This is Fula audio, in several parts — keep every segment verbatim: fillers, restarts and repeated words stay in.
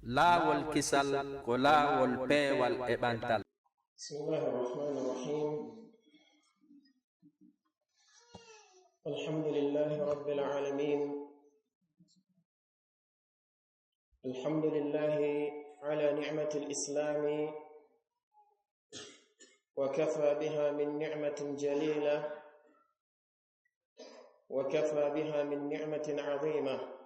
Laawol kisal ko laawol peewal e ɓantal. بسم الله الرحمن الرحيم. الحمد لله رب العالمين. الحمد لله على نعمة الإسلام، وكفى بها من نعمة جليلة، وكفى بها من نعمة عظيمة.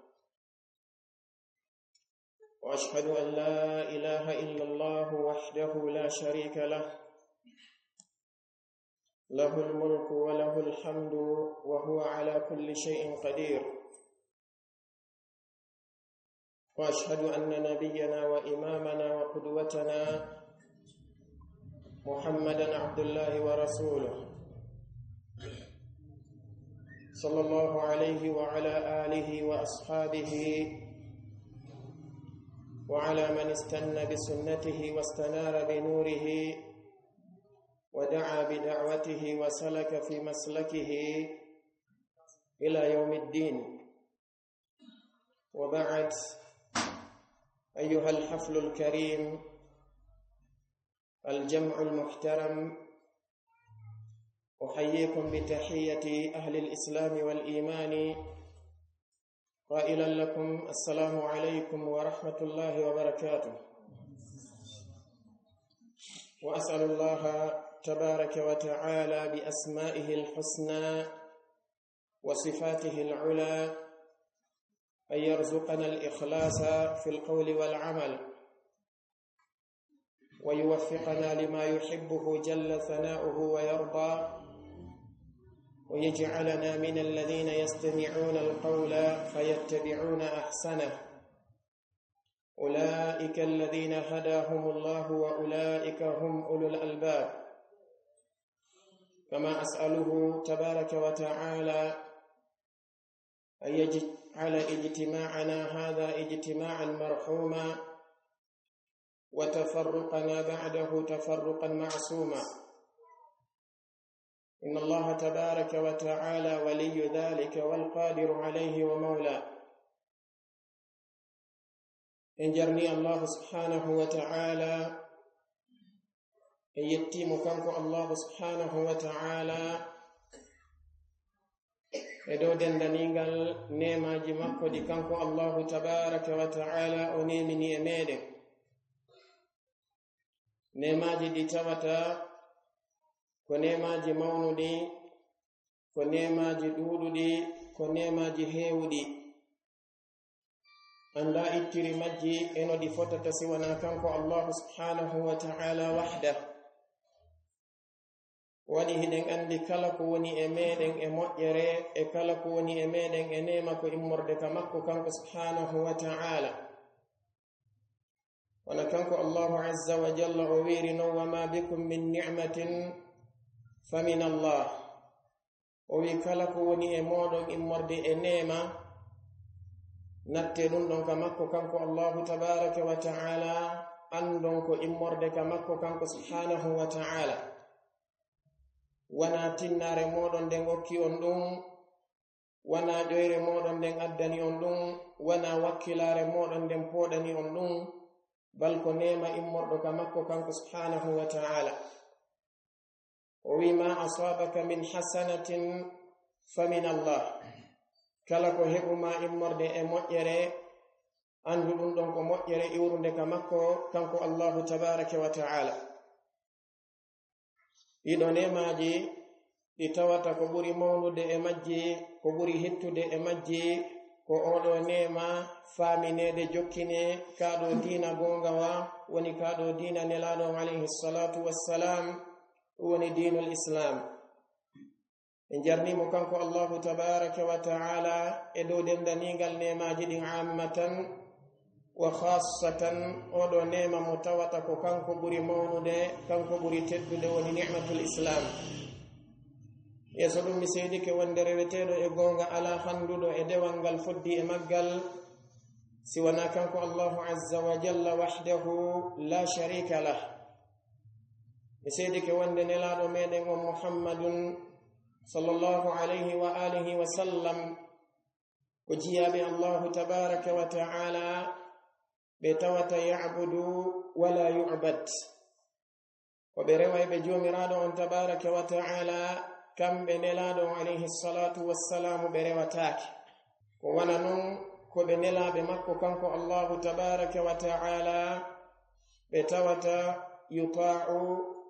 وأشهد أن لا إله إلا الله وحده لا شريك له، له الملك وله الحمد وهو على كل شيء قدير. وأشهد أن نبينا وإمامنا وقدوتنا محمدا عبد الله ورسوله، صلى الله عليه وعلى آله وأصحابه وعلى من استن بسنته واستنار بنوره ودعا بدعوته وسلك في مسلكه إلى يوم الدين. وبعد، أيها الحفل الكريم، الجمع المحترم، أحييكم بتحية أهل الإسلام والإيمان، قائلا لكم: السلام عليكم ورحمة الله وبركاته. وأسأل الله تبارك وتعالى بأسمائه الحسنى وصفاته العلى أن يرزقنا الإخلاص في القول والعمل، ويوفقنا لما يحبه جل ثناؤه ويرضى، ويجعلنا من الذين يستمعون القول فيتبعون أحسنه، أولئك الذين هداهم الله وأولئك هم أولو الألباب. كما أسأله تبارك وتعالى أن يجعل اجتماعنا هذا اجتماعا مرحوما، وتفرقنا بعده تفرقا معصوما. إن الله تبارك وتعالى ولي ذلك والقادر عليه ومولاه. En jarni Allahu subhanahu wa ta'ala, en yetti mo kanko Allahu subhanahu wa ta'ala e dow dendaniigal neemaaji makko ɗi kanko Allahu tabaraka wa ta'ala o neemini e meɗen. Neemaaji ɗi tawata ko neemaaji mawnuɗi, ko neemaaji ɗuuɗuɗi, ko neemaaji heewuɗi. Annda ittiri majji e no ɗi fotata si wanaa kanko Allahu subhanahu wa ta'ala wahda. Waɗi hiɗen anndi kala ko woni e meɗen e moƴƴere, e kala ko woni e meɗen e neema ko immorde ka makko kanko subhanahu wa ta'ala. Wona kanko Allahu azza wa jalla o wiiri non: "Wa ma bikum min ni'matin fa min Allah." O wi: "Kala ko woni e mooɗon immorde e neema, natte ɗum ɗon ka makko kanko Allahu tabaraka wa ta'ala, anndon ko immorde ka makko kanko subhanahu wa ta'ala. Wanaa tinnaare mooɗon nden okki on ɗum, wanaa ƴoyre mooɗon nden addani on ɗum, wanaa wakkilaare mooɗon nden pooɗani on ɗum, bal ko neema immorɗo ka makko kanko subhanahu wa ta'ala." O wi: "Ma asabaka min hasanatin fa min Allah." Kala ko heɓuma immorde e moƴƴere, anndu ɗum ɗon ko moƴƴere iwrunde ka makko kanko Allahu tabaraka wa ta'ala. Ɗiɗo neemaaji ɗi tawata ko ɓuri mawnude e majji, ko ɓuri hittude e majji, ko oɗo neema faamineede jokkine kaa ɗo diina goongawa, woni kaa ɗo diina Nelaaɗo on alayhi salatu wassalam, ɗum woni diinul Islam. En jarnii mo kanko Allahu tabaraka wa ta'ala e dow dendaniigal neemaaji ɗin ammatan wa khassatan, oɗo neema mo tawata ko kanko ɓuri mawnude, kanko ɓuri teddude, woni ni'matul Islam. Yeeso ɗum mi seedike wonde reweteeɗo e goonga alaa hannduɗo e dewal ngal foddi e maggal, si wanaa kanko Allahu azza wa jalla wahdahu la sharika lah. Mi seedike wonde Nelaaɗo meɗen on Muhammadun sallallahu alayhi wa alihi wa sallam ko jiyaaɓe Allahu tabaraka wa ta'ala, ɓe tawata ya'budu wala yu'bad. Ko ɓe rewayɓe Joomiraaɗo on tabaaraka wa ta'ala, kamɓe Nelaaɗo on alayhi salatu wassalamu ɓe rewataake. Ko wona non ko ɓe nelaaɓe makko kanko Allahu tabaaraka wa ta'ala, ɓe tawata yuta'u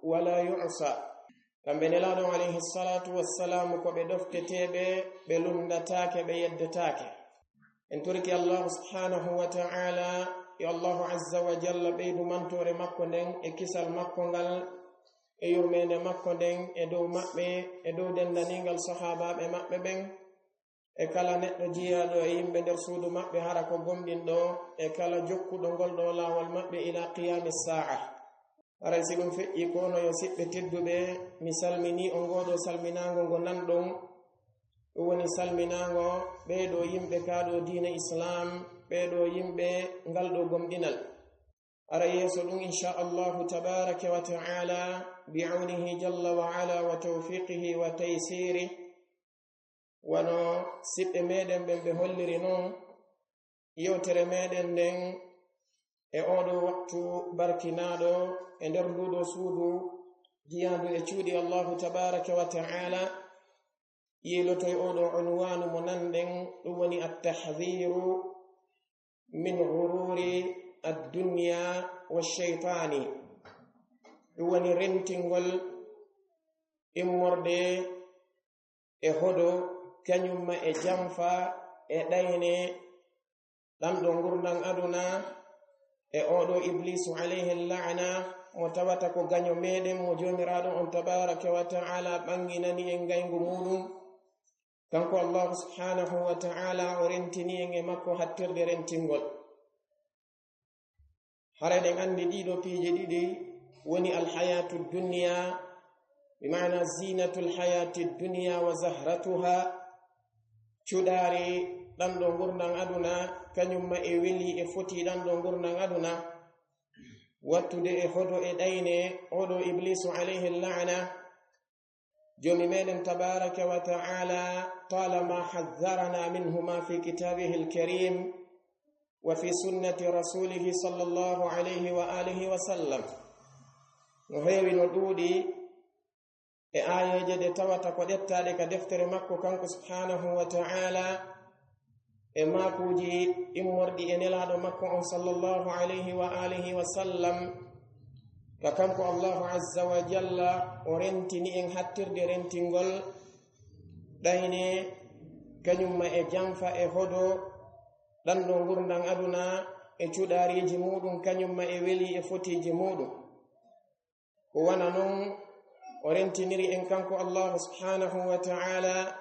wala yu'sa. Kamɓe Nelaaɗo on alayhi salatu wassalamu ko ɓe ɗofteteeɓe, ɓe lunndataake, ɓe yeddetaake. En torike Allahu subhanahu wa ta'ala, yo Allahu azza wa jalla ɓeydu mantoore makko nden e kisal makko ngal e yurmeende makko nden e dow maɓɓe, e dow denndaningal sahaabaaɓe maɓɓe ɓen, e kala neɗɗo jiyaaɗo e yimɓe nder suudu maɓɓe hara ko gomɗinɗo, e kala jokkuɗo ngol ɗo laawol maɓɓe ila qiyaami saa'a. Haray si ɗum feƴƴi ko no yo siɓɓe tedduɓe, mi salminii on ngoo ɗoo salminaango ngo nanɗon. Ɗum woni salminaango ɓee ɗoo yimɓe kaa ɗoo diina Islaam, ɓee ɗoo yimɓe ngal ɗoo gomɗinal. Hara yeeso ɗum, insha Allahu tabaaraka wa ta'ala, bi awnihi jalla wa ala wa tawfiqihi wa taysiri, wano siɓɓe meɗen ɓen ɓe holliri non, yewtere meɗen nden e oo ɗoo waktu barkinaaɗo e nder nduu ɗoo suudu jiyaandu e cuuɗi Allahu tabaaraka wa ta'ala, yiiloto e oo ɗoo unwaanu mo nanɗen, ɗum woni at-tahdhiru min ghururi ad-dunya wa shaytani. Ɗum woni rentingol immorde e hodo, kañum ma e janfa e ɗayne ɗan ɗoo ngurndan aduna, e oo ɗoo Ibliisu alayhi la'na, mo tawata ko gaño meɗen, mo Joomiraaɗo on tabaaraka wa ta'ala ɓanginani en ngayngu muuɗum. Kanko Allahu subhanahu wa ta'ala o rentini en e makko hattirde rentingol. Hara eɗen anndi ɗii ɗoo piiji ɗiɗi woni alhayatu dunya, bi maana zinatul hayati dunya wa zahratuha, cuɗaari ɗan ɗoo ngurndan aduna, kañum ma e weli e foti ɗan ɗoo ngurndan aduna, wattude e hodo e ɗayne oo ɗoo Ibliisu alayhi la'na. Joomi meɗen tabaaraka wa ta'ala talama hazzarana minhuma fi kitabihi al-karim wa fi sunnati rasulihi sallallahu alayhi wa alihi wa sallam. No heewi, no ɗuuɗi e aayeeje ɗe tawata ko ɗettaaɗe ka deftere makko kanko subhanahu wa ta'ala, e maakuuji immorɗi e Nelaaɗo makko on sallallahu alayhi wa alihi wa sallam, ka kanko Allahu azza wa jalla o rentini en hattirde rentingol ɗayne, kañum ma e janfa e hodo ɗan ɗoo ngurndan aduna, e cuɗaariiji muuɗum, kañum ma e weli e fotiiji muuɗum. Ko wona non o rentiniri en kanko Allahu subhanahu wa ta'ala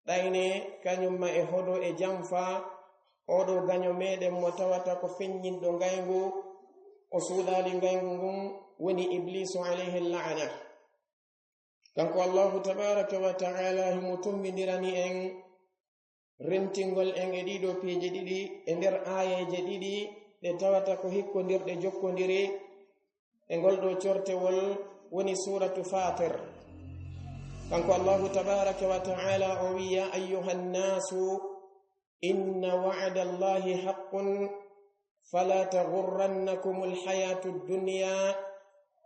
ɗayne, kañum ma e hodo e janfa oo ɗoo gaño meɗen mo tawata ko feññinɗo ngayngu, o suuɗaali ngayngu ngun, woni Ibliisu alayhi la'na. Kanko Allahu tabaaraka wa ta'ala himo tummbindirani en rentingol en e ɗii ɗoo piiji ɗiɗi e nder aayeeje ɗiɗi ɗe tawata ko hikkondirɗe jokkondiri e ngol ɗoo cortewol, woni suuratu Faatir. Kanko Allahu tabaaraka wa ta'ala o wi'i, "Ya ayyuhan naasu, inna wa'da Allahi haqqun, fala taghurrannakumul hayatud dunya,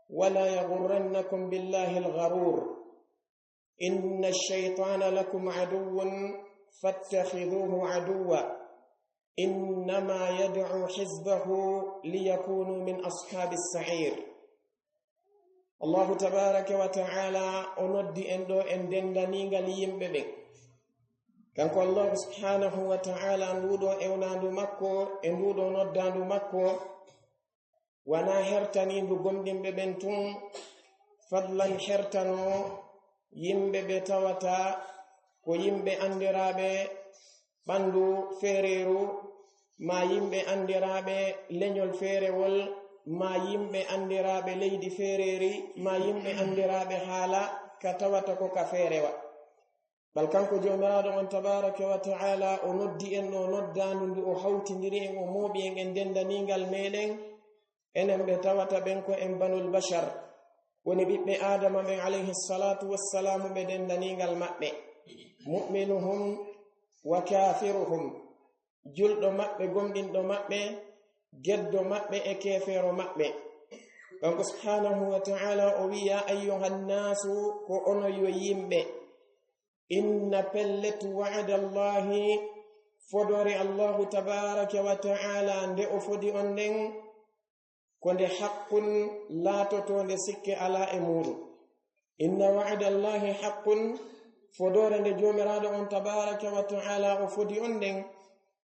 wala yaghurrannakum billahil gharur. Inna ash-shaytana lakum aduwwun fattakhidhuhu aduwwa. Innama yad'u hizbahu liyakunu min ashabis sa'ir." Allahu tabaaraka wa ta'ala o noddi en ɗoo en denndaningal yimɓe ɓen. Kanko Allahu subhanahu wa ta'ala, nduu ɗoo ewnaandu makko e nduu ɗoo noddaandu makko, wanaa hertaniindu gomɗinɓe ɓen tun, fadlan hertanoo yimɓe ɓe tawata ko yimɓe anndiraaɓe ɓanndu feereeru, maa yimɓe anndiraaɓe leñol feerewol, maa yimɓe anndiraaɓe leydi feereeri, maa yimɓe anndiraaɓe haala ka tawata ko ka feerewa. Bal kanko Joomiraaɗo on tabaaraka wa ta'ala o noddi en ɗoo noddaandu ndu o hawtindiri en, o mooɓi en e denndaniingal meɗen, enen ɓe tawata ɓen ko en banul bashar, woni ɓiɓɓe Aadama ɓen alayhi salaatu wassalaamu, ɓe denndaniingal maɓɓe, mu'minuhum wa kaafiruhum, julɗo maɓɓe, gomɗinɗo maɓɓe, geddo maɓɓe e keefeero maɓɓe. Kanko subhaanahu wa ta'ala o wi'i, "Ya ayyuhan naasu, ko onon yo yimɓe. Inna pellet wa'adallahi, fodoore Allahu tabaaraka wa ta'ala nde o fodi on nden, ko nde haqqun laatotoonde sikke alaa e muuɗum. Inna wa'adallahi haqqun, fodoore nde Joomiraaɗo on tabaaraka wa ta'ala o fodi on nden,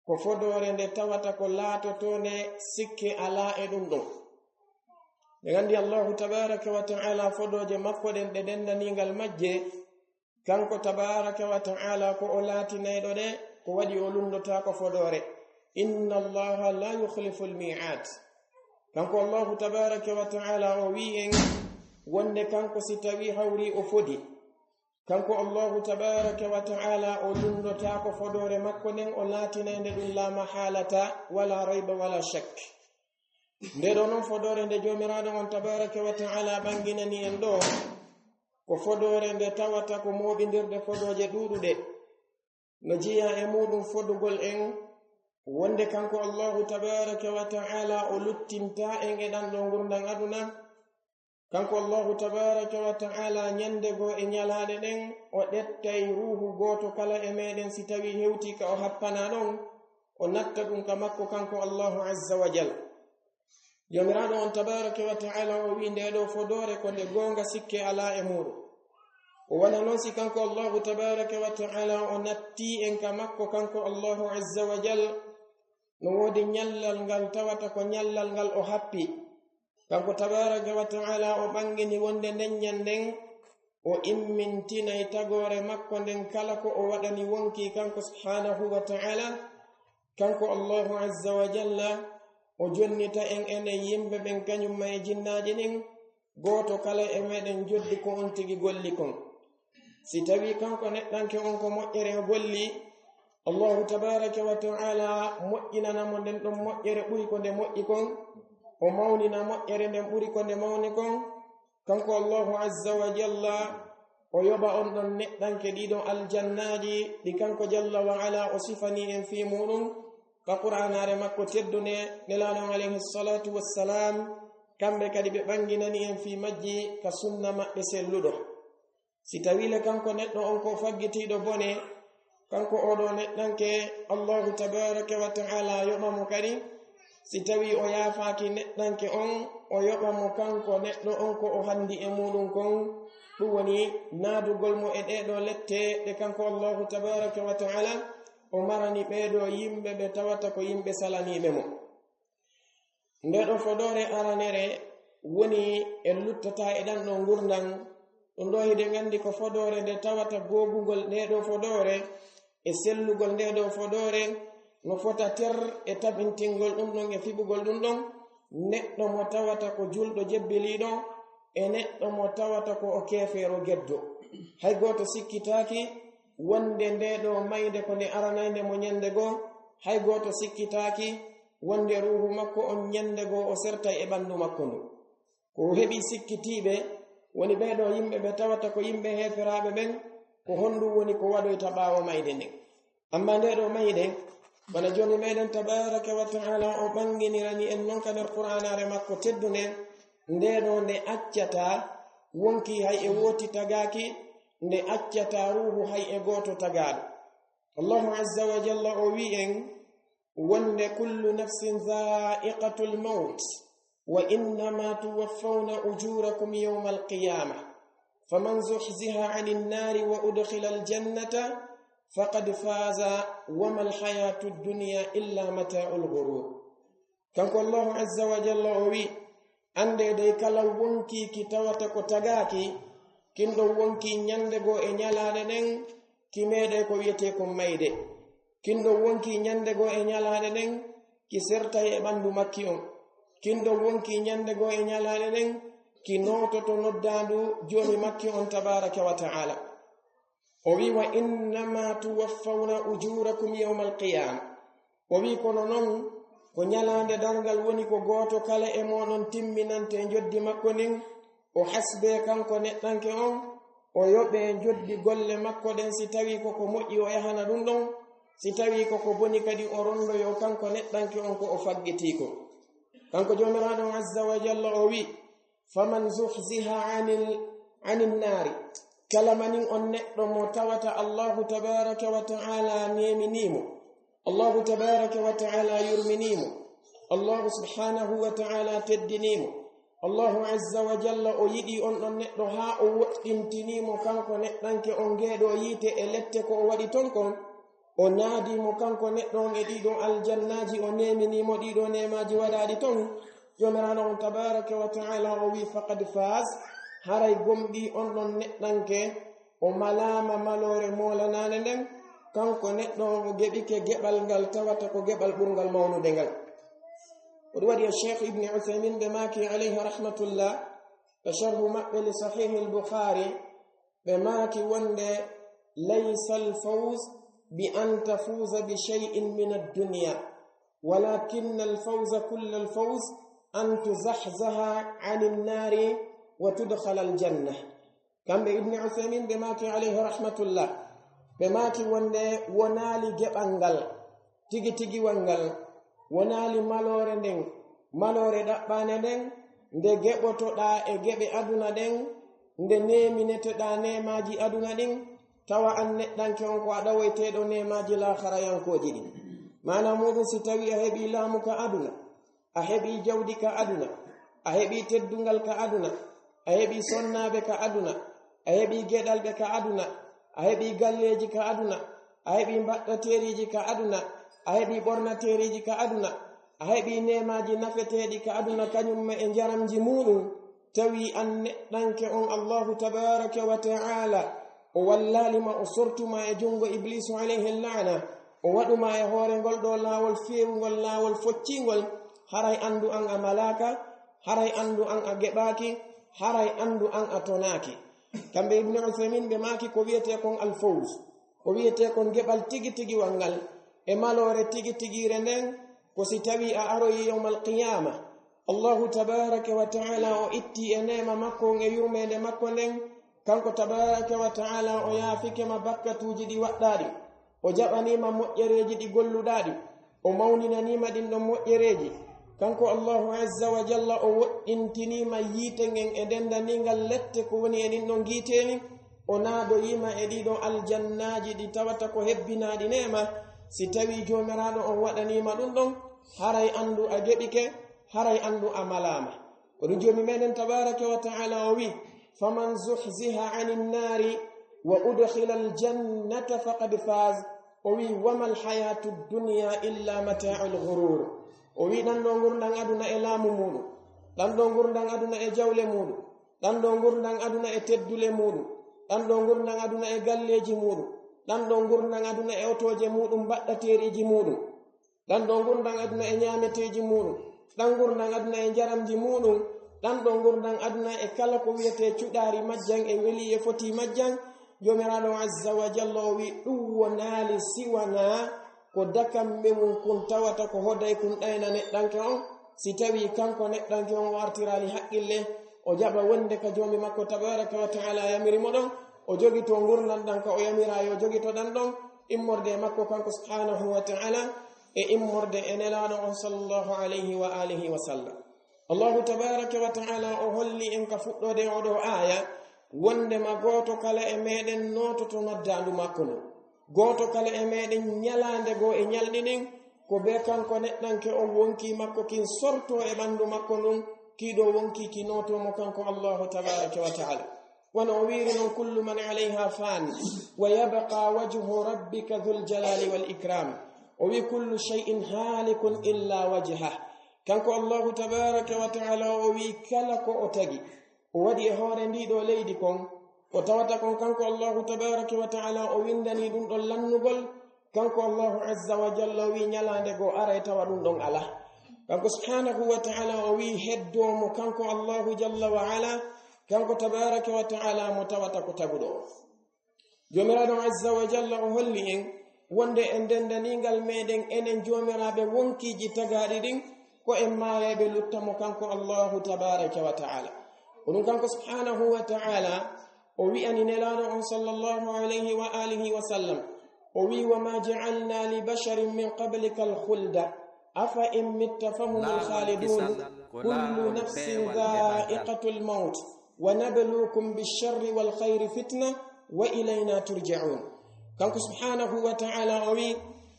ko fodoore nde tawata ko laatotoonde sikke alaa e ɗum ɗon." Ɓe nganndi Allahu tabaaraka wa ta'ala fodooje makko ɗen ɗe denndaniingal majje, kanko tabaaraka wa ta'ala ko o laatinayɗo ɗe, ko waɗi o lunndotaako fodoore. Inna Allaha la yukhliful mi'ad. Kanko Allahu tabaaraka wa ta'ala o wi'i en wonde kanko si tawi hawri o fodi, kanko Allahu tabaaraka wa ta'ala o lunndotaako fodoore makko nden, o laatinayde ɗum la mahalata, wala rayba, wala shakk. Nde ɗo non fodoore nde Joomiraaɗo on tabaaraka wa ta'ala ɓanginani en ɗo, ko fodoore nde tawata ko mooɓindirde fodooje ɗuuɗuɗe. No jeyaa e muuɗum fodugol en wonde kanko Allahu tabaaraka wa ta'ala o luttinta en e ɗan ɗo ngurndan aduna. Kanko Allahu tabaaraka wa ta'ala ñande goo e ñalaaɗe ɗen, o ƴettay ruuhu gooto kala e meɗen si tawi hewti ka o happana ɗon, o natta ɗum ka makko kanko Allahu azza wa jal. Joomiraaɗo on tabaaraka wa ta'ala o wi'i nde ɗo fodoore ko nde goonga sikke alaa e muuɗum. O wona non si kanko Allahu tabaaraka wa ta'ala o natti en ka makko kanko Allahu azza wa jal, no woodi ñallal ngal tawata ko ñallal ngal o happi. Kanko tabaaraka wa ta'ala o ɓangini wonde nden ñanden o immintinay tagoore makko nden kala ko o waɗani wonkii kanko subhaanahu wa ta'ala. Kanko Allahu azza wa jalla o jonnita en enen yimɓe ɓen kañum ma e jinnaaji ɗin, gooto kala e meɗen joddi ko on tigi golli kon. Si tawi kanko neɗɗanke on ko moƴƴere o golli, Allahu tabaaraka wa ta'ala moƴƴinana mo nden ɗon moƴƴere ɓuri ko nde moƴƴi kon, o mawnina moƴƴere nden ɓuri ko nde mawni kon. Kanko Allahu azza wa jalla o yoɓa on ɗon neɗɗanke ɗiɗon aljannaaji ɗi kanko jalla wa ala o sifani en fii muuɗum ka Qur'aanaare makko teddunde, Nelaaɗo on alayhi salatu wassalam, kamɓe kadi ɓe ɓanginani en fii majji ka sunna maɓɓe selluɗo. Si tawii le kanko neɗɗo on ko faggitiiɗo bone, kanko oo ɗoo neɗɗanke, Allahu tabaaraka wa ta'ala yoɓa mo kadi. Si tawii o yaafaaki neɗɗanke on, o yoɓa mo kanko neɗɗo on ko o hanndi e muuɗum kon. Ɗum woni naadugol mo e ɗee ɗoo lette ɗe kanko Allahu tabaaraka wa ta'ala o marani ɓee ɗoo yimɓe ɓe tawata ko yimɓe salaniiɓe mo. Nde ɗo fodoore aranere woni en luttata e ɗan ɗo ngurndan. Ɗum ɗo hiɗen anndi ko fodoore nde tawata googugol nde ɗo fodoore e sellugol nde ɗo fodoore no fota ter e tabintingol ɗum ɗon e fiɓugol ɗum ɗon. Neɗɗo mo tawata ko julɗo jebbiliiɗo e neɗɗo mo tawata ko o keefeero geddo. Hay gooto sikkitaaki wonde nde ɗo mayde ko nde aranaynde mo ñande goo. Hay gooto sikkitaaki wonde ruuhu makko on ñande goo o sertay e ɓanndu makko ndu. Ko heɓi sikkitiiɓe woni ɓee ɗoo yimɓe ɓe tawata ko yimɓe heeferaaɓe ɓen, ko honɗum woni ko waɗoyta ɓaawo mayde nden? Amma nde ɗoo mayde, wona Joomi meɗen tabaaraka wa ta'ala o ɓannginirani en non ka nder Qur'aanaare makko teddunde, nde ɗoo nde accataa wonkii hay e wooti tagaaki, nde accataa ruuhu hay e gooto tagaaɗo. Allahu azza wa jalla o wi'i en, wonde kullu nafsin dha'iqatul mawt, wa innama tuwaffawna ujurakum yawmal qiyamah, faman zuhziha anin nari wa udkhila al jannata faqad faza, wa mal hayatud dunya illa mata'ul ghurur. Kanko Allahu azza wa jalla o wi, annde dey kala wonkii ki tawata ko tagaaki, kin ɗon wonkii ñande goo e ñalaaɗe ɗen, ki meeɗay ko wiyetee kon mayde. Kin ɗon wonkii ñande goo e ñalaaɗe ɗen, ki sertay e ɓanndu makki on. Kin ɗon wonkii ñande goo e ñalaaɗe ɗen, ki noototo noddaandu Joomi makki on tabaaraka wa ta'ala. O wi, "Wa innama tuwaffawna ujurakum yawmal qiyama." O wi, "Kono non, ko ñalaande darngal woni ko gooto kala e mooɗon timminante njoddi makko ndin, o hasbee kanko neɗɗanke on, o yoɓee njoddi golle makko ɗen, si tawii ko ko moƴƴi o yahana ɗum ɗon, si tawii ko ko boni kadi o rondoyoo kanko neɗɗanke on ko o faggitii ko." Kanko Joomiraaɗo on Azza wa Jalla o wi, "Faman zuhziha anil, anin naari." Kala manin on neɗɗo mo tawata Allahu tabaraka wa ta'ala neeminii mo, Allahu tabaraka wa ta'ala yurminii mo, Allahu subhanahu wa ta'ala teddinii mo, Allahu Azza wa Jalla o yiɗi on ɗon neɗɗo haa o woɗɗintinii mo kanko neɗɗanke on ngeeɗo yiite e lette ko o waɗi ton kon, o naadi mo kanko neɗɗo on e ɗiɗo aljannaaji, o neeminii mo ɗiɗo neemaaji waɗaaɗi ton, Joomiraaɗo on tabaraka wa ta'ala o wi, "Faqad faz." Haray gomɗii on ɗon neɗɗanke o malaama maloore moolanaande nden, kanko neɗɗo on o geɓike geɓal ngal tawata ko geɓal ɓurngal mawnude ngal. Ko ɗum waɗi e Cheikh Ibn Uthaymin ɓe maaki alayhi rahmatullah, ɓe sharhu maɓɓe li Sahih al-Bukhari, ɓe maaki wonde, "Laysa al-fawz bi an tafuza bi shay'in min ad-dunya, walakinna al-fawza kulla al-fawz an tuzahzaha anin nari wa tudkhala al-janna." Kamɓe Ibn Uthaymin ɓe maaki alayhi rahmatullah, ɓe maaki wonde wonaali geɓal ngal, tigi tigiwal ngal, wonaali maloore nden, maloore ɗaɓɓaande nden, nde geɓotoɗaa e geɓe aduna ɗen, nde neemineteɗaa neemaaji aduna ɗin, tawa an neɗɗanke on ko a ɗawoyteeɗo neemaaji laakharayankooji ɗin. Maana muuɗum, si tawii a heɓii laamu ka aduna, a heɓii jawdi ka aduna, a heɓii teddungal ka aduna, a heɓii sonnaaɓe ka aduna, a heɓii geɗalɓe ka aduna, a heɓii galleeji ka aduna, a heɓii mbaɗɗateeriiji ka aduna, a heɓii ɓornateeriiji ka aduna, a heɓii neemaaji nafeteeɗi ka aduna, kañum ma e njaramji muuɗum, tawi an neɗɗanke on Allahu tabaraka wa ta'ala o wallaali ma, o sortu ma e junngo Ibliisu alayhi la'na, o waɗu ma e hoore ngol ɗoo laawol feewungol, laawol focciingol, haray anndu an a malaaka, haray anndu an a geɓaaki, haray anndu an a tonaaki. Kamɓe Ibnu Uthaymin ɓe maaki ko wiyetee kon al-fawz, ko wiyetee kon geɓal tigi tigiwal ngal e maloore tigi tigiire nden, ko si tawii a aroyi yawmal qiyaama, Allahu tabaraka wa ta'ala o itti e neema makko on e yurmeende makko nden, kanko tabaraka wa ta'ala o yaafike ma bakkatuuji ɗi waɗɗaa ɗi, o jaɓanii ma moƴƴereeji ɗi golluɗaa ɗi, o mawninanii ma ɗin ɗon moƴƴereeji. Kanko Allahu azza wa jalla o woɗɗintinii ma yiite ngen e denndaniingal lette ko woni e ɗin ɗon giiteeli, o naadoyii ma e ɗii ɗoo aljannaaji ɗi tawata ko hebbinaaɗi neema. Si tawii Joomiraaɗo on waɗanii ma ɗum ɗon, haray anndu a geɓike, haray anndu a malaama. Ko ɗum Joomi meɗen tabaraka wa ta'ala o wi, "Faman zuhziha anin naari wa udkhila aljannata faqad faz." O wi, "Wa mal hayatu dunya illa mata'ul ghurur." O wi, ɗan ɗoo ngurndan aduna e laamu muuɗum, ɗan ɗoo ngurndan aduna e jawle muuɗum, ɗan ɗoo ngurndan aduna e teddule muuɗum, ɗan ɗoo ngurndan aduna e galleeji muuɗum, ɗan ɗoo ngurndan aduna e otooje muuɗum, mbaɗɗateeriiji muuɗum, ɗan ɗoo ngurndan aduna e ñaameteeji muuɗum, ɗan ngurndan aduna e njaramji muuɗum, ɗan ɗoo ngurndan aduna e kala ko wiyetee cuɗaari majjan e welii e fotii majjan, Joomiraaɗo azza wa jalla o wi, ɗum wonaali si wanaa ko dakamɓe mum kun tawata ko hoday kun ɗayna neɗɗanke on. Si tawii kanko neɗɗanke on o artiraali haqqille, o jaɓa wonde ka Joomi makko tabaraka wa ta'ala yamiri mo ɗon, o jogitoo ngurndan ɗan ka o yamiraa yo jogito ɗan ɗon, immorde e makko kanko subhanahu wa ta'ala, e immorde e Nelaaɗo on sallallahu alayhi wa alihi wa sallam. Allahu tabaraka wa ta'ala o holli en ka fuɗɗoode oo ɗoo aaya wondema gooto kala e meɗen noototo noddaandu makko ndun. Gooto kala e meɗen ñalaande goo e ñalɗi ɗin, ko bee kanko neɗɗanke on wonkii makko kin sortoo e ɓanndu makko ndun, kii ɗoo wonkii ki nootoo mo kanko Allahu tabaraka wa ta'ala. Wano o wiiri non, "Kullu man alayha fan, wa yabqa wajhu rabbika dhul jalali wal ikram." O wi, "Kullu shay'in halikun illa wajhah." Kanko Allahu tabaraka wa ta'ala o wi, kala ko o tagi, o waɗi e hoore ndii ɗoo leydi kon, ko tawata kon kanko Allahu tabaraka wa ta'ala o winndanii ɗum ɗon lannugol, kanko Allahu azza wa jalla o wi, ñalaande goo aray tawa ɗum ɗon alaa. Kanko subhanahu wa ta'ala o wi, heddoo mo kanko Allahu jalla wa ala, kanko tabaraka wa ta'ala mo tawata ko taguɗo o. Joomiraaɗo azza wa jalla o holli en wonde e denndaniingal meɗen enen joomiraaɓe wonkiiji tagaaɗi ɗin, ko en maayeeɓe lutta mo kanko Allahu tabaraka wa ta'ala. Ko ɗum kanko subhanahu wa ta'ala o wi'ani Nelaaɗo on sallallahu alayhi wa alihi wa sallam, o wi, "Wa ma ja'alna li basharin min qablika al-khulda, أفإن مت فهم الخالدون. كل نفس ذائقة الموت ونبلوكم بالشر والخير فتنة وإلينا ترجعون. Kanko subhanahu wa ta'ala o wi,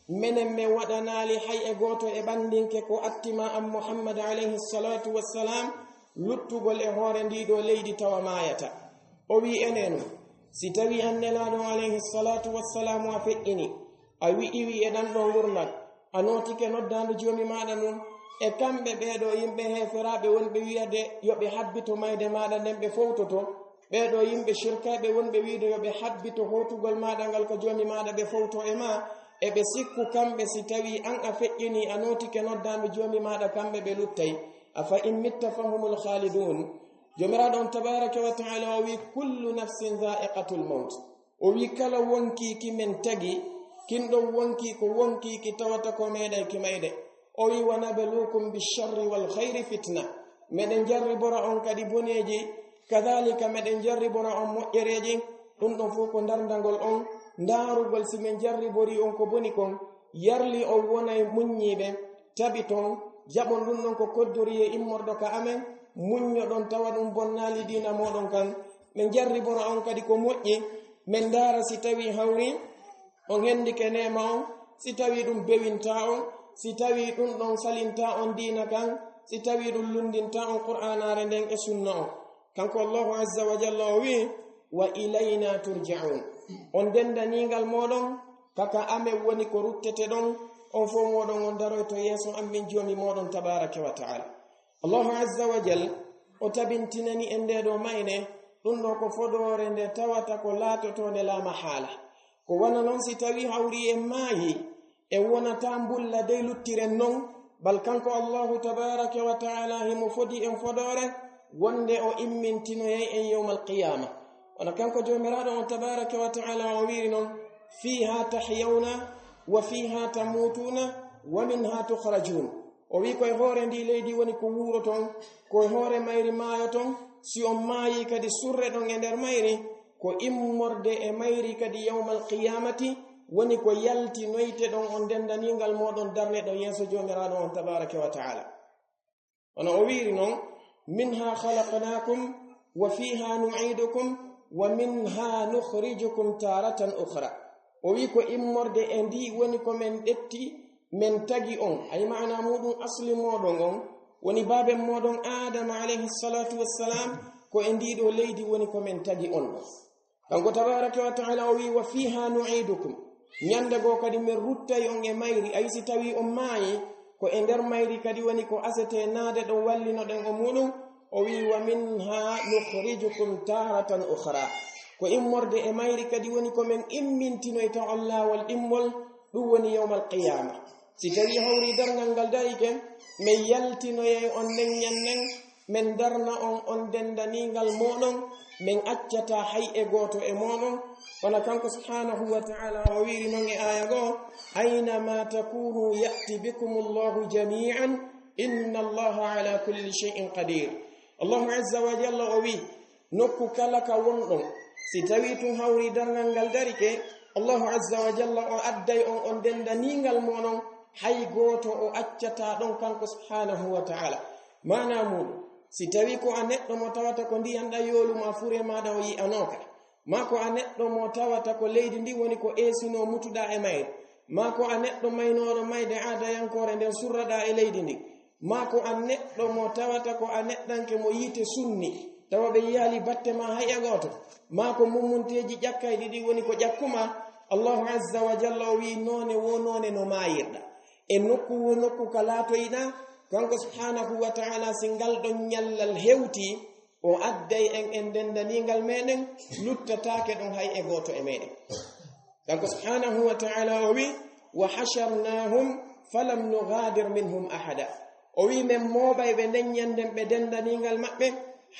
menen men waɗanaali hay e gooto e ɓandinke ko attima an Muhammad alayhi salatu wassalam luttugol e hoore ndi ɗo leydi tawa maayata. O wi enen, si tawi an Nelaaɗo alayhi salatu wassalamu a feƴƴini, a wi'iwi e ɗan ɗo ngurndan, a nootike noddaandu Joomi maaɗa ndun, e kamɓe ɓee ɗo yimɓe heeferaaɓe wonɓe wi'ade yo ɓe habbito mayde maaɗa nden ɓe fowtoto, ɓee ɗo yimɓe shirkayɓe wonɓe wi'ude yo ɓe habbito hootugol maaɗa ngal ka Joomi maaɗa ɓe fowto e maa, e ɓe sikku kamɓe si tawi an a feƴƴini a nootike noddaandu Joomi maaɗa kamɓe ɓe luttay. أفإن مت فهم الخالدون. Joomiraaɗo on tabaaraka wa ta'ala o wi, كل نفس ذائقة الموت. O wi kala wonkiiki men tagi, kin ɗon wonki ko wonkiiki tawata ko meeɗay ki mayde. O wi, ونبلوكم بالشر والخير فتنة. Meɗen jarribora on kadi boneeji, kadhalika meɗen jarribora on moƴƴereeji. Ɗun ɗon fow ko ndarndagol on, ndaarugol si men jarribori on ko boni kon, yarli on wonay muññiiɓe, tabiton, jaɓon ɗun ɗon ko koddori e immorɗo ka amen, muññoɗon tawa ɗun bonnaali diina mooɗon kan. Men jarribora on kadi ko moƴƴi, men ndaara si tawi hawri on hendike neema on, si tawi ɗun bewinta on, si tawi ɗun ɗon salinta on diina kan, si tawi ɗun lunndinta on Qur'aanaare nden e sunna on. Kanko Allahu azza wa jalla o wi, وإلينا ترجعون. On dendaningal mooɗon, ka ka amen woni ko rutteteɗon, on fow mooɗon on daroyto yeeso an min Joomi mooɗon tabaaraka wa ta'ala. Allahu azza wa jalla o tabintinani en ndee ɗoo mayde, ɗun ɗoo ko fodoore nde tawata ko laatotoonde laa mahaala. Ko wano non si tawi hawri en maayi, en wonataa mbulla dey luttiren non, bal kanko Allahu tabaaraka wa ta'ala himo fodi en fodoore wonde o immintinoyay en yawmal qiyaama. Wano kanko Joomiraaɗo on tabaaraka wa ta'ala o wi'iri non, فيها تحيون وفيها تموتون ومنها تخرجون. O wi, ko e hoore ndii leydi woni ko wuuroton, ko e hoore mayri maayoton, si on maayii kadi surreɗon e nder mayri, ko immorde e mayri kadi yawmal qiyaamati woni ko yaltinoyteɗon on dendaningal mooɗon darneɗon yeeso Joomiraaɗo on tabaaraka wa ta'ala. Wano o wi'iri non, منها خلقناكم وفيها نعيدكم ومنها نخرجكم تارة أخرى. O wi, ko immorde e ndii woni ko men ɗetti, men tagi on, ay maana muuɗun asli mooɗon on, woni baaben mooɗon Aadama alayhi salatu wassalam, ko e ndii ɗoo leydi woni ko men tagi on ɗon. Kanko tabaaraka wa ta'ala o wi, وفيها نعيدكم. Ñande goo kadi men ruttay on e mayri, ay si tawi on maayi, ko e nder mayri kadi woni ko asete naade ɗon wallinoɗen o muuɗun. O wi, ومنها نخرجكم تارة أخرى. Ko immorde e mayri kadi woni ko men immintinoyta on laawol ɗimmol, ɗun woni yawmal qiyaama. Si tawi hawri darngal ngal darike, men yaltinoyay on nden ñannen, men darna on on dendaningal mooɗon, men accataa hay e gooto e mooɗon. Wano kanko subhanahu wa ta'ala o wi'iri non e aaya goo, أينما تكونوا يأت بكم الله جميعا إن الله على كل شيء قدير. Allahu azza wa jalla o wi, nokku kala ka wonɗon, si tawi tun hawri darngal ngal darike, Allahu azza wa jalla o adday on on dendaningal mooɗon, hay gooto o accataa ɗon kanko subhanahu wa ta'ala. Maana muuɗun, si tawi ko a neɗɗo mo tawata ko ndiyan ɗan yooluma fure maaɗa o yi'anooka, maa ko a neɗɗo mo tawata ko leydi ndin woni ko eesinoo mutuɗaa e mayri, maa ko a neɗɗo maynooɗo mayde aadayankoore nden surraɗaa e leydi ndin, maa ko a neɗɗo mo tawata ko a neɗɗanke mo yiite sunni, tawa ɓe yiyaali batte maa hay e gooto, maa ko mummunteeji ƴakkayɗi ɗin woni ko ƴakkumaa, Allahu azza wa jalla o wi'i noone woo noone no maayirɗaa. E nokku woo nokku ka laatoyɗaa, kanko subhanahu wa ta'ala si ngal ɗon ñallal hewtii, o adday en en dendaningal meɗen, luttataake ɗon hay e gooto e meɗen. Kanko subhanahu wa ta'ala o wi, وحشرناهم فلم نغادر منهم أحدا. O wi men mooɓay ɓe nden ñanden ɓe dendaningal maɓɓe,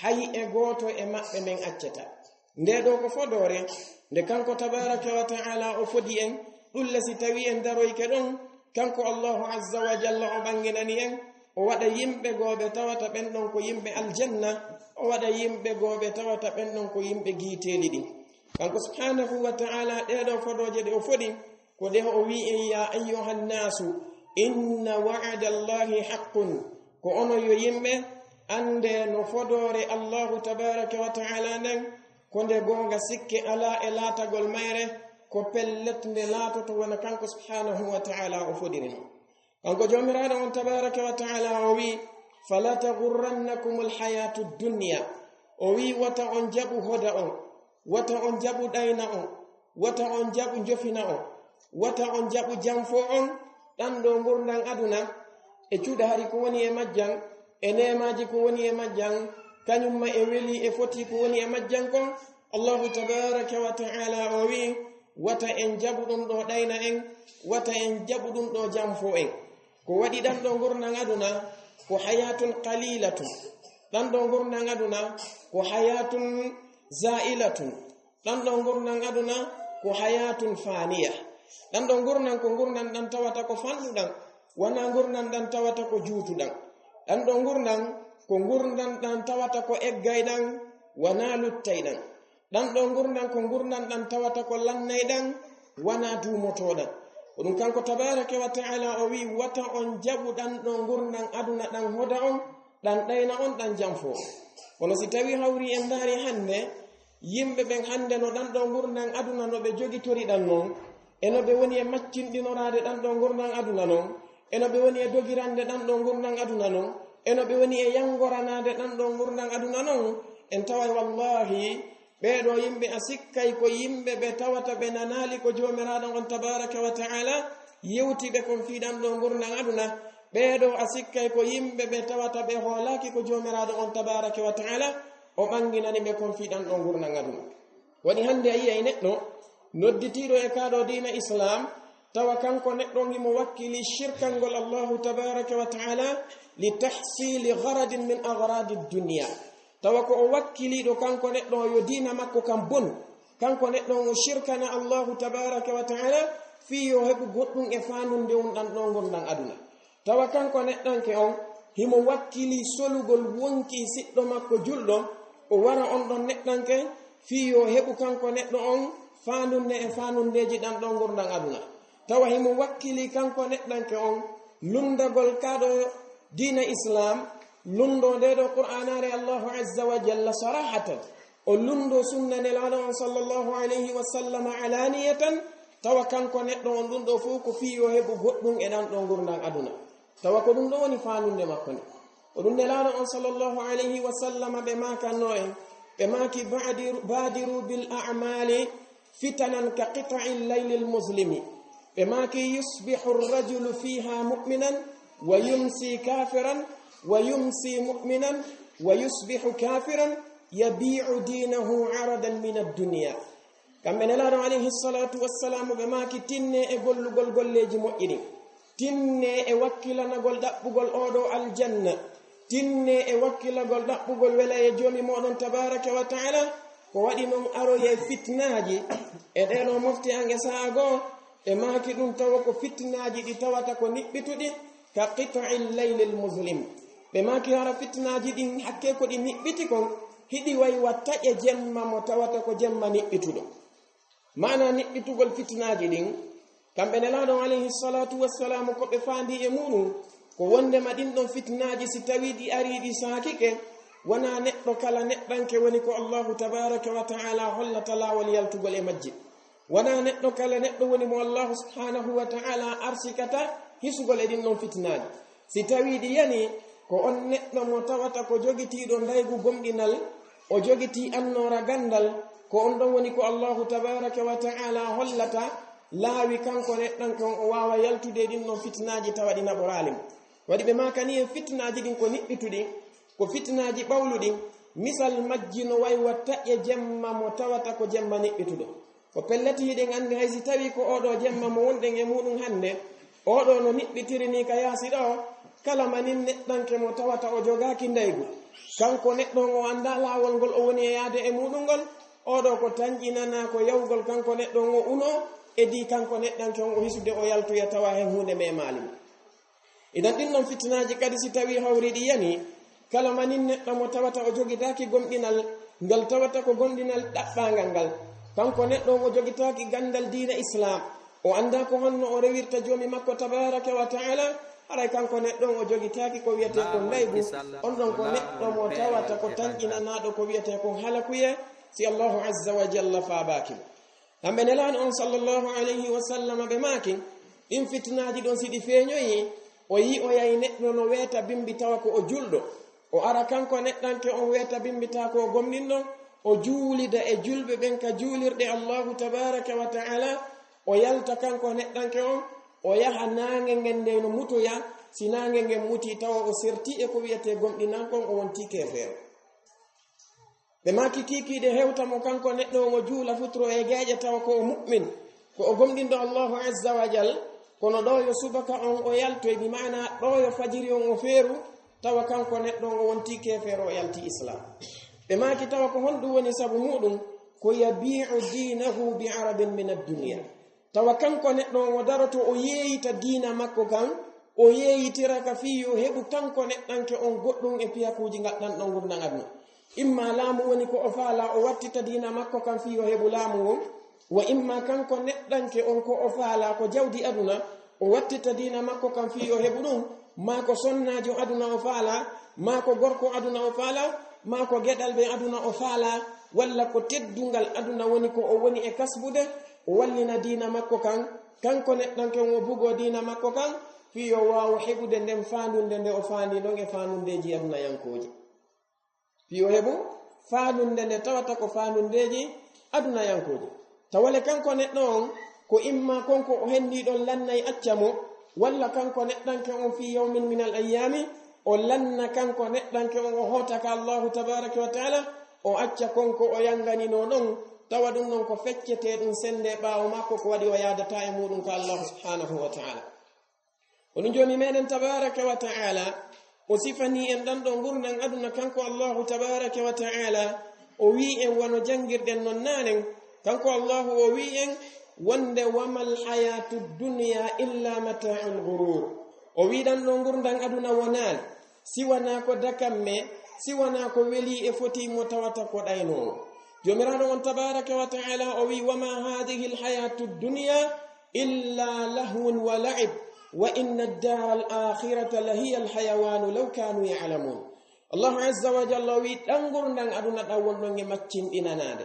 hay e gooto e maɓɓe men accataa. Ndee ɗoo ko fodoore nde kanko tabaaraka wa ta'ala o fodi en, ɗun le si tawi en daroyke ɗon, kanko Allahu azza wa jalla o ɓanginani en, o waɗa yimɓe goo ɓe tawata ɓen ɗon ko yimɓe aljanna, o waɗa yimɓe goo ɓe tawata ɓen ɗon ko yimɓe giiteeli ɗin. Kanko subhanahu wa ta'ala ɗee ɗoo fodooje ɗe o fodi, ko ɗe o wi'i en, يا أيها الناس Inna wa'adallahi haqqun. Ko onon yo yimɓe, annde no fodoore Allahu tabaaraka wa ta'ala nden, ko nde goonga, sikke alaa e laatagol mayre, ko pellet nde laatoto wona kanko subhaanahu wa ta'ala o fodiri non. Kanko Joomiraaɗo on tabaaraka wa ta'ala o wi'i, "Fala taghurrannakumul hayatud dunya." O wi'i, "Wata on jaɓu hoda on, wata on jaɓu ɗayna on, wata on jaɓu njofina on, wata on jaɓu janfo on, ɗan ɗo ngurndan aduna, e cuuɗa hari ko woni e majjan, e neemaaji ko woni e majjan, kañum ma e weli e foti ko woni e majjan kon." Allahu tabaaraka wa ta'ala o wi'i, "Wata en jaɓu ɗum ɗo ɗayna en, wata en jaɓu ɗum ɗo janfo en." Ko waɗi ɗan ɗo ngurndan aduna ko hayatun qalilatun. Ɗan ɗo ngurndan aduna ko hayatun za'ilatun. Ɗan ɗo ngurndan aduna ko hayatun faniya. Ɗan ɗo ngurndan ko ngurndan ɗan tawata ko fanɗuɗan, wona ngurndan ɗan tawata ko juutuɗan. Ɗan ɗo ngurndan ko ngurndan ɗan tawata ko eggayɗan, wona luttayɗan. Ɗan ɗo ngurndan ko ngurndan ɗan tawata ko lannayɗan, wona duumotoɗan. Ko ɗum kanko tabaaraka wa ta'ala o wi'i, "Wata on jaɓu ɗan ɗo ngurndan aduna ɗan hoda on, ɗan ɗayna on, ɗan janfo on." Kono si tawi hawri en ndaari hannde, yimɓe ɓen hannde no ɗan ɗo ngurndan aduna no ɓe jogitori ɗan non, e no ɓe woni e maccinɗinoraade ɗan ɗo ngurndan aduna non, e no ɓe woni e dogirande ɗan ɗo ngurndan aduna non, e no ɓe woni e yangoranaade ɗan ɗo ngurndan aduna non, en taway wallahi ɓee ɗo yimɓe a sikkay ko yimɓe ɓe tawata ɓe nanaali ko Joomiraaɗo on tabaaraka wa ta'ala yewti ɓe kon fii ɗan ɗo ngurndan aduna. Ɓee ɗo a sikkay ko yimɓe ɓe tawata ɓe hoolaaki ko Joomiraaɗo on tabaaraka wa ta'ala o ɓanginani ɓe kon fii ɗan ɗo ngurndan aduna. Waɗi hannde a yi'ay neɗɗo nodditiiɗo e kaa ɗo diina Islaam, tawa kanko neɗɗo on himo wakkili shirkangol Allahu tabaaraka wa ta'ala li tahsili gharadin min aghradi dunya. Tawa ko o wakkiliiɗo kanko neɗɗo on yo diina makko kan bonu, kanko neɗɗo on o shirkana Allahu tabaaraka wa ta'ala fii yo heɓu goɗɗum e faanunde on ɗan ɗo ngurndan aduna. Tawa kanko neɗɗanke on himo wakkili solugol wonkii siɗɗo makko julɗo, o wara on ɗon neɗɗanke fii yo heɓu kanko neɗɗo on faanunde e faanundeeji ɗan ɗo ngurndan aduna. Tawa himo wakkili kanko neɗɗanke on lunndagol kaa ɗo diina Islaam, lunndoo ndee ɗo Qur'aanaare Allahu azza wa jalla sarahatan, o lunndoo sunna Nelaaɗo on sallallahu alayhi wa sallam alaniyatan, tawa kanko neɗɗo on ɗum ɗo fof ko fii yo heɓu goɗɗum e ɗan ɗo ngurndan aduna. Tawa ko ɗum ɗo woni faanunde makko nde. Ko ɗum Nelaaɗo on sallallahu alayhi wa sallam ɓe maakannoo en, ɓe maaki, "Ba'diru-, badiru bil a'mali fitanan ka qita'il laylil muslimi." Ɓe maaki, "Yusbihu rajulu fiha mu'minan wa yumsi kafiran, wa yumsi mu'minan wa yusbihu kafiran, yabi'u dinahu aradan min ad-dunya." Kamɓe Nelaaɗo alayhi salatu wassalam ɓe maaki, "Tinne e gollugol golleeji moƴƴi ɗin. Tinne e wakkilanagol ɗaɓɓugol oo ɗo aljanna. Tinne e wakkilagol ɗaɓɓugol wela e Joomi mooɗon tabaaraka wa ta'ala." Ko waɗi non aroyee fitnaaji e ɗee ɗoo mofte an e sa'a goo, ɓe maaki ɗum tawa ko fitnaaji ɗi tawata ko niɓɓituɗi, ka qita'il laylil muslim. Ɓe maaki hara fitnaaji ɗin hakkee ko ɗi niɓɓiti kon, hiɗi way wa taƴe jemma mo tawata ko jemma niɓɓituɗo. Maana niɓɓitugol fitnaaji ɗin, kamɓe Nelaaɗo alayhi salatu wassalam ko ɓe faandi e muɗum, ko wondema ɗin ɗon fitnaaji si tawii ɗi arii ɗi saakike, wonaa neɗɗo kala neɗɗanke woni ko Allahu tabaaraka wa ta'ala hollata laawol yaltugol e majji. Wonaa neɗɗo kala neɗɗo woni mo Allahu subhaanahu wa ta'ala arsikata hisugol e ɗin ɗon fitnaaji. Si tawii ɗi yanii, ko on neɗɗo mo tawata ko jogitiiɗo ndaygu gomɗinal, o jogitii annoora ganndal, ko on ɗon woni ko Allahu tabaaraka wa ta'ala hollata laawi kanko neɗɗanke on o waawa yaltude e ɗin ɗon fitnaaji tawa ɗi naɓoraali mo. Waɗi ɓe maakani en fitnaaji ɗin ko niɓɓituɗi, ko fitnaaji ɓawluɗi, misal majji no way wa taƴe jemma mo tawata ko jemma niɓɓituɗo. Ko pellet hiɗen anndi hay si tawii ko oo ɗoo jemma mo wonɗen e muɗum hannde, oo ɗoo no niɓɓitiri nii ka yaasi ɗoo, kala manin neɗɗanke mo tawata o jogaaki ndaygu. Kanko neɗɗo on o anndaa laawol ngol o woni e yaade e muɗum ngol, oo ɗoo ko tanƴinanaa ko yawgol kanko neɗɗo on o unoo, edii kanko neɗɗanke on o hisude o yaltoya tawa hen huunde memaali mo. Idan ɗin non fitinaaji kadi si tawii hawri ɗi yanii, kala manin neɗɗo mo tawata o jogidaaki gomɗinal, ngal tawata ko gomɗinal ɗaɓɓaangal ngal, kanko neɗɗo on o jogitaaki ganndal diina Islaam, O anndaa ko honno o rewirta Joomi makko tabaaraka wa ta'ala, haray kanko neɗɗo on o jogitaaki ko wiyetee kon laybu, on ɗon ko neɗɗo mo tawata ko tanƴinanaaɗo ko wiyetee kon halakuyee, si Allahu azza wa jalla faabaaki mo. Kamɓe Nelaaɗo on sallallahu alayhi wa sallam ɓe maaki, ɗin fitinaaji ɗon si ɗi feeñoyii, o yi'oyay neɗɗo no weeta bimbi tawa ko o julɗo. O ara kanko neɗɗanke on weeta bimbi tawa ko o gomɗinɗo, o juulida e julɓe ɓen ka juulirɗe Allahu tabaaraka wa ta'ala, o yalta kanko neɗɗanke on, o yaha naange ngen nde no mutoya, si naange ngen mutii tawa o sertii e ko wiyetee gomɗinanke on, o wontii keefeero. Ɓe maaki kiikiiɗe hewta mo kanko neɗɗo on o juula futuro e geeƴe tawa ko o mu'min, ko o gomɗinɗo Allahu azza wa jal, kono ɗo yo subaka on o yaltoy, bi maana ɗo yo fajiri on o feeru, tawa kanko neɗɗo on o wontii keefeero o yalti Islam. Ɓe maaki tawa ko honɗum woni sabu muɗum, ko yabi'u dinahu bi aradin min ad-dunya. Tawa kanko neɗɗo on o daroto o yeeyita diina makko kan, o yeeyitira ka fii yo heɓu kanko neɗɗanke on goɗɗum e piyakuuji ngal ɗan ɗon ngurndan aduna. Imma laamu woni ko o faalaa o wattita diina makko kan fii yo heɓu laamu on, wa imma kanko neɗɗanke on ko o faalaa ko jawdi aduna, o wattita diina makko kan fii yo heɓu ɗum, maa ko sonnaajo aduna o faalaa, maa ko gorko aduna o faalaa, maa ko geɗalɓe aduna o faalaa, walla ko teddungal aduna woni ko o woni e kasbude, o wallina diina makko kan, kanko neɗɗanke on o bugoo diina makko kan, fii yo waawu heɓude nden faandunde nde o faandii ɗon e faandundeeji adunayankooji. Fii yo heɓu faandunde nde tawata ko faandundeeji adunayankooji. Tawale kanko neɗɗo on, ko imma kon ko o henndii ɗon lannay acca mo, walla kanko neɗɗanke on fii yawmin minal ayyaami, o lanna kanko neɗɗanke on, o hoota ka Allahu tabaaraka wa ta'ala, o acca kon ko o yanganinoo ɗon, tawa ɗum ɗon ko feccetee ɗum sennde ɓaawo makko, ko waɗi o yaadataa e muɗum ka Allahu subhaanahu wa ta'ala. Kono Joomi meɗen tabaaraka wa ta'ala, o sifanii en ɗan ɗoo ngurndan aduna kanko Allahu tabaaraka wa ta'ala, o wi'i en wano janngirɗen non naanen, kanko Allahu o wi'i en wonde, "Wa mal hayatu dunya illa mata'ul ghurur." O wi'i ɗan ɗoo ngurndan aduna wonaali, si wanaa ko dakamme, si wanaa ko welii e fotii mo tawata ko ɗaynoowo. Joomiraaɗo on tabaaraka wa ta'ala o wi'i, "Wa ma hadhihi al hayatu dunya illa lahwun wa la'ib, wa inna ad-dara al-akhirata la hiya al-hayawanu law kanu ya'lamun." Allahu azza wa jalla o wi'i, ɗan ngurndan aduna ɗan wonɗon e maccinɗinanaade,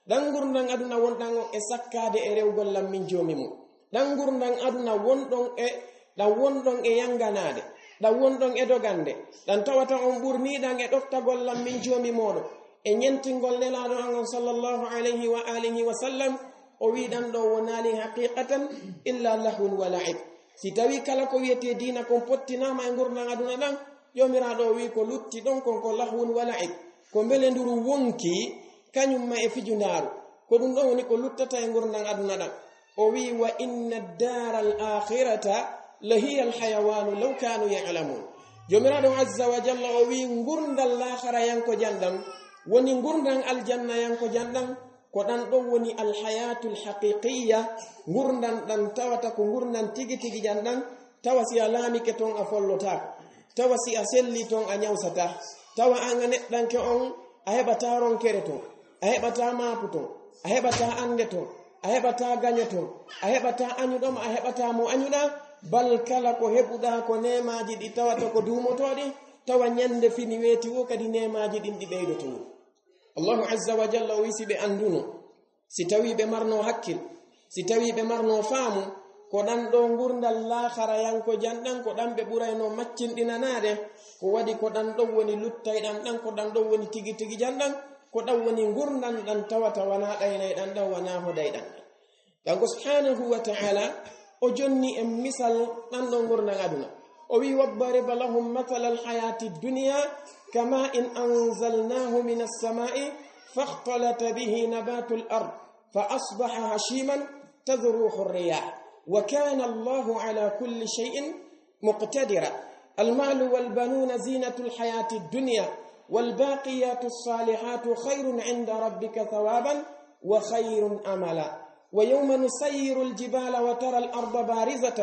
ɗan ngurndan aduna wonɗan on e sakkaade e rewgol lam min Joomi mum, ɗan ngurndan aduna wonɗon e, ɗan wonɗon e yanganaade, ɗan wonɗon e dogande, ɗan tawata on ɓurniiɗan e ɗoftagol lam min Joomi mooɗon, e ñentingol Nelaaɗo an on sallallahu alayhi wa alihi wa sallam, o wi'i ɗan ɗoo wonaali haqiqatan illa lahwun wa la'ib. Si tawii kala ko wi'etee diina kon pottinaama e ngurndan aduna ɗan, Joomiraaɗo o wi'i ko lutti ɗon kon ko lahwun wa la'ib, ko mbelenduru wonki, kañum ma e fijundaaru. Ko ɗum ɗon woni ko luttata e ngurndan aduna ɗan. O wi'i, "Wa inna ad-dara al-akhirata la hiya al-hayawanu law kanu ya'lamun." Joomiraaɗo azza wa jalla o wi'i, ngurndan laakharayankojan ɗan woni ngurndan aljannayankojan ɗan, ko ɗan ɗon woni al-hayatul haqiqiyya, ngurndan ɗan tawata ko ngurndan tigi tigi jan ɗan, tawa si a laamike ton a follotaako, tawa si a selli ton a ñawsataa, tawa an a neɗɗanke on a heɓataa ronkere ton, a heɓataa maaku ton, a heɓataa annde ton, a heɓataa gaño ton, a heɓataa añuɗo ma, a heɓataa mo añuɗaa, bal kala ko heɓuɗaa ko neemaaji ɗi tawata ko duumotooɗi, tawa ñande fini weeti woo kadi neemaaji ɗin ɗi ɓeydoto woo. Allahu azza wa jalla o wi'i si ɓe annduno, si tawii ɓe marno hakkil, si tawii ɓe marno faamu, ko ɗan ɗoo ngurndan laakharayankojan ɗan, ko ɗan ɓe ɓurayno maccinɗinanaade, ko waɗi ko ɗan ɗon woni luttayɗan ɗan, ko ɗan ɗon woni tigi tigi jan ɗan, ko ɗan woni ngurndan ɗan tawata wanaa ɗaynayɗan ɗan, wanaa hodayɗan ɗan. Kanko subhanahu wa ta'ala, o jonni en misal ɗan ɗoo ngurndan aduna. O wi'i, "Waddarib lahum mathalal hayati dunya, kama in anzalnahu minas sama'i, fakhtalata bihi nabatul ard, fa asbaha hashiman tadhruhu ar-riyah, wa kana Allahu ala kulli shay'in مقتدرا. المال والبنون زينة الحياة الدنيا، والباقيات الصالحات خير عند ربك ثوابا وخير أملا. ويوم نسير الجبال وترى الأرض بارزة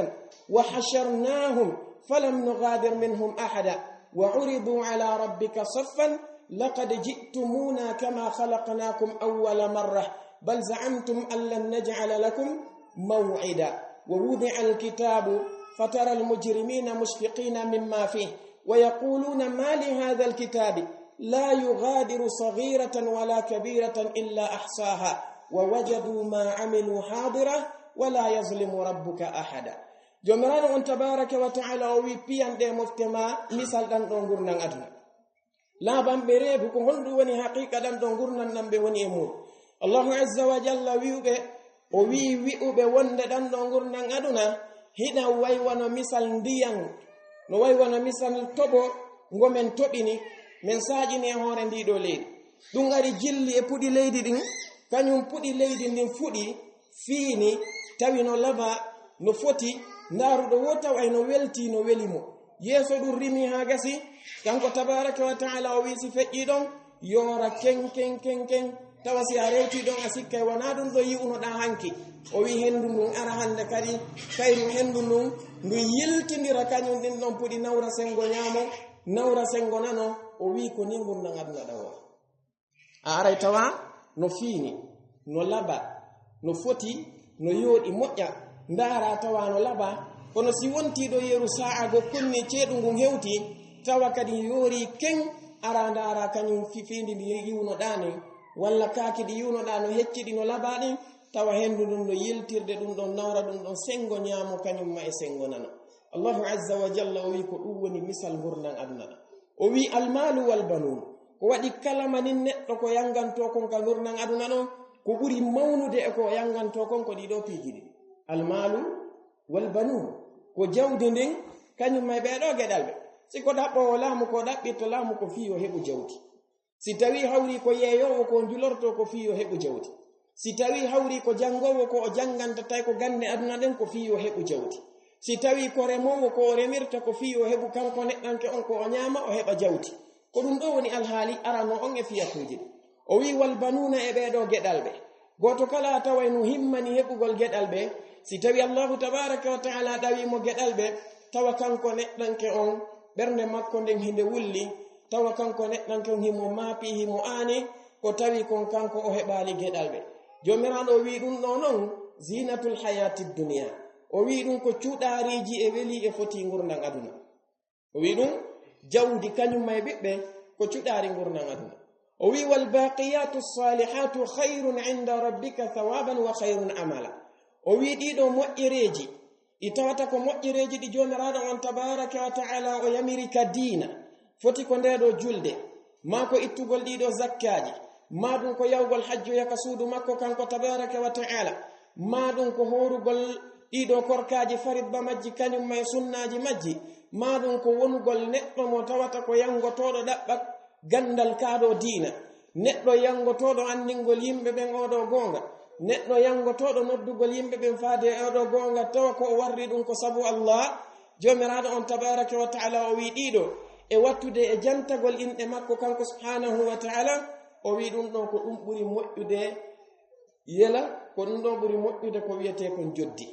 وحشرناهم فلم نغادر منهم أحدا وعرضوا على ربك صفا لقد جئتمونا كما خلقناكم أول مرة بل زعمتم أن لن نجعل لكم موعدا." ووضع الكتاب فترى المجرمين مشفقين مما فيه ويقولون ما لهذا الكتاب لا يغادر صغيرة ولا كبيرة إلا أحصاها ووجدوا ما عملوا حاضرا ولا يظلم ربك أحدا. Joomiraaɗo on tabaaraka wa ta'ala o wi'i, piyan ɗe mofte ma misal ɗan ɗo ngurndan aduna. Laaɓanɓe reedu ko honɗum woni haqiiqa ɗan ɗo ngurndan ɗan ɓe woni e muuɗum. Allahu azza wa jalla wi'uɓe, o wi'i wi'uɓe wonde ɗan ɗo ngurndan aduna hiɗan way wano misal ndiyan, no way wano misal toɓo ngo men toɓini, men saaƴini e hoore ndii ɗo leydi. Ɗum ari jilli e puɗi leydi ɗin, kañum puɗi leydi ndin fuɗi, fiini, tawi no laba, no foti, ndaaruɗo wo taw ay no welti, no weli mo. Yeeso ɗum rimi haa gasi, kanko tabaaraka wa ta'ala o wi'i si feƴƴii ɗon, yoora ken, ken, ken, ken, tawa si a rewtii ɗon a sikkay wanaa ɗum ɗo yi'unoɗaa hanki. O wi'i henndu ndun ara hannde kadi, kayru henndu ndun, ndu yiltindira kañum ɗin ɗon puɗi nawra senngo ñaamo, nawra senngo nano, o wi'i ko nii ngurndan aduna ɗan woni. A aray tawa no fiini, no laba, no foti, no yooɗi moƴƴa, ndaara tawa no laba, kono si wontii ɗo yeru saa'a goo kunni ceeɗu ngun hewti, tawa kadi yoori ken, ara ndaara kañum fi-, fiindi ndi yiwnoɗaa ni, walla kaaki ɗi yiwnoɗaa no hecciɗi no labaa ɗin, tawa henndu ndun no yiltirde ɗum ɗon, nawra ɗum ɗon, senngo ñaamo kañum ma e senngo nano. Allahu azza wa jalla o wi'i ko ɗum woni misal ngurndan aduna ɗan. O wi'i, "Almalu wal banun." Ko waɗi kala manin neɗɗo ko yanngantoo kon ka ngurndan aduna ɗon, ko ɓuri mawnude e ko yanngantoo kon ko ɗii ɗoo piiji ɗiɗi. Almalu wal banun. Ko jawdi ndin, kañum ma e ɓee ɗoo geɗalɓe. Si ko ɗaɓɓoowo laamu, ko ɗaɓɓitto laamu ko fii yo heɓu jawdi. Si tawii hawrii ko yeeyoowo ko njulortoo ko fii yo heɓu jawdi. Si tawii hawrii ko janngoowo ko o jannganta tawi ko gannde aduna ɗen ko fii yo heɓu jawdi. Si tawii ko remoowo ko o remirta ko fii yo heɓu kanko neɗɗanke on ko o ñaama o heɓa jawdi. Ko ɗum ɗoo woni alhaali aranoo on e fiyakuuji ɗin. O wi'i, "Wal banuuna e ɓee ɗoo geɗalɓe." Gooto kala a taway no himmani heɓugol geɗalɓe. Si tawii Allaahu tabaaraka wa ta'ala ɗawii mo geɗalɓe, tawa kanko neɗɗanke on ɓernde makko nden hinde wulli, tawa kanko neɗɗanke on himo maapi, himo aani, ko tawi kon kanko o heɓaali geɗalɓe. Joomiraaɗo o wi'i ɗum ɗoo non, "Zinatul hayati dunya." O wi'i ɗum ko cuɗaariiji e welii e fotii ngurndan aduna. O wi'i ɗum jawdi kañum ma e ɓiɓɓe ko cuɗaari ngurndan aduna. O wi'i, "Wal baqiyatu salihatu khayrun inda rabbika thawaban wa khayrun amala." O wi'i ɗii ɗoo moƴƴereeji, ɗi tawata ko moƴƴereeji ɗi Joomiraaɗo on tabaaraka wa ta'ala o yamiri ka diina, foti ko ndee ɗoo julde, maa ko ittugol ɗii ɗoo zakkaaji, maa ɗum ko yahugol hajjoya ka suudu makko kanko tabaaraka wa ta'ala, maa ɗum ko hoorugol ɗii ɗoo korkaaji faridba majji kañum ma e sunnaaji majji, maa ɗum ko wonugol neɗɗo mo tawata ko yanngotooɗo ɗaɓɓa ganndal kaa ɗoo diina, neɗɗo yanngotooɗo anndingol yimɓe ɓen oo ɗoo goonga, neɗɗo yanngotooɗo noddugol yimɓe ɓen faade e oo ɗoo goonga, tawa ko o warri ɗum ko sabu Allah, Joomiraaɗo on tabaaraka wa ta'ala o wi'i ɗii ɗoo, e wattude e jantagol inɗe makko kanko subhaanahu wa ta'ala, o wi'i ɗum ɗoo ko ɗum ɓuri moƴƴude yela, ko ɗum ɗoo ɓuri moƴƴude ko wi'etee kon joddi.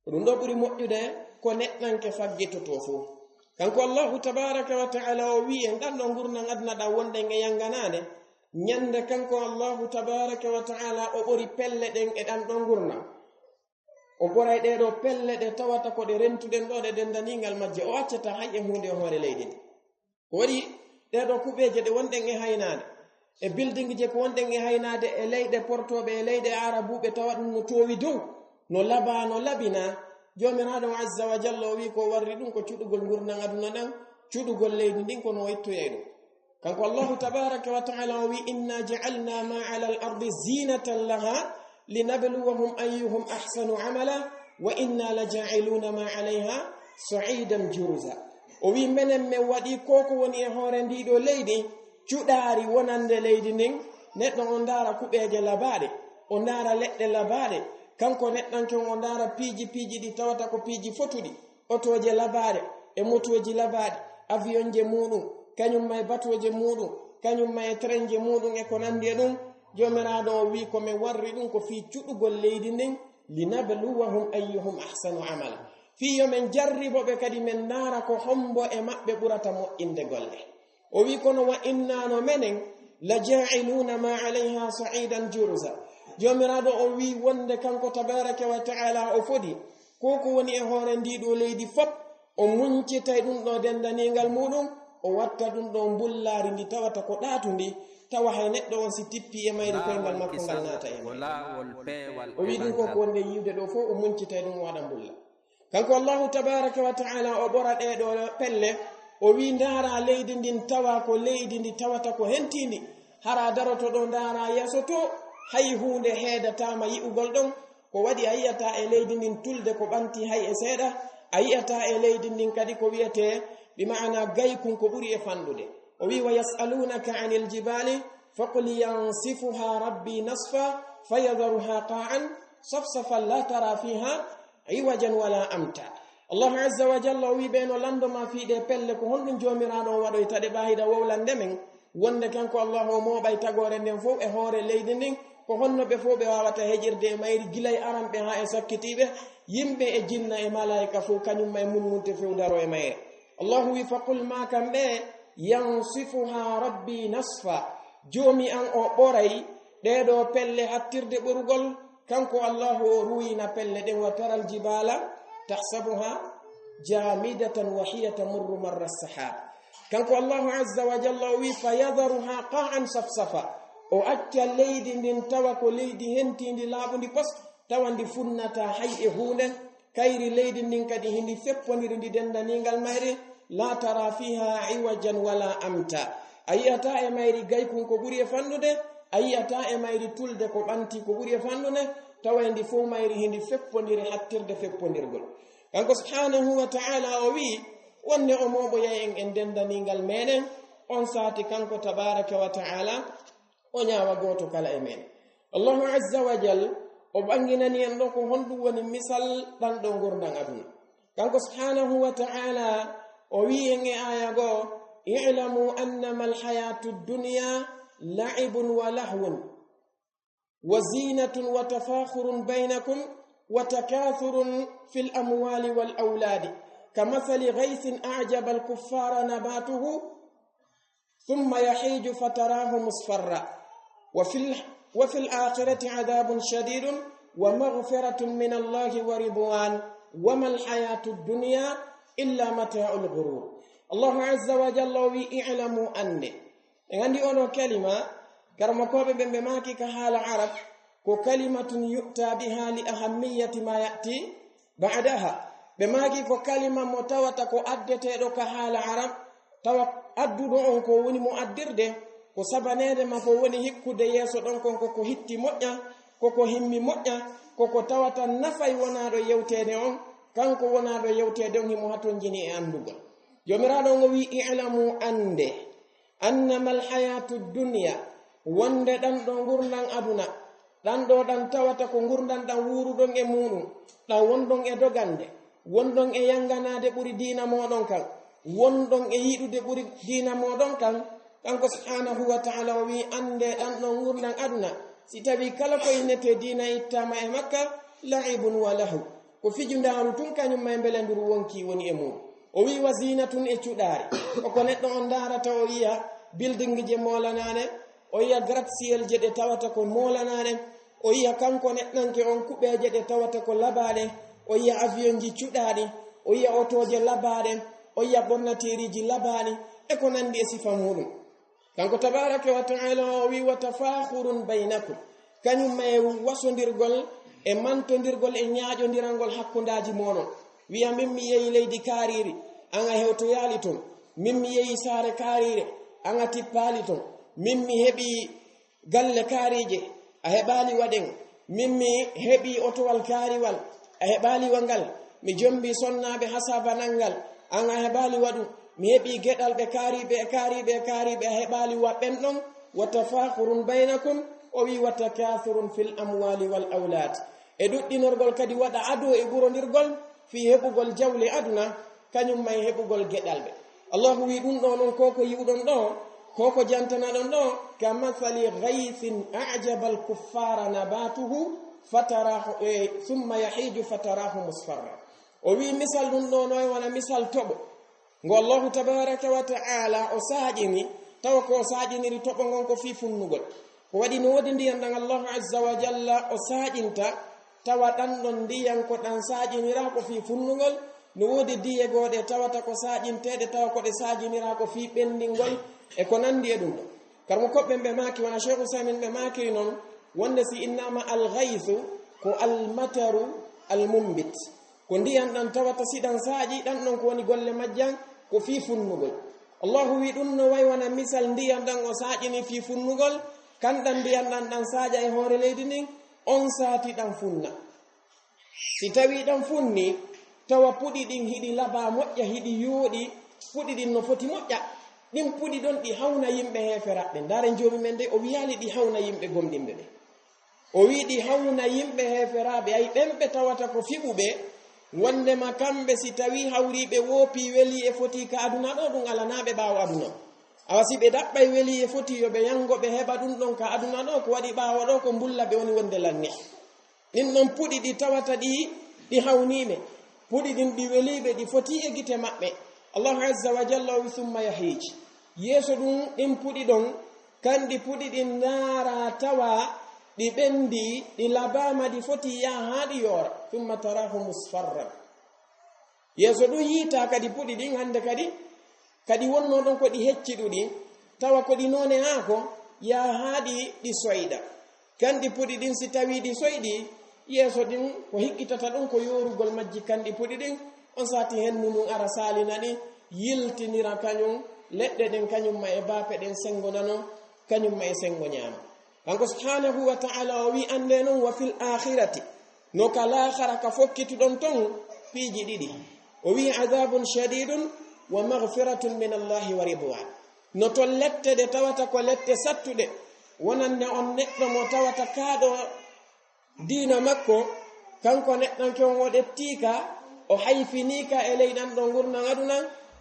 Ko ɗum ɗoo ɓuri moƴƴude ko neɗɗanke faggitotoo fow. Kanko Allaahu tabaaraka wa ta'ala o wi'i en ɗan ɗoo ngurndan aduna ɗan wonɗen e yannganaade, ñande kanko Allaahu tabaaraka wa ta'ala o ɓori pelle ɗen e ɗan ɗoo ngurndan. O ɓoray ɗee ɗoo pelle ɗe tawata ko ɗe rentuɗen ɗoo ɗe denndaniingal majje, o accataa hay e huunde e hoore leydi ndi. Ko waɗi ɗee ɗoo kuɓeeje ɗe wonɗen e haynaade, e buildingje ko wonɗen e haynaade, e leyɗe portooɓe, e leyɗe aarabuuɓe, tawa ɗum no toowi dow, no labaa, no labinaa. Joomiraaɗo on azza wa jalla o wi'i ko warri ɗum ko cuɗugol ngurndan aduna ɗan, cuɗugol leydi ndin ko no o ittoyay ɗum. Kanko Allahu tabaaraka wa ta'ala o wi'i, "Inna ja'alna ma 'ala al-ardi zinatan laha linabluwahum ayyuhum ahsanu amala wa inna la ja'iluna ma 'alayha sa'idan juruza." O wi'i, "Menen men waɗi ko ko woni e hoore ndii ɗoo leydi cuɗaari wonande leydi ndin." Neɗɗo on ndaara kuɓeeje labaaɗe, o ndaara leɗɗe labaaɗe, kanko neɗɗanke on o ndaara piiji, piiji ɗi tawata ko piiji fotuɗi, otooje labaaɗe, e motooji labaaɗi, avionje muuɗum, kañum ma e batooje muuɗum, kañum ma e trenje muuɗum e ko nanndi e ɗum. Joomiraaɗo o wi'i ko men warri ɗum ko fii cuɗugol leydi ndin, "linabluwahum ayyuhum ahsanu amala." Fii yo men jarribo ɓe kadi men ndaara ko hombo e maɓɓe ɓurata moƴƴinde golle. O wi'i, "Kono wa inna no menen, la ja'iluna ma 'alayha sa'idan juruza." Joomiraaɗo o wi'i wonde kanko tabaaraka wa ta'ala o fodi, ko ko woni e hoore ndii ɗoo leydi fof, o muñcitay ɗum ɗoo denndaniingal muuɗum, o watta ɗum ɗoo mbullaari ndi tawata ko ɗaatundi, tawa hay neɗɗo on si tippii e mayri koyngal makko ngal naata e mayri. O wii ɗum ko ko wonde yiwde ɗoo fof, o muñcitay ɗum o waɗa mbulla. Kanko Allahu tabaraka wa ta'ala o ɓora ɗee ɗoo pelle, o wii ndaara leydi ndin tawa ko leydi ndi tawata ko hentiindi, hara daroto ɗoo ndaara yeeso to, hay huunde heedataama yi'ugol ɗon, ko waɗi a yi'ata e leydi ndin tulde ko ɓanti hay e seeɗa, a yi'ata e leydi ndin kadi ko wi'etee bi ma'ana gaykun ko ɓuri e fanɗude. O wii wa yas'alunaka anil jibali, faqul yansifuha rabbi nasfa, fayadharuha qa'an safsafan la tara fiha iwajan wala amta. Allahu azza wa jalla o wii ɓe no lanndo ma fii ɗee pelle, ko honɗum Joomiraaɗo on waɗoyta ɗe ɓaa hiɗa wowlande men? Wonde kanko Allahu o mooɓay tagoore nden fow e hoore leydi ndin, ko honno ɓe fow ɓe waawata heƴirde e mayri gilay aranɓe haa e sakkitiiɓe, yimɓe e jinna e malaa'ika fow, kañum ma e munmunte fow daro e mayre. Allahu wii, faqul ma kam ɓe, yansifuha rabbi nasfa, Joomi an o ɓoray ɗee ɗoo pelle hattirde ɓorugol, kanko Allahu o ruuyina pelle ɗen, wa taral jibala tahsabuha jamidatan wa hiya tamurru marra sahab. Kanko Allahu azza wa jalla o wii, fa yadharuha qa'an safsafa, o acca leydi ndin tawa ko leydi hentiindi laaɓundi pos, tawa ndi funnata hay e huunde, kayri leydi ndin kadi hindi feppondiri ndi denndaniingal mayri, la tara fiha iwajan wala amta. A yi'ata e mayri gaykun ko ɓuri e fanɗude, a yi'ata e mayri tulde ko ɓanti ko ɓuri e fanɗude, tawa ndi fow mayri hindi feppondiri hattirde feppondirgol. Kanko subhanahu wa ta'ala o wii, wonde o mooɓoyay en e denndaniingal meɗen, on saati kanko tabaraka wa ta'ala, o ñaawa gooto kala e men. Allahu azza wa jal, o ɓanginani en ɗo ko honɗum woni misal ɗan ɗo ngurndan aduna. Kanko subhanahu wa ta'ala, o wii en e aya goo, i'lamu annama alhayatu dunya la'ibun wa lahwun, wa zinatun wa tafakhurun baynakum, wa takathurun fil amwali wal awladi, kamathali ghaythin a'jaba alkuffara nabatuhu, ثم يهيج فتراه مصفرا وفي ال-، وفي الآخرة عذاب شديد ومغفرة من الله ورضوان وما الحياة الدنيا إلا متاع الغرور. Allahu azza wa jalla o wii, i'lamu, annde. En anndi oɗo kalima, karamokooɓe ɓen ɓe maaki ka haala Arab, ko kalimatun yu'ta biha li ahammiyati ma ya'ti ba'daha. Ɓe maaki ko kalima mo tawata ko addeteeɗo ka haala Arab, tawa adduɗo on ko woni mo addirde, ko sabaneede ma ko woni hikkude yeeso ɗon kon, ko ko hitti moƴƴa, ko ko himmi moƴƴa, ko ko tawata nafay wonaaɗo yewteede on, kanko wonaaɗo yewteede on himo hatonjini e anndugol. Joomiraaɗo on o wii, i'lamu, annde, annama alhayatu dunya, wonde ɗan ɗo ngurndan aduna, ɗan ɗo ɗan tawata ko ngurndan ɗan wuuruɗon e muuɗum, ɗan wonɗon e dogande, wonɗon e yanganaade ɓuri diina mooɗon kan, wonɗon e yiɗude ɓuri diina mooɗon kan, kanko subhanahu wa ta'ala o wii, annde ɗan ɗo ngurndan aduna, si tawii kala ko innetee diina ittaama e makka, la'ibun wa lahu. Ko fijundaaru tun, kañum ma e mbelenduru wonkii woni e muuɗum. O wii, wa zinatun, e cuɗaari. Ko ko neɗɗo on ndaarata, o yiya buildingje moolanaaɗe, o yiya gratte-cielje ɗe tawata ko moolanaaɗe, o yiya kanko neɗɗanke on kuɓeeje ɗe tawata ko labaaɗe, o yiya avionji cuɗaaɗi, o yiya otooje labaaɗe, o yiya ɓornateeriiji labaaɗi, e ko nanndi e sifa muuɗum. Kanko tabaraka wa ta'ala o wii, wa tafakhurun baynakum, kañum ma e wasondirgol, e mantondirgol, e ñaaƴondirangol hakkundaaji mooɗon. Wiya, min mi yehi leydi kaariiri, an a hewtoyaali ton. Min mi yehi saare kaariire, an a tippaali ton. Min mi heɓi galle kaariije, a heɓaali wa ɗen. Min mi heɓi otowal kaariwal, a heɓaali wa ngal. Mi jombi sonnaaɓe hasaba nanngal, an a heɓaali wa ɗum. Mi heɓi geɗalɓe kaariiɓe e kaariiɓe e kaariiɓe, a heɓaali wa ɓen ɗon. Wa tafakhurun baynakum, o wii, wa takathurun fil amwali wal awlad. E ɗuɗɗinorgol kadi waɗa ado e ɓurondirgol fii heɓugol jawle aduna, kañum ma e heɓugol geɗalɓe. Allahu wii ɗum ɗo non, ko ko yi'uɗon ɗo, ko ko jantanaɗon ɗo, ka mathali ghaythin a'jaba al-kuffara nabatuhu fatarahu, eh, thumma yahiju fatarahu musfarra. O wii misal ɗum ɗo no e wona misal toɓo. Ngo Allahu tabaraka wa ta'ala o saaƴini, tawa ko o saaƴiniri toɓo ngon ko fii funnugol. Ko waɗi no woodi ndiyan ɗan Allahu azza wa jalla o saaƴinta, tawa ɗan ɗon ndiyan ko ɗan saaƴiniraa ko fii funnugol, no woodi diye goo ɗe tawata ko saaƴinteeɗe tawa ko ɗe saaƴiniraa ko fii ɓenndingol, e ko nanndi e ɗun ɗon. Karmo koɓɓen ɓe maaki, wano Sheikh Usaymin ɓe maakiri non, wonnde si innaama al-ghaythu ko al-mataru al-mumbit. Ko ndiyan ɗan tawata si ɗan saaƴi, ɗan ɗon ko woni golle majjan ko fii funnugol. Allahu wi'i ɗun no wa'i wano misal ndiyan ɗan o saaƴini fii funnugol, kan ɗan ndiyan ɗan ɗan saaƴa e hoore leydi ndin, on sati ɗan funna. Si tawii ɗan funni, tawa puɗi ɗin hiɗi labaa moƴƴa, hiɗi yooɗi, puɗi ɗin no foti moƴƴa. Ɗin puɗi ɗon ɗi hawna yimɓe heeferaaɓe. Ndaaren Joomi men de, o wi'aali ɗi hawna yimɓe gomɗinɓe ɓe. O wi'i ɗi hawna yimɓe heeferaaɓe, ay ɓen ɓe tawata ko fiɓuɓe, wondema kamɓe si tawii hawrii ɓe woopii welii e fotii ka aduna ɗoo, ɗun alanaa ɓe ɓaawo aduna. Awa si ɓe ɗaɓɓay welii e fotii yo ɓe yango ɓe heɓa ɗun ɗon ka aduna ɗoo, ko waɗi ɓaawo ɗoo ko mbulla ɓe woni wonde lanni. Ɗin ɗon puɗi ɗi tawata ɗi, ɗi hawniiɓe. Puɗi ɗin ɗi weliiɓe, ɗi fotii e gite maɓɓe. Allahu Azza wa Jalla o wi'i, "Summa yahiij." Yeeso ɗun ɗin puɗi ɗon, kandi puɗi ɗin ndaara tawa ɗi ɓendi, ɗi labaama, ɗi fotii yaha haa ɗi yoora. "Summa taraahu musfarran." Yeeso ɗun yiita kadi puɗi ɗin hande kadi, kadi wonnoo ɗon ko ɗi hecciɗuɗi, tawa ko ɗi noone haako, yaha haa ɗi, ɗi soyɗa. Kandi puɗi ɗin si tawii ɗi soyɗii, yeeso ɗin ko hikkitata ɗun ko yoorugol majji kandi puɗi ɗin, on sati hendu ndun ara saalina ɗi, yiltinira kañun, leɗɗe ɗen kañun ma e baafe ɗen sengonano, kañun ma e sengo ñaama. Kanko subhanahu wa ta'ala o wi'i, "Annde non, wa fil akhirati," no ka laakhara ka fokkituɗon ton piiji ɗiɗi. O wi'i, "Adhabun shadidun wa maghfiratun min Allahi wa ridwan." No ton lette ɗe tawata ko lette sattuɗe, wonande on neɗɗo mo tawata kaaɗo diina makko, kanko neɗɗanke on o ɗettiika, o hayfiniika e ley ɗan ɗoo ngurndan aduna,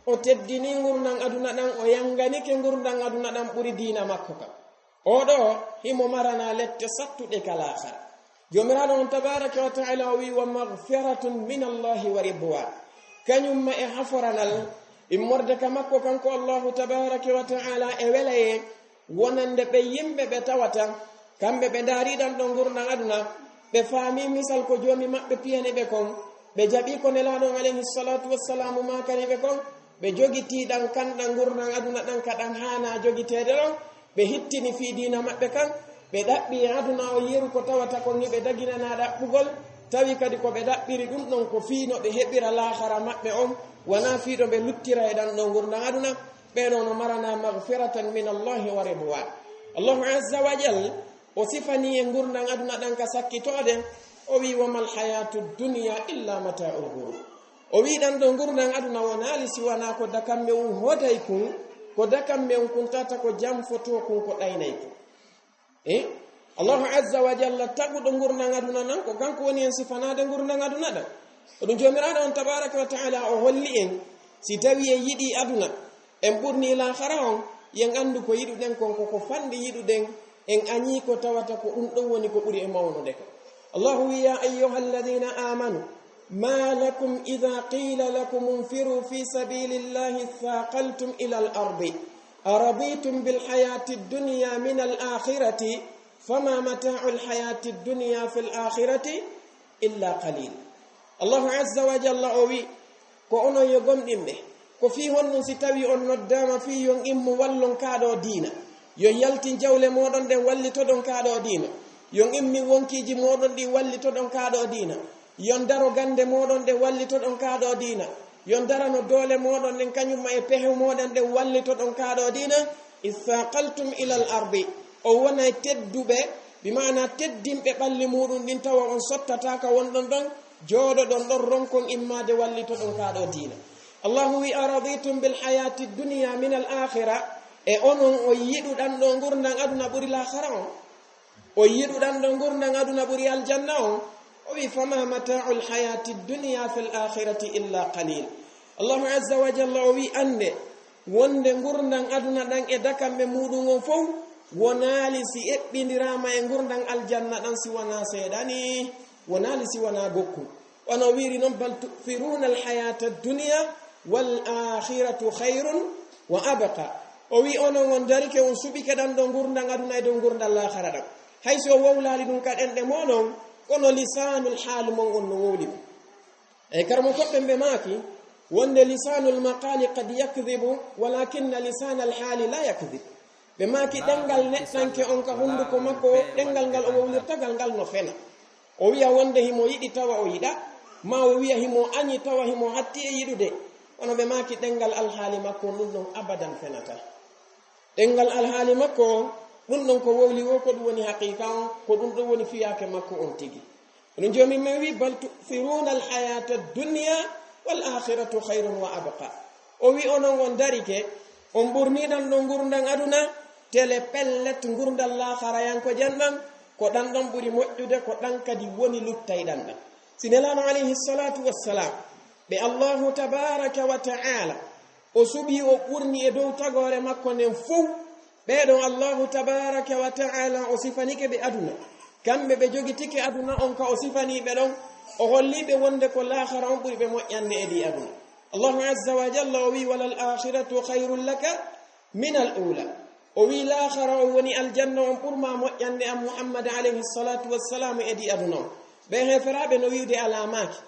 o teddinii ngurndan aduna ɗan, o yanganike ngurndan aduna ɗan ɓuri diina makko kan. Oo ɗoo, himo maranaa lette sattuɗe ka laakhara. Joomiraaɗo on tabaaraka wa ta'ala o wi'i, "Wa maghfiratun min Allahi wa ridwan." Kañun ma e haforanal immorde ka makko kanko Allahu tabaaraka wa ta'ala e welayee wonande ɓe yimɓe ɓe tawata kamɓe ɓe ndaarii ɗan ɗoo ngurndan aduna, ɓe faamii misal ko Joomi maɓɓe piyani ɓe kon, ɓe jaɓii ko Nelaaɗo on alayhi salatu wassalaamu maakani ɓe kon, ɓe jogitii ɗan kan ɗan ngurndan aduna ɗan ka ɗan haanaa jogiteede ɗon, ɓe hittini fii diina maɓɓe kan, ɓe ɗaɓɓi e aduna on yeru ko tawata kon hiɓe daginanaa ɗaɓɓugol, tawi kadi ko ɓe ɗaɓɓiri ɗun ɗon ko fii no ɓe heɓira laakhara maɓɓe on, wanaa fii ɗo ɓe luttira e ɗan ɗoo ngurndan aduna, ɓee ɗoo no maranaa maghfiratan min Allahi wa ridwan. Allahu Azza wa Jal, o sifanii en ngurndan aduna ɗan ka sakkitoode, o wi'i, "Wa mal hayatu dunya illa mata'ul ghurur." O wi'i ɗan ɗoo ngurndan aduna wonaali si wanaa ko dakamme un hoday kun, ko dakamme un kun tata ko janfotoo kun, ko ɗaynay kun. E Allahu Azza wa Jalla taguɗo ngurndan aduna ɗan, ko kanko woni en sifanaade ngurndan aduna ɗan. Ko ɗun Joomiraaɗo on tabaaraka wa ta'ala o holli en, si tawii en yiɗii aduna, en ɓurnii laakhara on, yo en anndu ko yiɗuɗen kon ko ko fanɗi yiɗuɗen, en añii ko tawata ko ɗun ɗon woni ko ɓuri e mawnude kon. Allahu wi'i, "Ya ayyuhalladhina amanu, ma lakum idha qila lakum unfiru fi sabilillahi thaqaltum ila al-ardi, araditum bil hayati dunya min al-akhirati, fama mata'ul hayati dunya fil akhirati illa qalil." Allahu Azza wa Jalla o wi'i, "Ko onon yo gomɗinɓe, ko fii honɗun si tawii on noddaama fii yo on immu wallon kaa ɗoo diina? Yo on yaltin jawle mooɗon ɗen wallitoɗon kaa ɗoo diina. Yo on immin wonkiiji mooɗon ɗin wallitoɗon kaa ɗoo diina. Yo on daro gannde mooɗon ɗen wallitoɗon kaa ɗoo diina. Yo on darano doole mooɗon ɗen kañun ma e pehe mooɗon ɗen wallitoɗon kaa ɗoo diina. Ithaqaltum ilal ardi." On wonay tedduɓe, bi maana teddinɓe ɓalli muuɗun ɗin, tawa on sottataa ka wonɗon ɗon, jooɗoɗon ɗon ronkon immaade wallitoɗon kaa ɗoo diina. Allahu wi'i, "Araditum bil hayati dunya min al akhira." E onon on yiɗuɗan ɗoo ngurndan aduna ɓuri laakhara on? On yiɗuɗan ɗoo ngurndan aduna ɓuri aljanna on? O wi'i, "Fama mata'ul hayati dunya fil akhirati illa qalil." Allahu Azza wa Jalla o wi'i, "Annde wonde ngurndan aduna ɗan e dakamme muuɗun on fow wonaali si eɓɓindiraama e ngurndan aljanna ɗan si wanaa seeɗa nii, wonaali si wanaa gokkun." Wano wi'iri non, "Bal tu'thiruna al hayata dunya wal akhiratu khayrun wa abqa." O wi'i, "Onon on darike, on suɓike ɗan ɗoo ngurndan aduna e dow ngurndan laakhara ɗan." Hay si o wowlaali ɗun ka ɗenɗe mooɗon, Kono lisaanul haali mon on no wowli ɗum. E karmo koɓɓe ɓe maaki, wonde lisaanul maqaali qad yakdibu, walakinna lisaanal haali la yakdib. Ɓe maaki ɗenngal neɗɗanke on ka hunnduko makko, ɗenngal ngal o wowlirta ngal, ngal no fena. O wiya wonde himo yiɗi tawa o yiɗa, ma o wiya himo añi tawa himo hatti e yiɗude. Kono ɓe maaki ɗenngal alhaali makko on ɗum ɗon abadan fenata. Ɗenngal alhaali makko on, ɗum ɗon ko wowli wo, ko ɗum woni haqiiqa on, ko ɗum ɗon woni fiyaake makko on tigi. Ɗum Joomi men wi, "Bal tu'thiruna al-hayata ad-dunya wal akhiratu khayrun wa abqa." O wi, "Onon on darike, on ɓurniɗan ɗon ngurndan aduna, tele pellet ngurndan laakharayankojan ɗan, ko ɗan ɗon ɓuri moƴƴude, ko ɗan kadi woni luttayɗan ɗan." Si Nelaaɗo alayhi salatu wassalam, ɓe Allahu tabaraka wa ta'ala o suɓii, o ɓurni e dow tagoore makko nden fow. Ɓee ɗon Allahu tabaraka wa ta'ala o sifanike ɓe aduna. Kamɓe ɓe jogitike aduna on ka o sifanii ɓe ɗon. O hollii ɓe wonde ko laakhara on ɓuri ɓe moƴƴande e ɗi aduna. Allahu azza wa jalla o wi'i, "Walal akhiratu khayrun laka minal ula." O wi'i, "Laakhara on woni aljanna on ɓurma moƴƴande an Muhammad alayhi salatu wassalam e ɗi aduna on." Ɓe heeferaaɓe no wi'ude alaa maaki.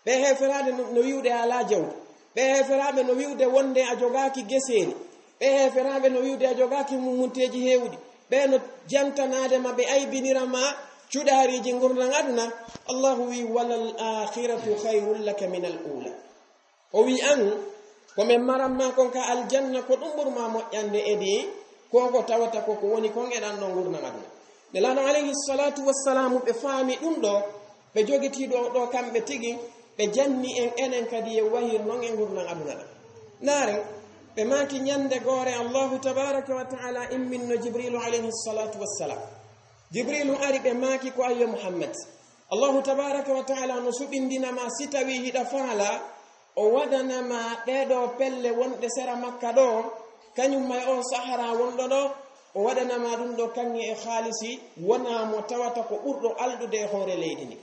Ɓe heeferaaɓe no, no wi'ude alaa jawdi. Ɓe heeferaaɓe no wi'ude wonde a jogaaki geseeli. Ɓe heeferaaɓe no wi'ude a jogaaki mummunteeji heewuɗi. Ɓe no jantanaade ma, ɓe aybinira ma cuɗaariiji ngurndan aduna. Allahu wi'i, "Walal akhiratu khayrun laka minal ula." O wi'i, "An, ko men maran ma kon ka aljanna, ko ɗum ɓurma moƴƴande e ɗi, ko ko tawata ko ko woni kon e ɗan ɗon ngurndan aduna." Nelaaɗo alayhi salatu wassalamu ɓe faami ɗum ɗo, ɓe jogitii ɗo, ɗo kamɓe tigi, ɓe janni en enen kadi e wahir non e ngurndan aduna ɗan. Naaren, ɓe maaki ñande goore Allahu tabaraka wa ta'ala imminno Jibrilu alayhi salatu wassalam. Jibrilu ari, ɓe maaki ko, "Ayyo Muhammad, Allahu tabaraka wa ta'ala no suɓindina ma si tawi hiɗa faala o waɗana ma ɗee ɗoo pelle wonɗe sera Makka ɗo, kañum ma e on Sahara wonɗo ɗo, o waɗana ma ɗum ɗo kaŋŋe e haalisi, wona mo tawata ko ɓurɗo alɗude e hoore leydi ndi."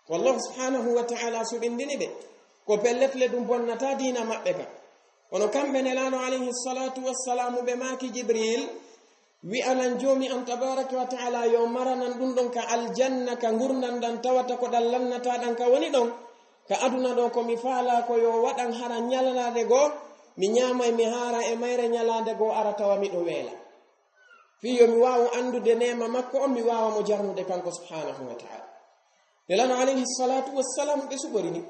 Ko Allahu subhanahu wa ta'ala suɓindini ɓe, ko pellet le ɗum bonnata diina maɓɓe ka. Kono kamɓe Nelaaɗo alayhi salatu wassalamu ɓe maaki Jibril, wi'anan Joomi an tabaraka wa ta'ala yo maranan ɗum ɗon ka aljanna, ka ngurndan ɗan tawata ko ɗan lannata ɗan ka woni ɗon. Ka aduna ɗo ko mi faala ko yo waɗan hara ñalaande goo, mi ñaamay mi haara e mayre ñalaande goo ara tawa miɗo weela. Fii yo mi waawu anndude neema makko on, mi waawa mo jarnude kanko subhanahu wa ta'ala. Nelaaɗo alayhi salatu wassalam ɓe suɓorini.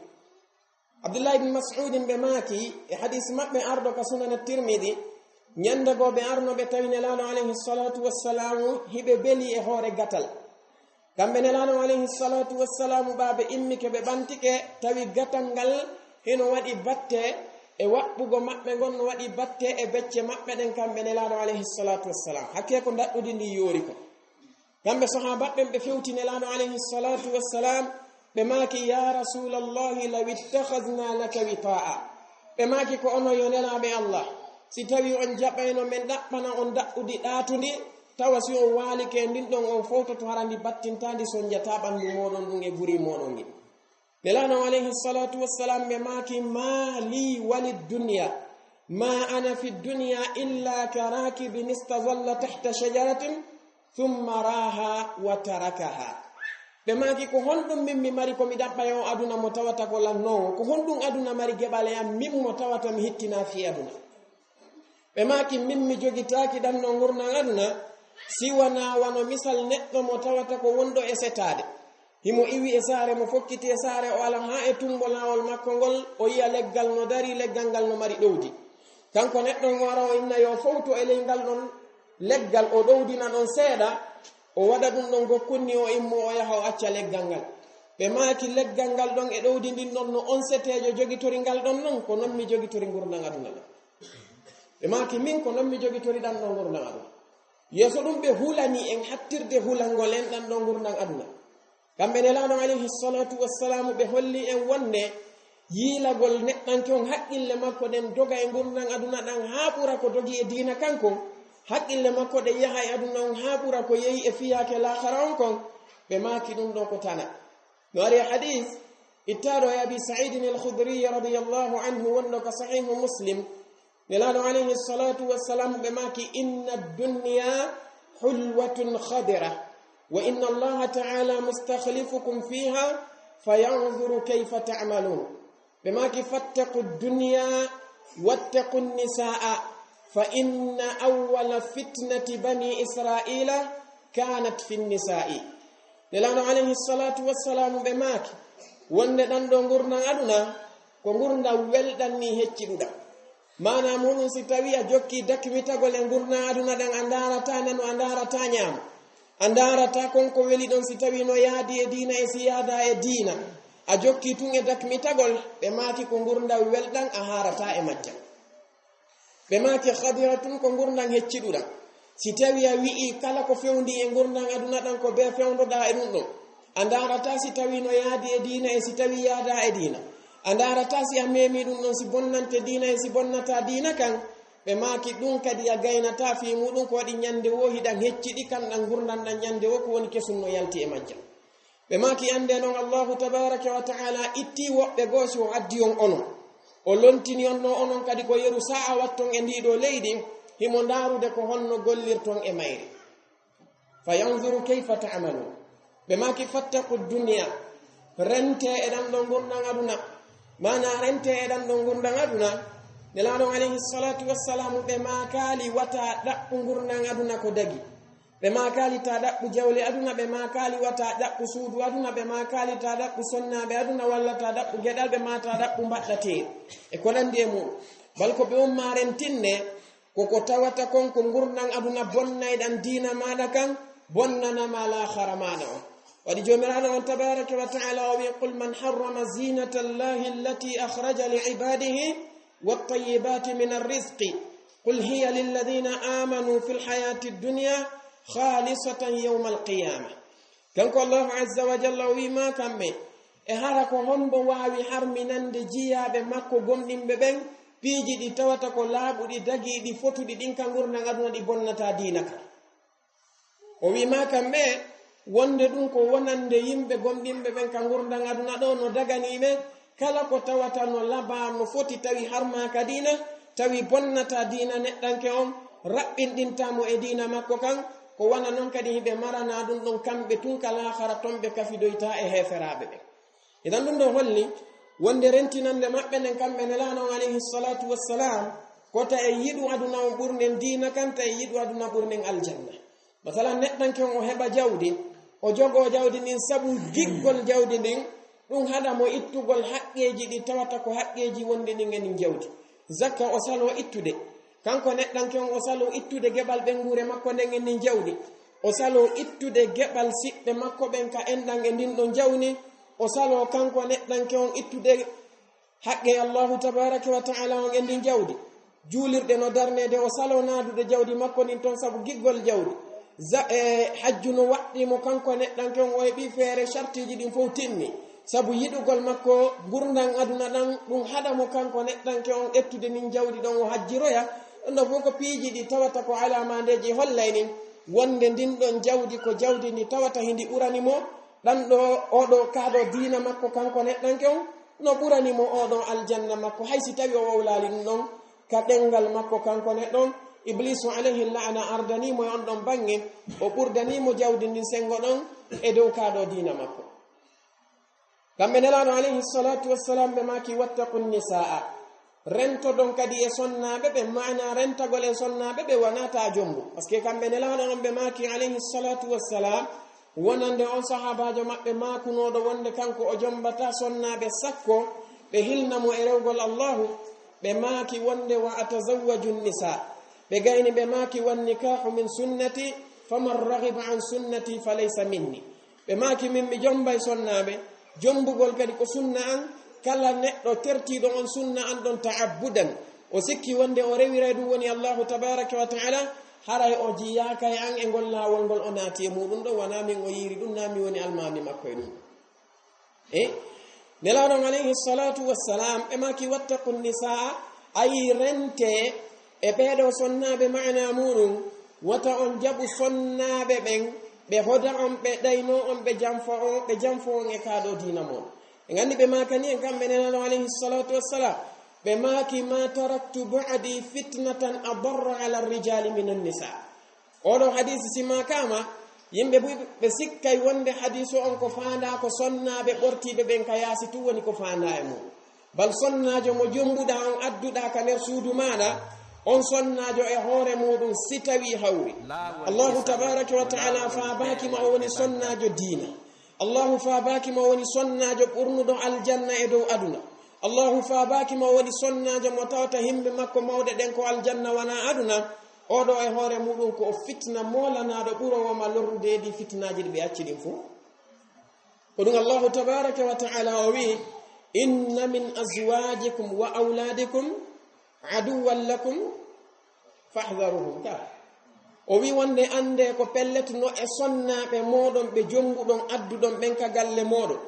Abdullah ibn Mas'udin ɓe maaki e hadis maɓɓe arɗo ka Sunan at-Tirmidhi, ñande goo ɓe arno ɓe tawi Nelaaɗo alayhi salatu wassalamu hiɓe beli e hoore gatal. Kamɓe Nelaaɗo alayhi salatu wassalamu ɓa ɓe immike ɓe ɓantike tawi gatal ngal hino waɗi batte e waɓɓugo maɓɓe ngon no waɗi batte e becce maɓɓe ɗen kamɓe Nelaaɗo alayhi salatu wassalam. Hakkee ko ndaɗɗudi ndi yoori ko. Kamɓe sahaaba ɓen ɓe fewti Nelaaɗo alayhi salatu wassalam, ɓe maaki, "Ya Rasulallahi, law ittakhadna laka wita'a." Ɓe maaki, "Ko onon yo Nelaaɓe Allah, si tawi on jaɓayno men ɗaɓɓana on daɗɗudi ɗaatundi, tawa si on waalike e ndin ɗon on fowtoto hara ndi battinta ndi sonjata ɓanndu mooɗon ɗum e guri mooɗon ɗin." Nelaaɗo alayhi salatu wassalam ɓe maaki, "Ma li walid dunya, ma ana fi dunya illa ka rakibin istazalla tahta shajaratin thumma raha wa tarakaha." Ɓe maaki, "Ko honɗum min mi mari ko mi ɗaɓɓay o aduna mo tawata ko lannoowo? Ko honɗum aduna mari geɓal e am min mo tawata mi hittinaa fii aduna?" Ɓe maaki, "Min mi jogitaaki ɗan no ngurndan aduna, si wanaa wano misal neɗɗo mo tawata ko wonɗo e setaade. Himo iwi e saare, mo fokkiti e saare, o ala haa e tummbo laawol makko ngol, o yi'a leggal no darii, leggal ngal no mari ɗowdi. Kanko neɗɗo on o ara o inna yo fowto e ley ngal ɗon leggal, o ɗowdina ɗon seeɗa, o waɗa ɗum ɗon gokkunni, o immo o yaha o acca leggal ngal." Ɓe maaki, "Leggal ngal ɗon e ɗowdi ndin ɗon no on seteejo jogitori ngal ɗon non, ko non mi jogitori ngurndan aduna ɗon." Ɓe maaki, "Min ko non mi jogitori ɗan ɗon ngurndan aduna." Yeeso ɗum ɓe hulani en hattirde hulangol en ɗan ɗon ngurndan aduna. Kamɓe Nelaaɗo alayhi salatu wassalamu ɓe holli en wonde yiilagol neɗɗanke on haqqille makko ɗen doga e ngurndan aduna ɗan haa ɓura ko dogi e diina kanko, haqqille makko ɗe yaha e aduna on haa ɓura ko yehi e fiyaake laakara on kon, ɓe maaki ɗum ɗo ko tana. No ari e hadis ittaaɗo e Abi Sa'idin al-Khudri radiyallahu anhu wonɗo ka Sahihu Muslim, Nelaaɗo alayhi salatu wassalam ɓe maaki, "Inna dunya hulwatun khadira." وإن الله تعالى مستخلفكم فيها فينظر كيف تعملون. Ɓe maaki, فاتقوا الدنيا واتقوا النساء فإن أول فتنة بني إسرائيل كانت في النساء. Nelaaɗo alayhi salatu wassalamu ɓe maaki, wonde ɗan ɗo ngurndan aduna, ko ngurndan welɗan ni hecciɗuɗan. Maana muɗum, si tawi a jokki dakmitagol e ngurndan aduna ɗan, a ndaarata nano, a ndaarata ñaamo, a ndaarata kon ko weli ɗon, si tawi no yaadi e diina e si yaada e diina, a jokki tun e dakmitagol, ɓe maaki ko ngurndan welɗan, a haarata e majjan. Ɓe maaki, khadiratun, ko ngurndan hecciɗuɗan. Si tawi a wi'i kala ko fewndi e ngurndan aduna ɗan ko bee fewndoɗaa e ɗum ɗon, a ndaarata si tawi no yaadi e diina e si tawi yaada e diina. A ndaarata si a meemi ɗum ɗon si bonnante diina e si bonnata diina kan. Ɓe maaki, ɗum kadi a gaynata fii muɗum ko waɗi ñande woo hiɗan hecciɗi kan ɗan ngurndan ɗan ñande woo ko woni kesun no yalti e majjan. Ɓe maaki, annde non Allahu tabaraka wa ta'ala itti woɓɓe goo si o addi on onon. O lontini on no onon kadi ko yeru sa'a watton e ndii ɗoo leydi, himo ndaarude ko honno gollirton e mayri. Fa yanzuru kayfa ta'malun. Ɓe maaki, fattaqu dunya. Rente e ɗan ɗon ngurndan aduna. Maana rente e ɗan ɗon ngurndan aduna. Nelaaɗo alayhi salatu wassalamu ɓe maakaali wata ɗaɓɓu ngurndan aduna ko dagi. Ɓe maakaali ta ɗaɓɓu jawle aduna, ɓe maakaali wata ɗaɓɓu suudu aduna, ɓe maakaali ta ɗaɓɓu sonnaaɓe aduna, walla ta ɗaɓɓu geɗal, ɓe maa ta ɗaɓɓu mbaɗɗatee. E ko nanndi e muɗum. Bal ko ɓe umma rentinne, ko ko tawata kon ko ngurndan aduna bonnayɗan diina maaɗa kan, bonnana ma laakhara maaɗa on. Waɗi Joomiraaɗo on tabaraka wa ta'ala o wi'i, qul man harrama zinata Allahi allati akhraja li ibadihi wat tayyibati min arrizqi. Qul hiya lilladhina amanu fil hayati dunya khalisatan yawmal qiyamah. Kanko Allahu azza wa jalla o wi'i ma kamɓe, e hara ko hombo waawi harminande jiyaaɓe makko gomɗinɓe ɓen piiji ɗi tawata ko laaɓuɗi dagiiɗi fotuɗi ɗin ka ngurndan aduna ɗi bonnata diina ka? O wi'i ma kamɓe wonde ɗum ko wonande yimɓe gomɗinɓe ɓen ka ngurndan aduna ɗo no daganii ɓe kala ko tawata no labaa no foti tawi harmaaka diina, tawi bonnata diina neɗɗanke on, raɓɓinɗinta mo e diina makko kan, ko wona non kadi hiɓe marana ɗum ɗon kamɓe tun ka laakhara ton ɓe kafidoyta e heeferaaɓe ɓen. Idan ɗum ɗon holli wonde rentinande maɓɓe nden kamɓe Nelaaɗo on alayhi salatu wassalam, ko ta e yiɗu aduna on ɓurnden diina kan, ta e yiɗu aduna ɓurnden aljanna. Masalan, neɗɗanke on o heɓa jawdi, o jogoo jawdi ndin sabu giggol jawdi ndin, ɗum haɗa mo ittugol haqqeeji ɗi tawata ko haqqeeji wonɗi ndin e ndin jawdi. Zakka o saloo ittude. Kanko neɗɗanke on o saloo ittude geɓal ɓeynguure makko nden e ndin jawdi. O saloo ittude geɓal siɓɓe makko ɓen ka enɗan e ndin ɗon jawdi. O saloo kanko neɗɗanke on ittude haqqe Allahu tabaraka wa ta'ala on e ndin jawdi. Juulirɗe no darneede, o saloo naadude jawdi makko ndin ton sabu giggol jawdi. Za-, e, hajju no waɗɗii mo kanko neɗɗanke on, o heɓii feere, shartiiji ɗin fow timmi. Sabu yiɗugol makko ngurndan aduna ɗan, ɗum haɗa mo kanko neɗɗanke on ƴettude ndin jawdi ɗon o hajjiroya. Ɗum ɗon fow ko piiji ɗi tawata ko alaamandeeji hollay nin wonde ndin ɗon jawdi ko jawdi ndi tawata hindi ɓurani mo ɗan ɗo, oo ɗo, kaa ɗo diina makko kanko neɗɗanke on, no ɓurani mo oo ɗon aljanna makko, hay si tawi o wowlaali ɗum ɗon ka ɗemngal makko kanko neɗɗo on. Ibliisu alayhi la'ana ardanii mo e on ɗon baŋŋe, o ɓurdanii mo jawdi ndin senngo ɗon e dow kaa ɗo diina makko. Kamɓe Nelaaɗo alayhi salatu wassalam ɓe maaki, wattaqu nisaa. Rentoɗon kadi e sonnaaɓe ɓe, maana rentagol e sonnaaɓe ɓe wonaa ta jombu. Parce que kamɓe Nelaaɗo on ɓe maaki alayhi salatu wassalam, wonande on sahaabaajo maɓɓe maakunooɗo wonde kanko o jombataa sonnaaɓe sakko ɓe hilna mo e rewgol Allahu, ɓe maaki wonde, wa atazawwaju nisaa. Ɓe gayni ɓe maaki, wan nikaahu min sunnati, faman raghiba an sunnati falaysa minni. Ɓe maaki, min mi jombay sonnaaɓe, jombugol kadi ko sunna an, kala neɗɗo tertiiɗo on sunna an ɗon ta'abbudan, o sikki wonde o rewiray ɗum woni Allahu tabaraka wa ta'ala, haray o jiyaaka e an e ngol laawol ngol o naati e muɗum ɗon, wonaa min o yiiri ɗum, naa mi woni almaami makko e ɗum. E Nelaaɗo on alayhi salatu wassalam, ɓe maaki, wattaqu nisaa, ayi rente e ɓee ɗoo sonnaaɓe, maana muɗum, wota on jaɓu sonnaaɓe ɓen, ɓe hoda on, ɓe ɗaynoo on, ɓe janfa on, ɓe janfo on e kaa ɗoo diina mon. En anndi ɓe maakani en kamɓe Nelaaɗo alayhi salatu wassalam, ɓe maaki, ma taraktu ba'di fitnatan adarra ala rijaali min annisaa. Oo ɗoo hadiisi si maakaama, Yimɓe buy ɓe sikkay wonde hadiisu on ko faandaa ko sonnaaɓe ɓortiiɓe ɓen ka yaasi tun woni ko faandaa e mum. Bal sonnaajo mo jombuɗaa on adduɗaa ka nder suudu maaɗa, on sonnaajo e hoore muuɗum si tawii hawri. Allahu tabaaraka wa ta'ala faabaaki ma o woni sonnaajo diina. Allahu faabaaki ma o woni sonnaajo ɓurnuɗo aljanna e dow aduna. Allahu faabaaki ma o woni sonnaajo mo tawata himɓe makko mawɗe ɗen ko aljanna wanaa aduna. Oɗo e hoore muuɗum ko o fitna moolanaaɗo ɓuroowo ma lorrude e ɗi fitnaaji ɗi ɓe acci ɗin fow. Ko ɗum Allahu tabaaraka wa ta'ala o wi'i, "Inna min azwaajikum wa awlaadikum aduwwan lakum fahdharuhum." Ka. O wi'i wonde anndee ko pellet no e sonnaaɓe mooɗon ɓe jombuɗon adduɗon ɓen ka galle mooɗon.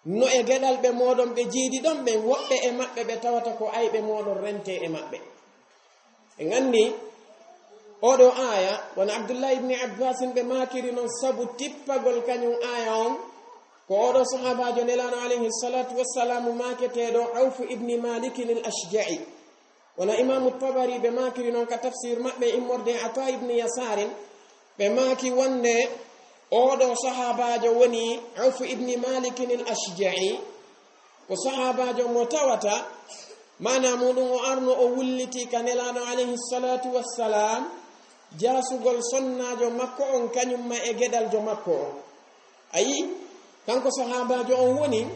No e geɗalɓe mooɗon ɓe jiidi ɗon ɓen, woɓɓe e maɓɓe ɓe tawata ko ayɓe mooɗon rentee e maɓɓe. En anndi, oɗo aaya, wona Abdullahi ibni Abbasin ɓe maakiri non sabu tippagol kañum aaya on, ko oɗo sahaabaajo Nelaaɗo alayhi salatu wassalamu maaketeeɗo Awfu ibni Malikin al Ashja'i. Wona Imaamu Tabari ɓe maakiri non ka tafsir maɓɓe immorde e Ata ibni Yasarin, ɓe maaki wonde oɗo sahaabaajo woni Awfu ibni Malikin al Ashja'i, ko sahaabaajo mo tawata, maana muuɗum o arno o wulliti ka Nelaaɗo alayhi salatu wassalam, jaasugol sonnaajo makko on kañum ma e geɗaljo makko on. A yi'i, kanko sahaabaajo on woni,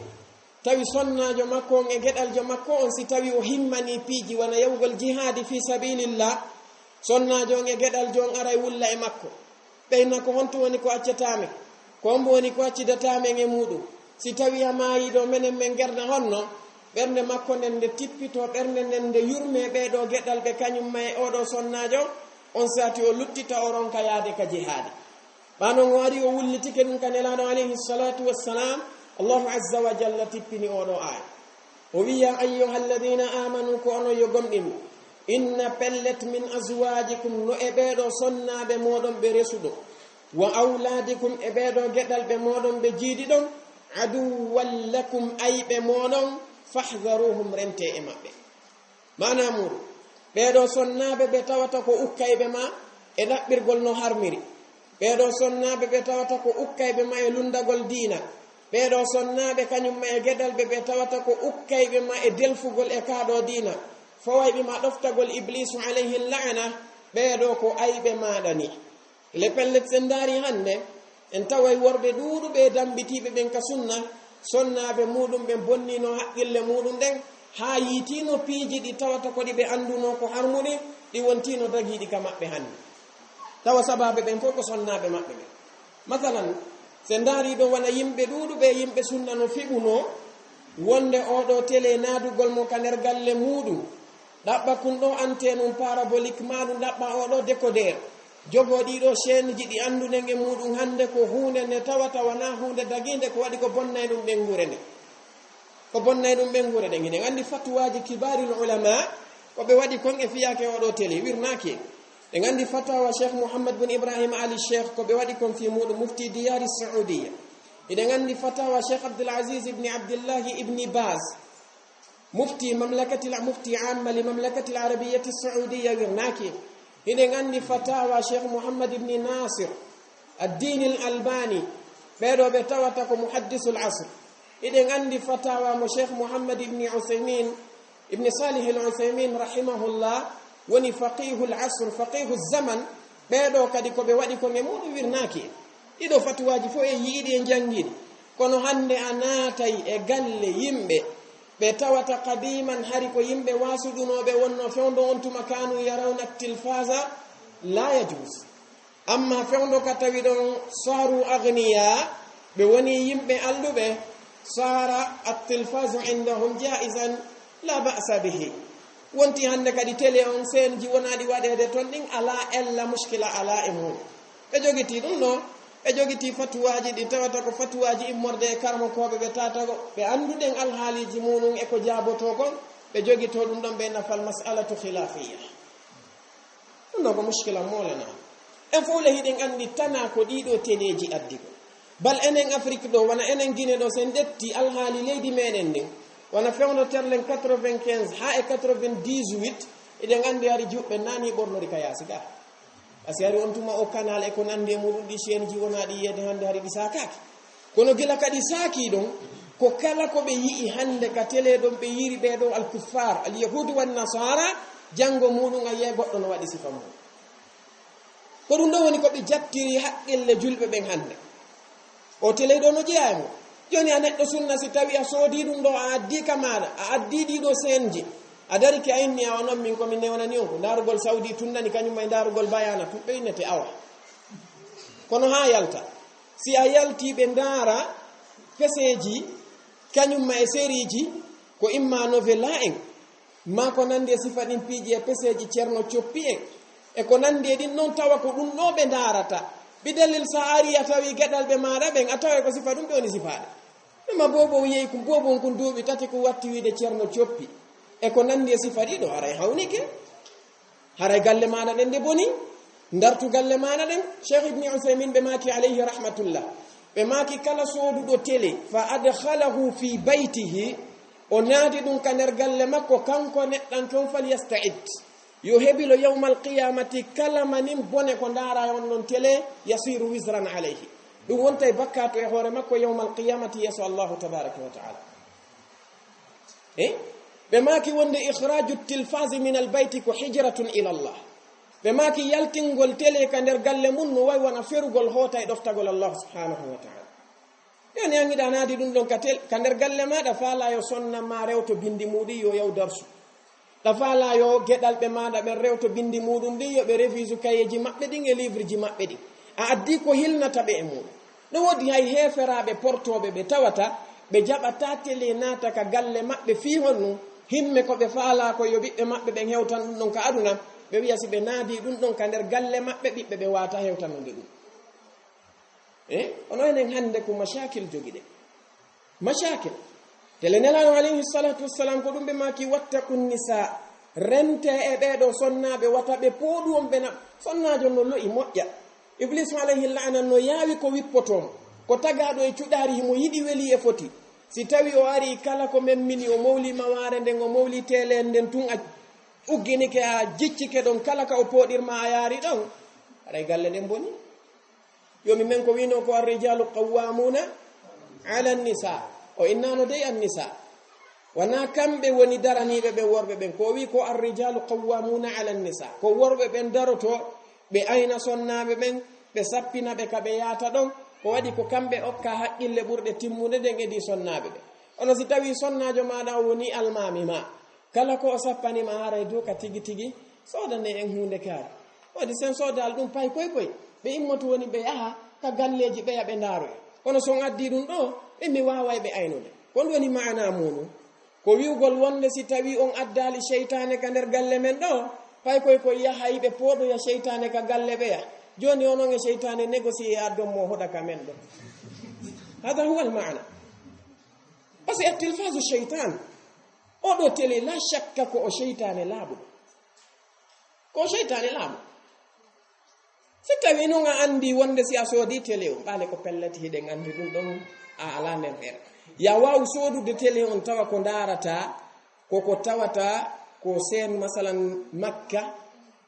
tawi sonnaajo makko on e geɗaljo makko on, si tawi o himmanii piiji wona yahugol jihaadi fi sabilillah, sonnaajo on e geɗaljo on aray wulla e makko. Ɓeyna ko honto woni ko accataa men? Ko hombo woni ko accidataa men e muuɗum? Si tawi a maayii ɗoo, menen men ngerda honno? Ɓernde makko nden nde tippitoo, ɓernde nden nde yurmee ɓee ɗoo geɗalɓe kañum ma e oo ɗoo sonnaajo, on saati o luttita o ronka yaade ka jihaadi. Ɓaa non o ari o wullitike ɗum ka Nelaaɗo alayhi salatu wassalam, Allahu azza wa jalla tippini oo ɗoo aaya. O wi'i, "Yaa ayyuhalladina amanu, ko onon yo gomɗinɓe, inna pellet min azwajikum, no e ɓee ɗoo sonnaaɓe mooɗon ɓe resuɗon, wa awladikum, e ɓee ɗoo geɗalɓe mooɗon ɓe jiidiɗon, aduwwan lakum, ayɓe mooɗon, fahdharuhum, rentee e maɓɓe." Maanaa muuɗum, ɓee ɗoo sonnaaɓe ɓe tawata ko ukkayɓe ma e ɗaɓɓirgol no harmiri. Ɓee ɗoo sonnaaɓe ɓe tawata ko ukkayɓe ma e lunndagol diina. Ɓee ɗoo sonnaaɓe kañum ma e geɗalɓe ɓe tawata ko ukkayɓe ma e delfugol e kaa ɗoo diina. Fawayɓe ma ɗoftagol Ibliisu alayhi la'ana, ɓee ɗoo ko ayɓe maaɗa ni. Le pellet, sen ndaari hannde, en taway worɓe ɗuuɗuɓe e dammbitiiɓe ɓen ka sunna, sonnaaɓe muuɗum ɓen bonniino haqqille muuɗum ɗen, haa yiitiino piiji ɗi tawata ko ɗi ɓe anndunoo ko harmuɗi, ɗi wontiino dagiiɗi ka maɓɓe hannde. Tawa sabaabe ɓen fof ko sonnaaɓe maɓɓe ɓen. Masalan, sen ndaari ɗo wona yimɓe ɗuuɗuɓe, yimɓe sunna no fiɓunoo wonde oo ɗoo tele naadugol mo ka nder galle muuɗum, ɗaɓɓa kun ɗoo antenne parabolique, maa ɗum ɗaɓɓa oo ɗoo décodeur, jogoo ɗii ɗoo chaîne ji ɗi annduɗen e muuɗum hannde ko huunde nde tawata wonaa huunde dagiinde, ko waɗi ko bonnay ɗum ɓeynguure nden. Ko bonnay ɗum ɓeynguure nden. Hiɗen anndi fatuwaaji kibaaril ulama, ko ɓe waɗi kon e fiyaake oo ɗoo tele, wirnaaki en. Hiɗen anndi fatawa Cheikh Mouhammad bin Ibrahim Ali Cheikh, ko ɓe waɗi kon fii muuɗum, mufti diyaari Saudiya. Hiɗen anndi fatawa Cheikh Abdul Aziz ibni Abdillahi ibni Baz, mufti mamlakatil, mufti amma li mamlakatil arabiyati saudiya, wirnaaki. Hiɗen anndi fatawa Cheikh Mouhammad ibni Nasir ad-Din al-Albani, ɓee ɗoo ɓe tawata ko muhaddisul asr. Hiɗen anndi fatawa mo Cheikh Mouhammad ibni Uthaymin, ibni Salih al-Uthaymin rahimahullah, woni faqihul asr, faqihu zaman. Ɓee ɗoo kadi ko ɓe waɗi kon e muuɗum, wirnaaki en. Ɗii ɗoo fatuwaaji fof en yi'iɗi, en janngiiɗi. Kono hannde a naatay e galle yimɓe ɓe tawata qadiman hari ko yimɓe waasuɗunooɓe wonnoo fewndo on tuma, kanu yarawna tilfaza, la yajuz. Amma fewndo ka tawi ɗon saaru agniya, ɓe woni yimɓe alɗuɓe, saara at-tilfazu indahum jaizan, la ba'sa bihi. Wonti hannde kadi tele on, seenji wonaaɗi waɗeede ton ɗin alaa ella, mushkila alaa e mum. Ɓe jogitii ɗum ɗoo, ɓe jogitii fatuwaaji ɗi tawata ko fatuwaaji immorde e karmokooɓe ɓe taatago, ɓe annduɗen alhaaliiji muuɗum e ko jaabotoo kon, ɓe jogitoo ɗum ɗon, ɓe nafa al-mas'alatu khilafiyya. Ɗum ɗoo ko mushkila moolana. En fof le hiɗen anndi tanaa ko ɗii ɗoo teleeji addi ko. Bal enen Afrik ɗoo, wona enen Gine ɗoo, sen ƴetti alhaali leydi meɗen ndin, wona fewndo terlen quatre-vingt-quinze haa e quatre-vingt-dix-huit, hiɗen anndi hari juɓɓe naanii ɓornori ka yaasi ka. A si ari on tuma o canal e ko nandi e muɗum, ɗi chaîne ji wona ɗi yiyeede hannde hari ɗi saakaaki. Kono gila kadi saaki ɗon, ko kala ko ɓe yi'i hannde ka télé ɗon, ɓe yiiri ɓe ɗon al-kuffar, al-yahudu wan nasara, janngo muɗum a yi'ay goɗɗo no waɗi sifa muɗum. Ko ɗum ɗo woni ko ɓe jattiri haqqille julɓe ɓen hannde. O télé ɗo no jeyaa e mum. Jooni a neɗɗo sunna, si tawi a soodi ɗum ɗo, a addi ka maaɗa, a addi ɗi ɗo chaîne ji, a dari ke a inni a onon min ko min newnani on ko ndaarugol Saudi tun nani, kañum ma e ndaarugol Bayana tun, ɓe innete awa. Kono haa yalta, si a yalti ɓe ndaara peseeji, kañum ma e sériiji, ko imma novella en, ma ko nandi e sifa ɗin piiji e peseeji Ceerno Coppi en, e ko nandi e ɗin non, tawa ko ɗum ɗo ɓe ndaarata. Bi dalil sa ari a tawi geɗalɓe maaɗa ɓen, a tawa ko sifa ɗum ɓe woni sifaaɗe. Ɗum ma boobo yehi kun, boobo kun duuɓi tati kun watti wiide Ceerno Coppi. E ko nandi e sifa ɗiɗo, haray hawnike. Haray galle maaɗa ɗen nde boni, ndartu galle maaɗa ɗen. Cheikh Ibni Usaymin ɓe maaki alayhi rahmatullah. Ɓe maaki kala sooduɗo télé, fa adkhalahu fi baytihi, o naadi ɗum ka nder galle makko, kanko neɗɗan ton, falyasta'id. Yo hebilo yawmal qiyamati kala manin bone ko ndaara e on non télé, yasiru wizran alayhi. Ɗum wontay bakkaatu e hoore makko yawmal qiyamati yeeso Allahu tabaraka wa ta'ala. Eh? Ɓe maaki wonde ikhraju tilfazi min al bayti ko hijratun ila Allah. Ɓe maaki yaltingol télé ka nder galle mum no way wona ferugol hoota e ɗoftagol Allah subhanahu wa ta'ala. Jooni an hiɗa naadi ɗum ɗon ka tel-, ka nder galle maaɗa, faalaa yo sonna ma rewto bindi muuɗum yo yaw darsu. Ɗa faalaa yo geɗalɓe maaɗa ɓen rewto bindi muuɗum ɗin, yo ɓe révise kayeeji maɓɓe ɗin e livre ji maɓɓe ɗin. A addi ko hilnata ɓe e muuɗum. No woodi hay heeferaaɓe portooɓe ɓe tawata ɓe jaɓataa télé naata ka galle maɓɓe fii honɗum, himme ko ɓe faalaa ko yo ɓiɓɓe maɓɓe ɓen hewtan ɗum ɗon ka aduna, ɓe wi'a si ɓe naadi ɗum ɗon ka nder galle maɓɓe, ɓiɓɓe ɓe waata hewtanude ɗum. Eh, ono enen hannde ko mashakil jogiɗen. Mashakil. Tele Nelaaɗo alayhi salatu wassalam ko ɗum ɓe maaki, "Wattaqun nisa." Rente e ɓee ɗo sonnaaɓe, wata ɓe pooɗu on ɓe na-, sonnaajo no lo'i moƴƴa. Iblisu alayhi la'ana no yaawi ko wippoto mo. Ko tagaaɗo e cuɗaari himo yiɗi weli e foti. Si tawi o ari kala ko memmini, o mowli mawaare nden, o mowli teeleen nden tun a ugginike a jiccike ɗon, kala ka o pooɗirma a yaari ɗon. Haray galle ɗen boni. Yoomi men ko wiino ko arrijalu qawwamuna ala nisa. O innano dey an nisa. Wana kamɓe woni daraniiɓe ɓe worɓe ɓen. Ko o wi ko arrijalu qawwamuna ala nisa. Ko worɓe ɓen daroto, ɓe ayna sonnaaɓe ɓen, ɓe sappina ɓe ka ɓe yaata ɗon. Ko waɗi ko kamɓe okka haqqille ɓurɗe timmude ɗen e ɗi sonnaaɓe ɓen. Kono si tawi sonnaajo maaɗa o woni almaami ma, kala ko o sappani ma haray dow ka tigi tigi, soodane en huunde kaari. Waɗi sen soodal ɗum pay koy koy, ɓe immoto woni ɓe yaha ka galleeji ɓeya ɓe ndaaroya. Kono so on addi ɗum ɗo, ɓe mi waaway ɓe aynude. Ko ɗum woni maana muuɗum. Ko wi'ugol wonde si tawi on addaali seytaane ka nder galle men ɗo, pay koy koy yahay ɓe pooɗoya seytaane ka galle ɓeya. Jooni onon e seytaane négocier e addon mo hoɗa ka men ɗo. Hada huwa al maana. Parce que tilfazu seytaan. Oɗo télé, la shakka ko o seytaane laaɓuɗo. Ko o seytaane laaɓuɗo. Si tawi non a anndi wonde si a soodi télé on, ɓaale ko pellet hiɗen anndi ɗum ɗon, a alaa nder feere. Ya waaw soodude télé on tawa ko ndaarata, ko ko tawata ko seen masalan Makka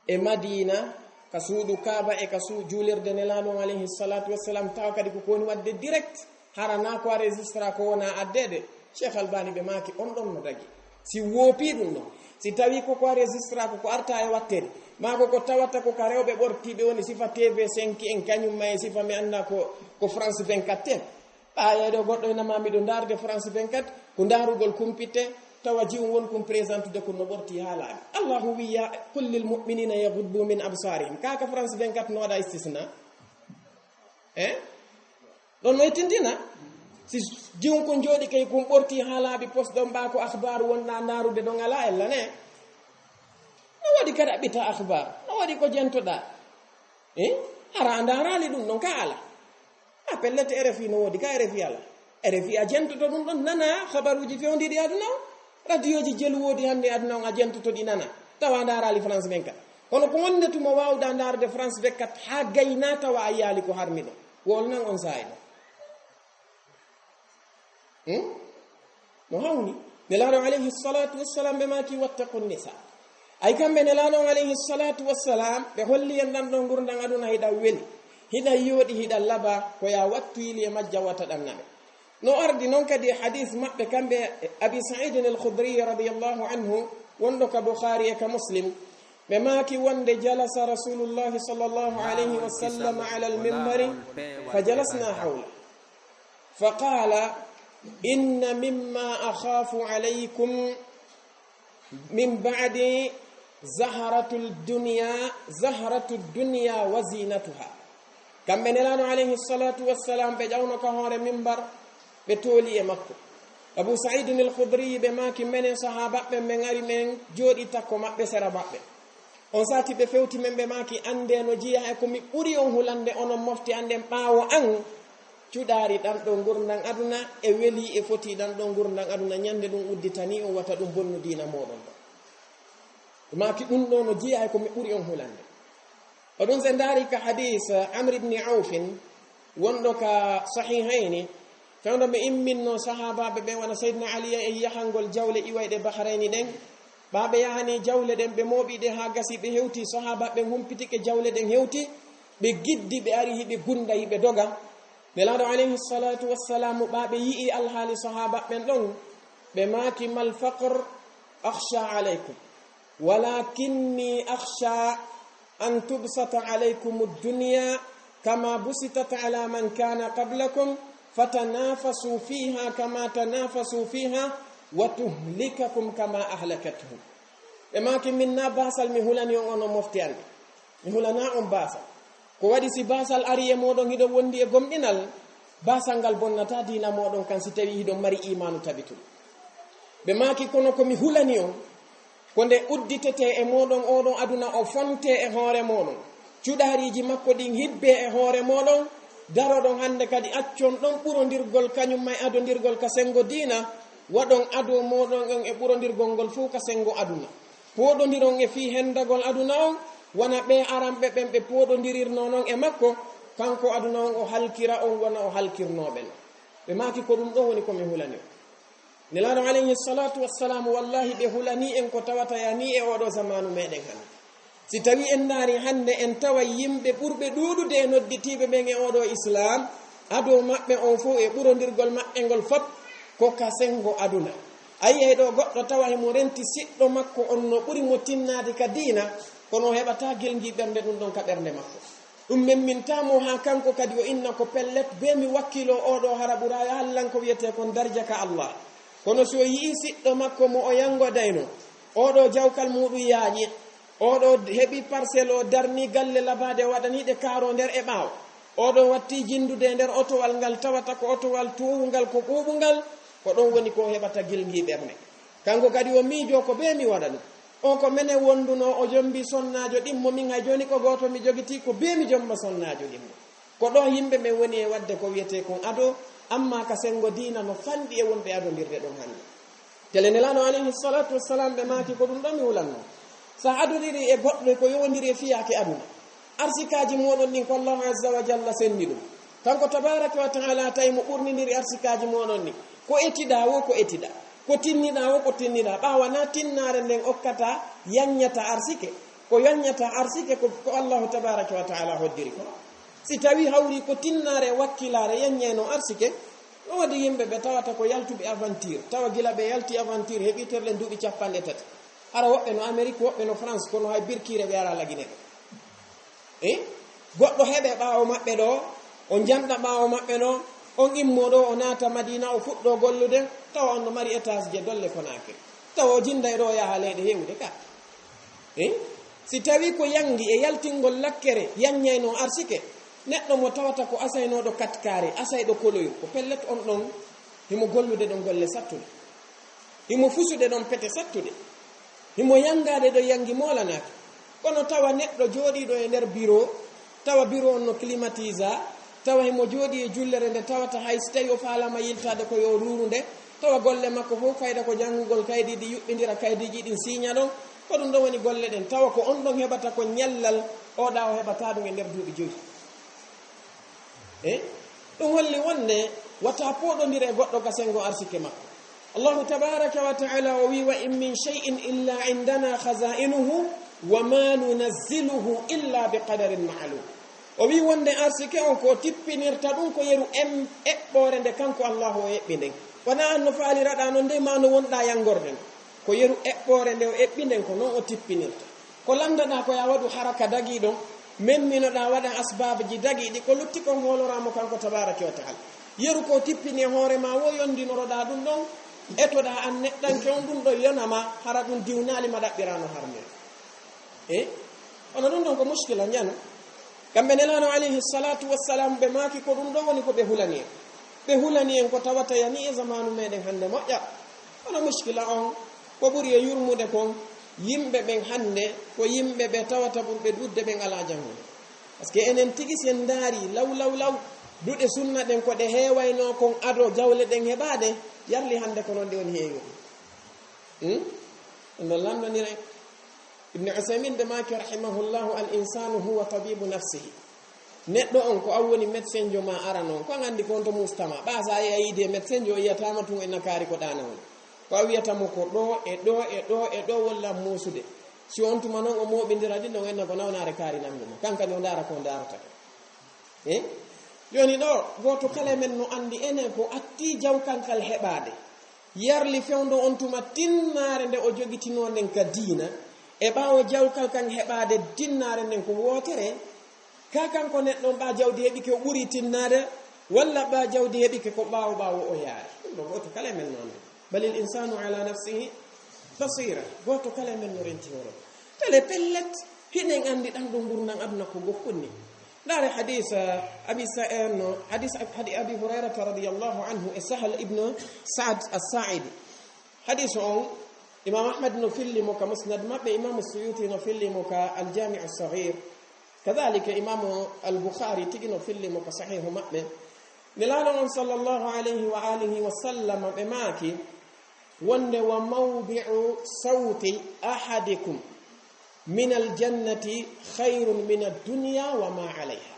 e Madina, ka suudu Kaaba e ka su-, juulirde Nelaaɗo on alayhi salatu wassalam, tawa kadi ko ko woni waɗde direct. Hara na ko a registra ko wona addeede, Cheikh Albani ɓe maaki on ɗon no dagi. Si woopi ɗum ɗon, si tawi ko ko a registra ko ko arta e watteede, maa ko ko tawata ko ka rewɓe ɓortiiɓe woni sifa T V cinq en, kañum ma e sifa mi annda ko, ko France vingt-quatre en. Ɓaayeeɗo goɗɗo ina ma miɗo ndaarde France vingt-quatre, ko ndaarugol kumpitte, tawa jiwum won kum présentude ko no ɓorti haa laaɓi. Allahu wiya, "Qul lil mu'minina yaghuddu min absarihim." Kaa ka France vingt-quatre no waɗa istisna? Eh? Ɗon no e tintina. Si jiwun kun jooɗi kay kun ɓorti haa laaɓi pos ɗon ɓaa ko akhbar wonɗa ndaarude ɗon alaa ella ne. No waɗi ka ɗaɓɓita akhbar? No waɗi ko jentoɗa? Eh? Hara a ndaaraali ɗum ɗon ka ala. A pellet R F I no woodi ka R F I ala. R F I a jentoto ɗum ɗon nana habaruuji fewndiiɗi aduna o. Radiyooji jelu woodi hannde aduna on a jentoto ɗi nana. Tawa a ndaaraali France vingt-quatre. Kono ko wonde tuma waawɗa ndaarde France vingt-quatre haa gayna tawa a yiyaali ko harmi ɗon. Wol nan on saa'i ɗon. Hmm? No hawni. Nelaaɗo alayhi salatu wassalam ɓe maaki, "Wattaqun nisa." Ay kamɓe Nelaaɗo on alayhi salatu wassalam, ɓe holli en ɗan ɗon ngurndan aduna hiɗan weli, hiɗan yooɗi, hiɗan laba, ko ya wattu yili e majja wata ɗan naɓe. No ardi non kadi e hadis maɓɓe kamɓe Abi Sa'idin al-Khudri radiyallahu anhu, wonɗo ka Bukhari e ka Muslim, ɓe maaki wonde jalasa Rasulullahi sallallahu alayhi wa sallam ala al-minbari, fa jalasna hawla. Fa qala, inna mimma akhafu alaykum min ba'di zahratul dunya, zahratud dunya wa zinatuha. Kamɓe Nelaaɗo alayhi salatu wassalam, ɓe ƴawno ka hoore mimbar, ɓe tooli e makko. Abu Sa'idin al-Khudri ɓe maaki, menen sahabaɓe men ari men jooɗi takko maɓɓe, sera maɓɓe. On sati ɓe fewti men, ɓe maaki, ande no jiya e ko mi ɓuri on hulande onon mofte an ɗen ɓaawo an, cuɗaari ɗan ɗo ngurndan aduna e weli e foti ɗan ɗo ngurndan aduna, ñande ɗun udditani on wata ɗun bonnu diina mooɗon ɗon. Ɓe maaki, ɗun ɗo no jiya e ko mi ɓuri on hulande. O ɗun se ndaari ka hadis Amr ibn Aufin wonɗo ka Sahihayni, fewndo ɓe imminno sahabaɓe ɓen, wano Sayyidina Ali e yahangol jawle iwayɗe Bahrayni ɗen. Ɓa ɓe yahani jawle ɗen, ɓe mooɓi ɗe haa gasi, ɓe hewti, sahabaɓe ɓen humpitike, jawle ɗen hewti, ɓe giddi, ɓe ari hiɓe gunda, hiɓe doga. Nelaaɗo alayhi salatu wassalamu, ɓa ɓe yi'i alhaali sahabaɓe ɓen ɗon, ɓe maaki, mal faqr akhsha alaykum, walakinni akhsha an tubsata alaykum ad-dunya kama busitat ala man kana qablakum, fatanafasu fiha kama tanafasu fiha, wa tuhlikakum kama ahlakathum. Ɓe maaki, min na basal mi hulani on onon mofte an. Mi hulana on basal. Ko waɗi si basal ari e mooɗon hiɗon wondi e gomɗinal, basal ngal bonnata diina mooɗon kan si tawi hiɗon mari imaanu tabituɗo. Ɓe maaki, kono ko mi hulani on, ko nde udditetee e mooɗon oo ɗon aduna, o fontee e hoore mooɗon. Cuɗaariiji makko ɗin hibbee e hoore mooɗon, daroɗon hande kadi accon ɗon ɓurondirgol kañum ma e adondirgol ka senngo diina, waɗon ado mooɗon on e ɓurondirgol ngol fow ka senngo aduna. Pooɗondiron e fii hendagol aduna on, wano ɓee aranɓe ɓen ɓe pooɗondirirnoo non e makko, kanko aduna on o halkira on wano o halkirnoo ɓe non. Ɓe maaki, ko ɗum ɗon woni ko mi hulani on. Nelaaɗo alayhi salatu wassalamu, wallahi ɓe hulanii en ko tawata yanii e oo ɗoo zamaanu meɗen hannde. Si tawii en ndaarii hannde, en taway yimɓe ɓurɓe ɗuuɗude e nodditiiɓe ɓen e oo ɗoo Islaam, ado maɓɓe on fow e ɓurondirgol maɓɓe ngol fop ko ka senngo aduna. A yi'ay ɗoo goɗɗo tawa himo renti siɗɗo makko on no ɓuri mo tinnaade ka diina, kono o heɓataa gilngi ɓernde ɗum ɗon ka ɓernde makko. Ɗum memmintaa mo haa kanko kadi o inna ko pellet, bee mi wakkiloo oo ɗoo hara ɓuraay hallan ko wi'etee kon darja ka Allah. Kono si o yi'ii siɗɗo makko mo o yanngodayno, oo ɗoo jawkal muuɗum yaaƴi, oo ɗoo heɓi parcelle, o darni galle labaade, o waɗani ɗe kaaroo nder e ɓaawo. Oo ɗoo watti jinndude e nder otowal ngal tawata ko otowal tuuwungal, ko ɓuuɓungal, ko ɗon woni ko o heɓata gilngi ɓernde. Kanko kadi o miijoo ko bee mi waɗa ɗum. On ko menen wondunoo, o jombi sonnaajo ɗimmo, min hay jooni ko gooto mi jogitii, ko bee mi jomba sonnaajo ɗimmo. Ko ɗoo yimɓe ɓen woni e waɗde ko wi'etee kon ado, amma ka senngo diina no fanɗi e wonɓe adondirde ɗon hannde. Tele Nelaaɗo alayhi salatu wassalam ɓe maaki ko ɗum ɗoo mi hulanno. Sa adodiri e goɗɗo ko yowondiri e fiyaake aduna, arsikaaji mooɗon ɗin ko Allahu azza wa jalla senndi ɗum. Kanko tabaraka wa ta'ala tawi mo ɓurnindiri arsikaaji mooɗon ɗin. Ko etiɗaa wo ko etiɗaa. Ko tinniɗaa wo ko tinniɗaa. Ɓaawo na tinnaare nden okkata, yanñata arsike. Ko yanñata arsike ko, ko Allahu tabaraka wa ta'ala hoddiri ko. Si tawi hawri ko tinnaare wakkilaare yanñayno arsike, no waɗi yimɓe ɓe tawata ko yaltuɓe aventure, tawa gila ɓe yalti aventure heɓi terle duuɓi capanɗe tati. Hara woɓɓe no Amérique, woɓɓe no France, kono hay birkiire ɓe ara lagine ɗo. Eh? Goɗɗo heɓe ɓaawo maɓɓe ɗo, o janɗa ɓaawo maɓɓe ɗo, on immo ɗo, o naata Madina, o fuɗɗo gollude, tawa on no mari étage je dolle Konaakiri. Tawa o jinday ɗo, o yaha leyɗe heewude ka. Eh? Si tawi ko yangi e yaltingol lakkere yanñayno arsike, neɗɗo mo tawata ko asaynooɗo katkaare, asayɗo koloyru, ko pellet on ɗon himo gollude ɗon golle sattude. Himo fusude ɗon pete sattude. Himo yangaade ɗo yangi moolanaaki. Kono tawa neɗɗo jooɗiiɗo e nder biro, tawa biro on no climatisa, tawa himo jooɗii e jullere nde tawata hay si tawi o faalama yiltaade ko yo ruuru nde, tawa golle makko fof fayda ko janngugol kaydiiji, yuɓɓindira kaydiiji ɗin siiña ɗon. Ko ɗum ɗon woni golle ɗen. Tawa ko on ɗon heɓata ko ñallal, o ɗa o heɓata ɗum e nder duuɓi joyi. E ɗum holli wonde wata pooɗondire e goɗɗo ka senngo arsike makko. Allahu tabaraka wa ta'ala o wi: "Wa in min shay'in illa indana khaza'inuhu wa ma nunazziluhu illa bi qadarin ma'lum." O wi wonde arsike on ko o tippinirta ɗum ko yeru em-, eɓɓoore nde kanko Allahu o eɓɓi nden. Wona an no faaliraɗa non nde ma no wonɗa yangorde non. Ko yeru eɓɓoore nde o eɓɓi nden ko non o tippinirta. Ko landaɗa ko ya waɗu haraka dagiɗo, memminoɗa waɗa asbabji dagiɗi, ko lutti kon hooloramo kanko tabaraka wa ta'ala. Yeru ko tippini e hoore ma wo yondinoroɗa ɗum ɗon, etoɗa an neɗɗanke on ɗum ɗo yonama, hara ɗum diwnali ma ɗaɓɓirano harmira. E? Ono ɗum ɗon ko muskila ñan. Kamɓe Nelano alayhi salatu wassalam ɓe maaki ko ɗum ɗo woni ko ɓe hulani en. Ɓe hulani en ko tawata yani e zamanu meɗen hande moƴƴa. Kono muskila on, ko ɓuri e yurmude kon, yimɓe ɓen hande ko yimɓe ɓe tawata ɓurɓe ɗuɗde ɓen alaa janngude. Parce que enen tigi sen ndaari law, law, law, duɗe sunna ɗen ko ɗe heewayno kon ado jawle ɗen heɓaade, yarli hande ko non ɗe woni heewiri. Hmm? Ɗum ɗon lanndonire. Ibn Usaymin ɓe maaki rahimahullahu: "Al insanu huwa tabibu nafsihi." Neɗɗo on ko an woni médecin jo ma arano on, ko an anndi ko on to mustama. Ɓa sa a yiide médecin jo o yiyatama tun e nakaari ko ɗana woni. Ko a wiyata mo ko ɗo e ɗo e ɗo e ɗo wolla muusude. Si on tuma non o mooɓindira ɗin ɗon enna ko nawnaare kaari nangu mo. Kanka ni o ndaara ko o ndaarata. Eh? Joni ɗo, gooto kala men no anndi enen ko atti jawkankal heɓaade. Yarli fewndo on tuma tinnaare nde o jogitinoo nden ka diina, e ɓaawo jawkal kan heɓaade tinnaare nden ko wootere, ka kanko neɗɗo on ɓaa jawdi heɓike o ɓuri tinnaade, walla ɓaa jawdi heɓike ko ɓaawo ɓaawo o yaari. Ɗum ɗo gooto kala e men noon. Balil insanu ala nafsihi basira. Gooto kala e men no renti hoore. Tele pellet, hiɗen anndi ɗan ɗo ngurndan aduna ko gokkun ni. Ndaare hadis, eh, Abi Sa-, eh, no, hadis Ab-, hadi Abi Hurairata radiyallahu anhu e Sahal ibn Sa'd as-Sa'idi. Hadis on, Imam Ahmad no filli mo ka Musnad maɓɓe, Imam Suyuti no filli mo ka Al-Jami'u Saghir. Kadhalika Imam Al-Bukhari tigi no filli mo ka Sahihu maɓɓe. Nelaaɗo on sallallahu alayhi wa alihi wa sallam ɓe maaki, wonde: "Wa mawdi'u sawti ahadikum min aljannati khayrun min ad-dunya wa ma alayha."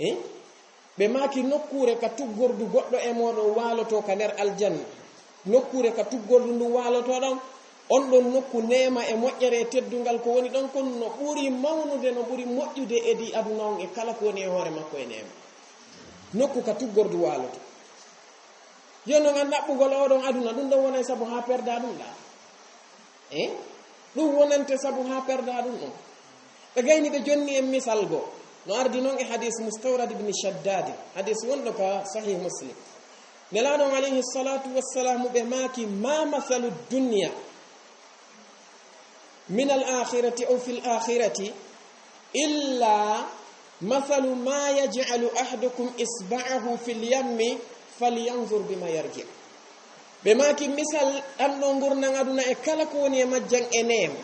Eh? Ɓe maaki, nokkuure ka tuggordu goɗɗo e mooɗon waalotoo ka nder aljanna. Nokkuure ka tuggordu ndu waalotoo ɗon, on ɗon nokku neema e moƴƴere e teddungal ko woni ɗon kon no ɓuri mawnude, no ɓuri moƴƴude e di aduna on e kala ko woni e hoore makko e neema. Nokku ka tuggordu waalotoo. Yo non an ɗaɓɓugol oɗon aduna, ɗum ɗon wonay sabu haa perda ɗum ɗa. Eh? Ɗum wonante sabu haa perda ɗum ɗon. Ɓe gayni ɓe jonni en misal goo. No ardi non e hadis Mustawrad ibn Shaddad, hadis wonɗo ka Sahih Muslim. Nelaaɗo on alayhi salatu wassalamu ɓe maaki: "Ma masalu dunya min al akhirati aw fil akhirati illa mathalu ma yaj'alu ahadukum isba'ahu fil yammi falyanzur bima yarji." Ɓe maaki, misal ɗan ɗo ngurndan aduna e kala ko woni e majjan e neema.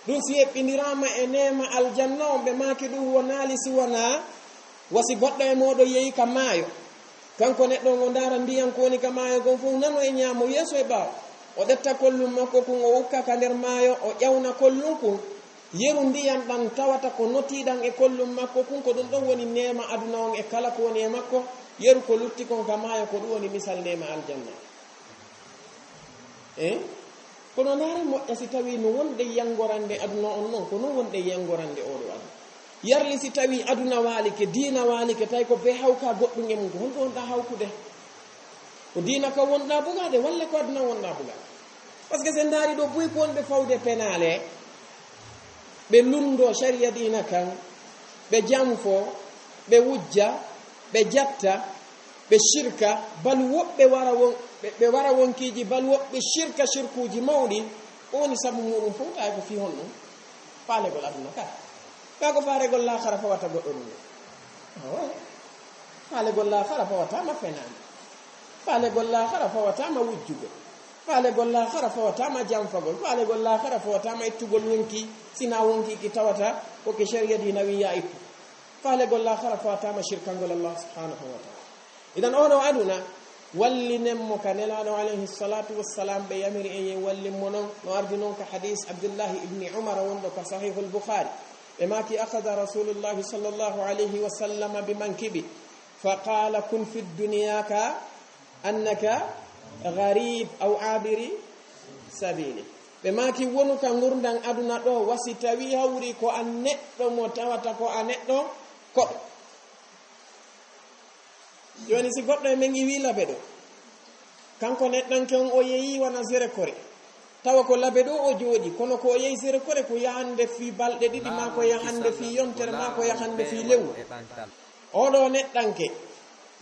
Ɗum si heɓɓindiraama e neema aljanna on, ɓe maaki ɗum wonaali si wonaa wasi goɗɗo e mooɗon yehi ka maayo. Kanko neɗɗo on o ndaara ndiyan ko woni ka maayo kon fof, nano e ñaamo, yeeso e ɓaawo. O ƴetta kollum makko kun, o ukka ka nder maayo, o ƴawna kollum kun. Yeru ndiyan ɗan tawata ko notiiɗan e kollum makko kun, ko ɗum ɗon woni neema aduna on e kala ko woni e makko. Yeru ko lutti kon ka maayo, ko ɗum woni misal neema aljanna. Eh? Kono ndaara moƴƴa si tawi no wonde yangorande aduna on non, ko non wonde yangorande oɗo aduna. Yarli si tawi aduna waalike, diina waalike, tawi ko be hawka goɗɗum e mum, ko honɗo wonɗa hawkude? Ko diina ka wonɗa bugaade, walla ko aduna wonɗa bugaade? Parce que sen ndaari ɗo buy ko wonɓe fawde penaale, ɓe lunndo sharia diina kan, ɓe janfo, ɓe wujja, ɓe jatta, ɓe shirka, bal woɓɓe wara won-, ɓe, ɓe wara wonkiiji, bal woɓɓe shirka shirkuuji mawɗi. Ko woni sabu muɗum fof, tawi ko fii honɗum? Faalegol aduna ka. Ka ko faaregol laakhara fawata goɗɗo ɗum. Awa. Faalegol laakhara fawata ma fenaande. Faalegol laakhara fawata ma wujjugol. Faalegol laakhara fawata ma janfagol. Faalegol laakhara fawata ma ittugol wonki, sina wonki ki tawata ko ke sharia diina wi ya ittu. Faalegol laakhara fawata ma shirkangol Allah subhanahu wa ta'ala. Idan oɗo aduna, wallinen mo ka Nelaaɗo alayhi salatu wassalam ɓe yamiri en yen wallin mo non, no ardi non ka hadis Abdullahi ibni Umar wonɗo ka Sahihul Bukhari. Ɓe maaki, akhadha Rasulullahi sallallahu alayhi wa sallam bi mankibi, fa qala: "Kun fi dunya ka annaka Gharib aw abiri sabili. Ɓe maaki wonu ka ngurndan aduna ɗo, wa si tawi hawri ko an neɗɗo mo tawata ko a neɗɗo koɗo. Jooni si goɗɗo e men iwi labe ɗo, kanko neɗɗanke on o yehi wona Zerekore, tawa ko labe ɗo o jooɗi, kono ko o yehi Zerekore ko yahande fii balɗe ɗiɗi, maa ko yahande fii yontere, maa ko yahande fii lewru. Oɗo neɗɗanke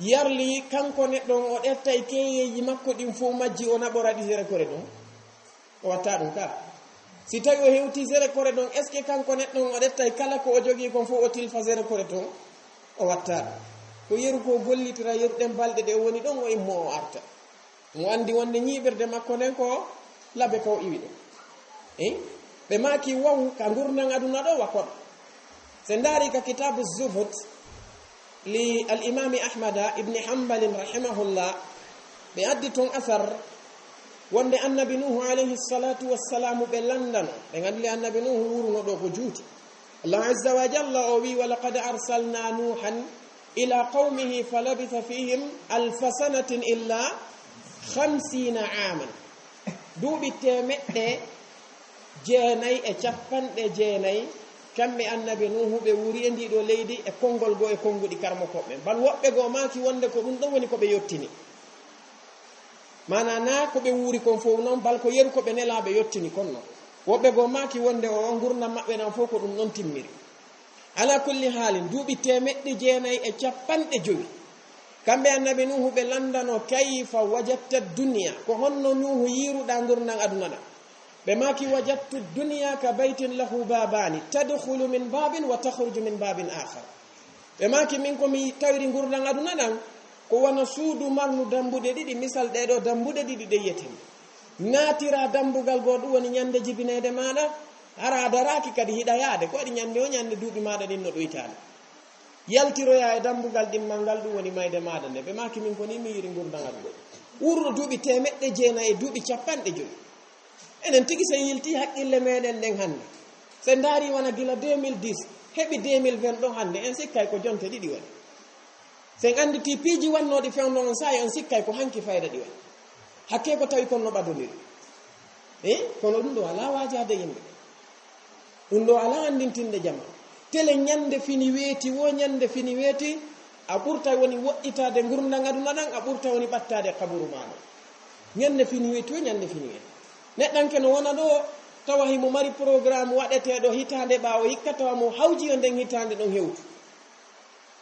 yarli kanko neɗɗo on o ƴettay keyeeji makko ɗin fow majji o naɓora ɗi Zerekore ɗon. O watta ɗum ka. Si tawi o hewti Zerekore ɗon, est ce que kanko neɗɗo on o ƴettay kala ko o jogii kon fow o tilfa Zerekore ton? O watta ɗum. Ko yeru ko gollitira yeru ɗen balɗe ɗe o woni ɗon o immo o arta. Mo andi wonde ñiiɓirde makko nden ko labe ko iwi ɗo. Eh? Ɓe maaki waw ka ngurndan aduna ɗo wa koɗo. Se ndaari ka kitabu Zuhud li al imami Ahmada ibni Hambalin rahimahullah, ɓe addi ton asar wonde annabi Nuhu alayhi salatu wassalamu ɓe landano. Ɓe ngandi annabi Nuhu wuruno ɗo ko juuti. Allah azza wa jalla o wi, "Wa laqad arsalna Nuhan ila qawmihi falabitha fihim alfa sanatin illa khamsina aman." Duuɓi temeɗɗe jeenayi e capanɗe jeenayi, kamɓe annabi Nuhu ɓe wuuri e ndiɗo leydi e konngol goo e konnguɗi karmo koɓɓe. Bal woɓɓe goo maaki wonde ko ɗum ɗon woni ko ɓe yottini. Maanaa naa ko ɓe wuuri kon fow non, bal ko yeru ko ɓe nelaaɓe yottini kon non. Woɓɓe goo maaki wonde o ngurndan maɓɓe ɗan fow ko ɗum non timmiri. Ala kulli haalin, duuɓi temeɗɗe jeenayi e capanɗe jowi. Kamɓe annabi Nuhu ɓe landano, "Kayfa wajadta dunya?" Ko honno Nuhu yiiruɗaa ngurndan aduna ɗan? Ɓe maaki, "Wajadtu dunya ka baytin lahu babani, tadkhulu min babin wa takhruju min babin akhar." Ɓe maaki, "Min ko mi tawiri ngurndan aduna ɗan, ko wano suudu marndu dambuɗe ɗiɗi, misal ɗee ɗoo dambuɗe ɗiɗi ɗe yetini. Naatira dambugal goo, ɗum woni ñande jibineyde maaɗa, hara a daraaki kadi hiɗa yaade, ko waɗi ñande o ñande duuɓi maaɗa ɗin no ɗoytaade. Yaltiroyaa e dambugal ɗimmal ngal, ɗum woni mayde maaɗa nde." Ɓe maaki, "Min ko nii mi yiiri ngurndan aduna." Wuurɗo duuɓi temeɗɗe jeenayi e duuɓi capanɗe jowi. Enen tigi sen yilti haqqille meɗen ɗen hannde. Sen ndaari wona gila deux mille dix, heɓi deux mille vingt ɗo hannde, en sikkay ko jonte ɗiɗi woni. Sen annditi piiji wannooɗi fewndo on saa'i, on sikkay ko hanki fayda ɗi woni. Hakkee ko tawi kon no ɓadondiri. Eh, kono ɗum ɗo alaa waajaade yimɓe. Ɗum ɗo alaa anndintinde jama. Tele ñande fini weeti, wo ñande fini weeti, a ɓurta woni woɗɗitaade ngurndan aduna ɗan, a ɓurta woni ɓattaade kaburu maaɗa. Ñande fini weeti, wo ñande fini weeti. Neɗɗanke no wona ɗo, tawa himo mari programme waɗeteeɗo hitaande ɓaawo hikka, tawa mo hawji yo nden hitaande ɗon hewtu.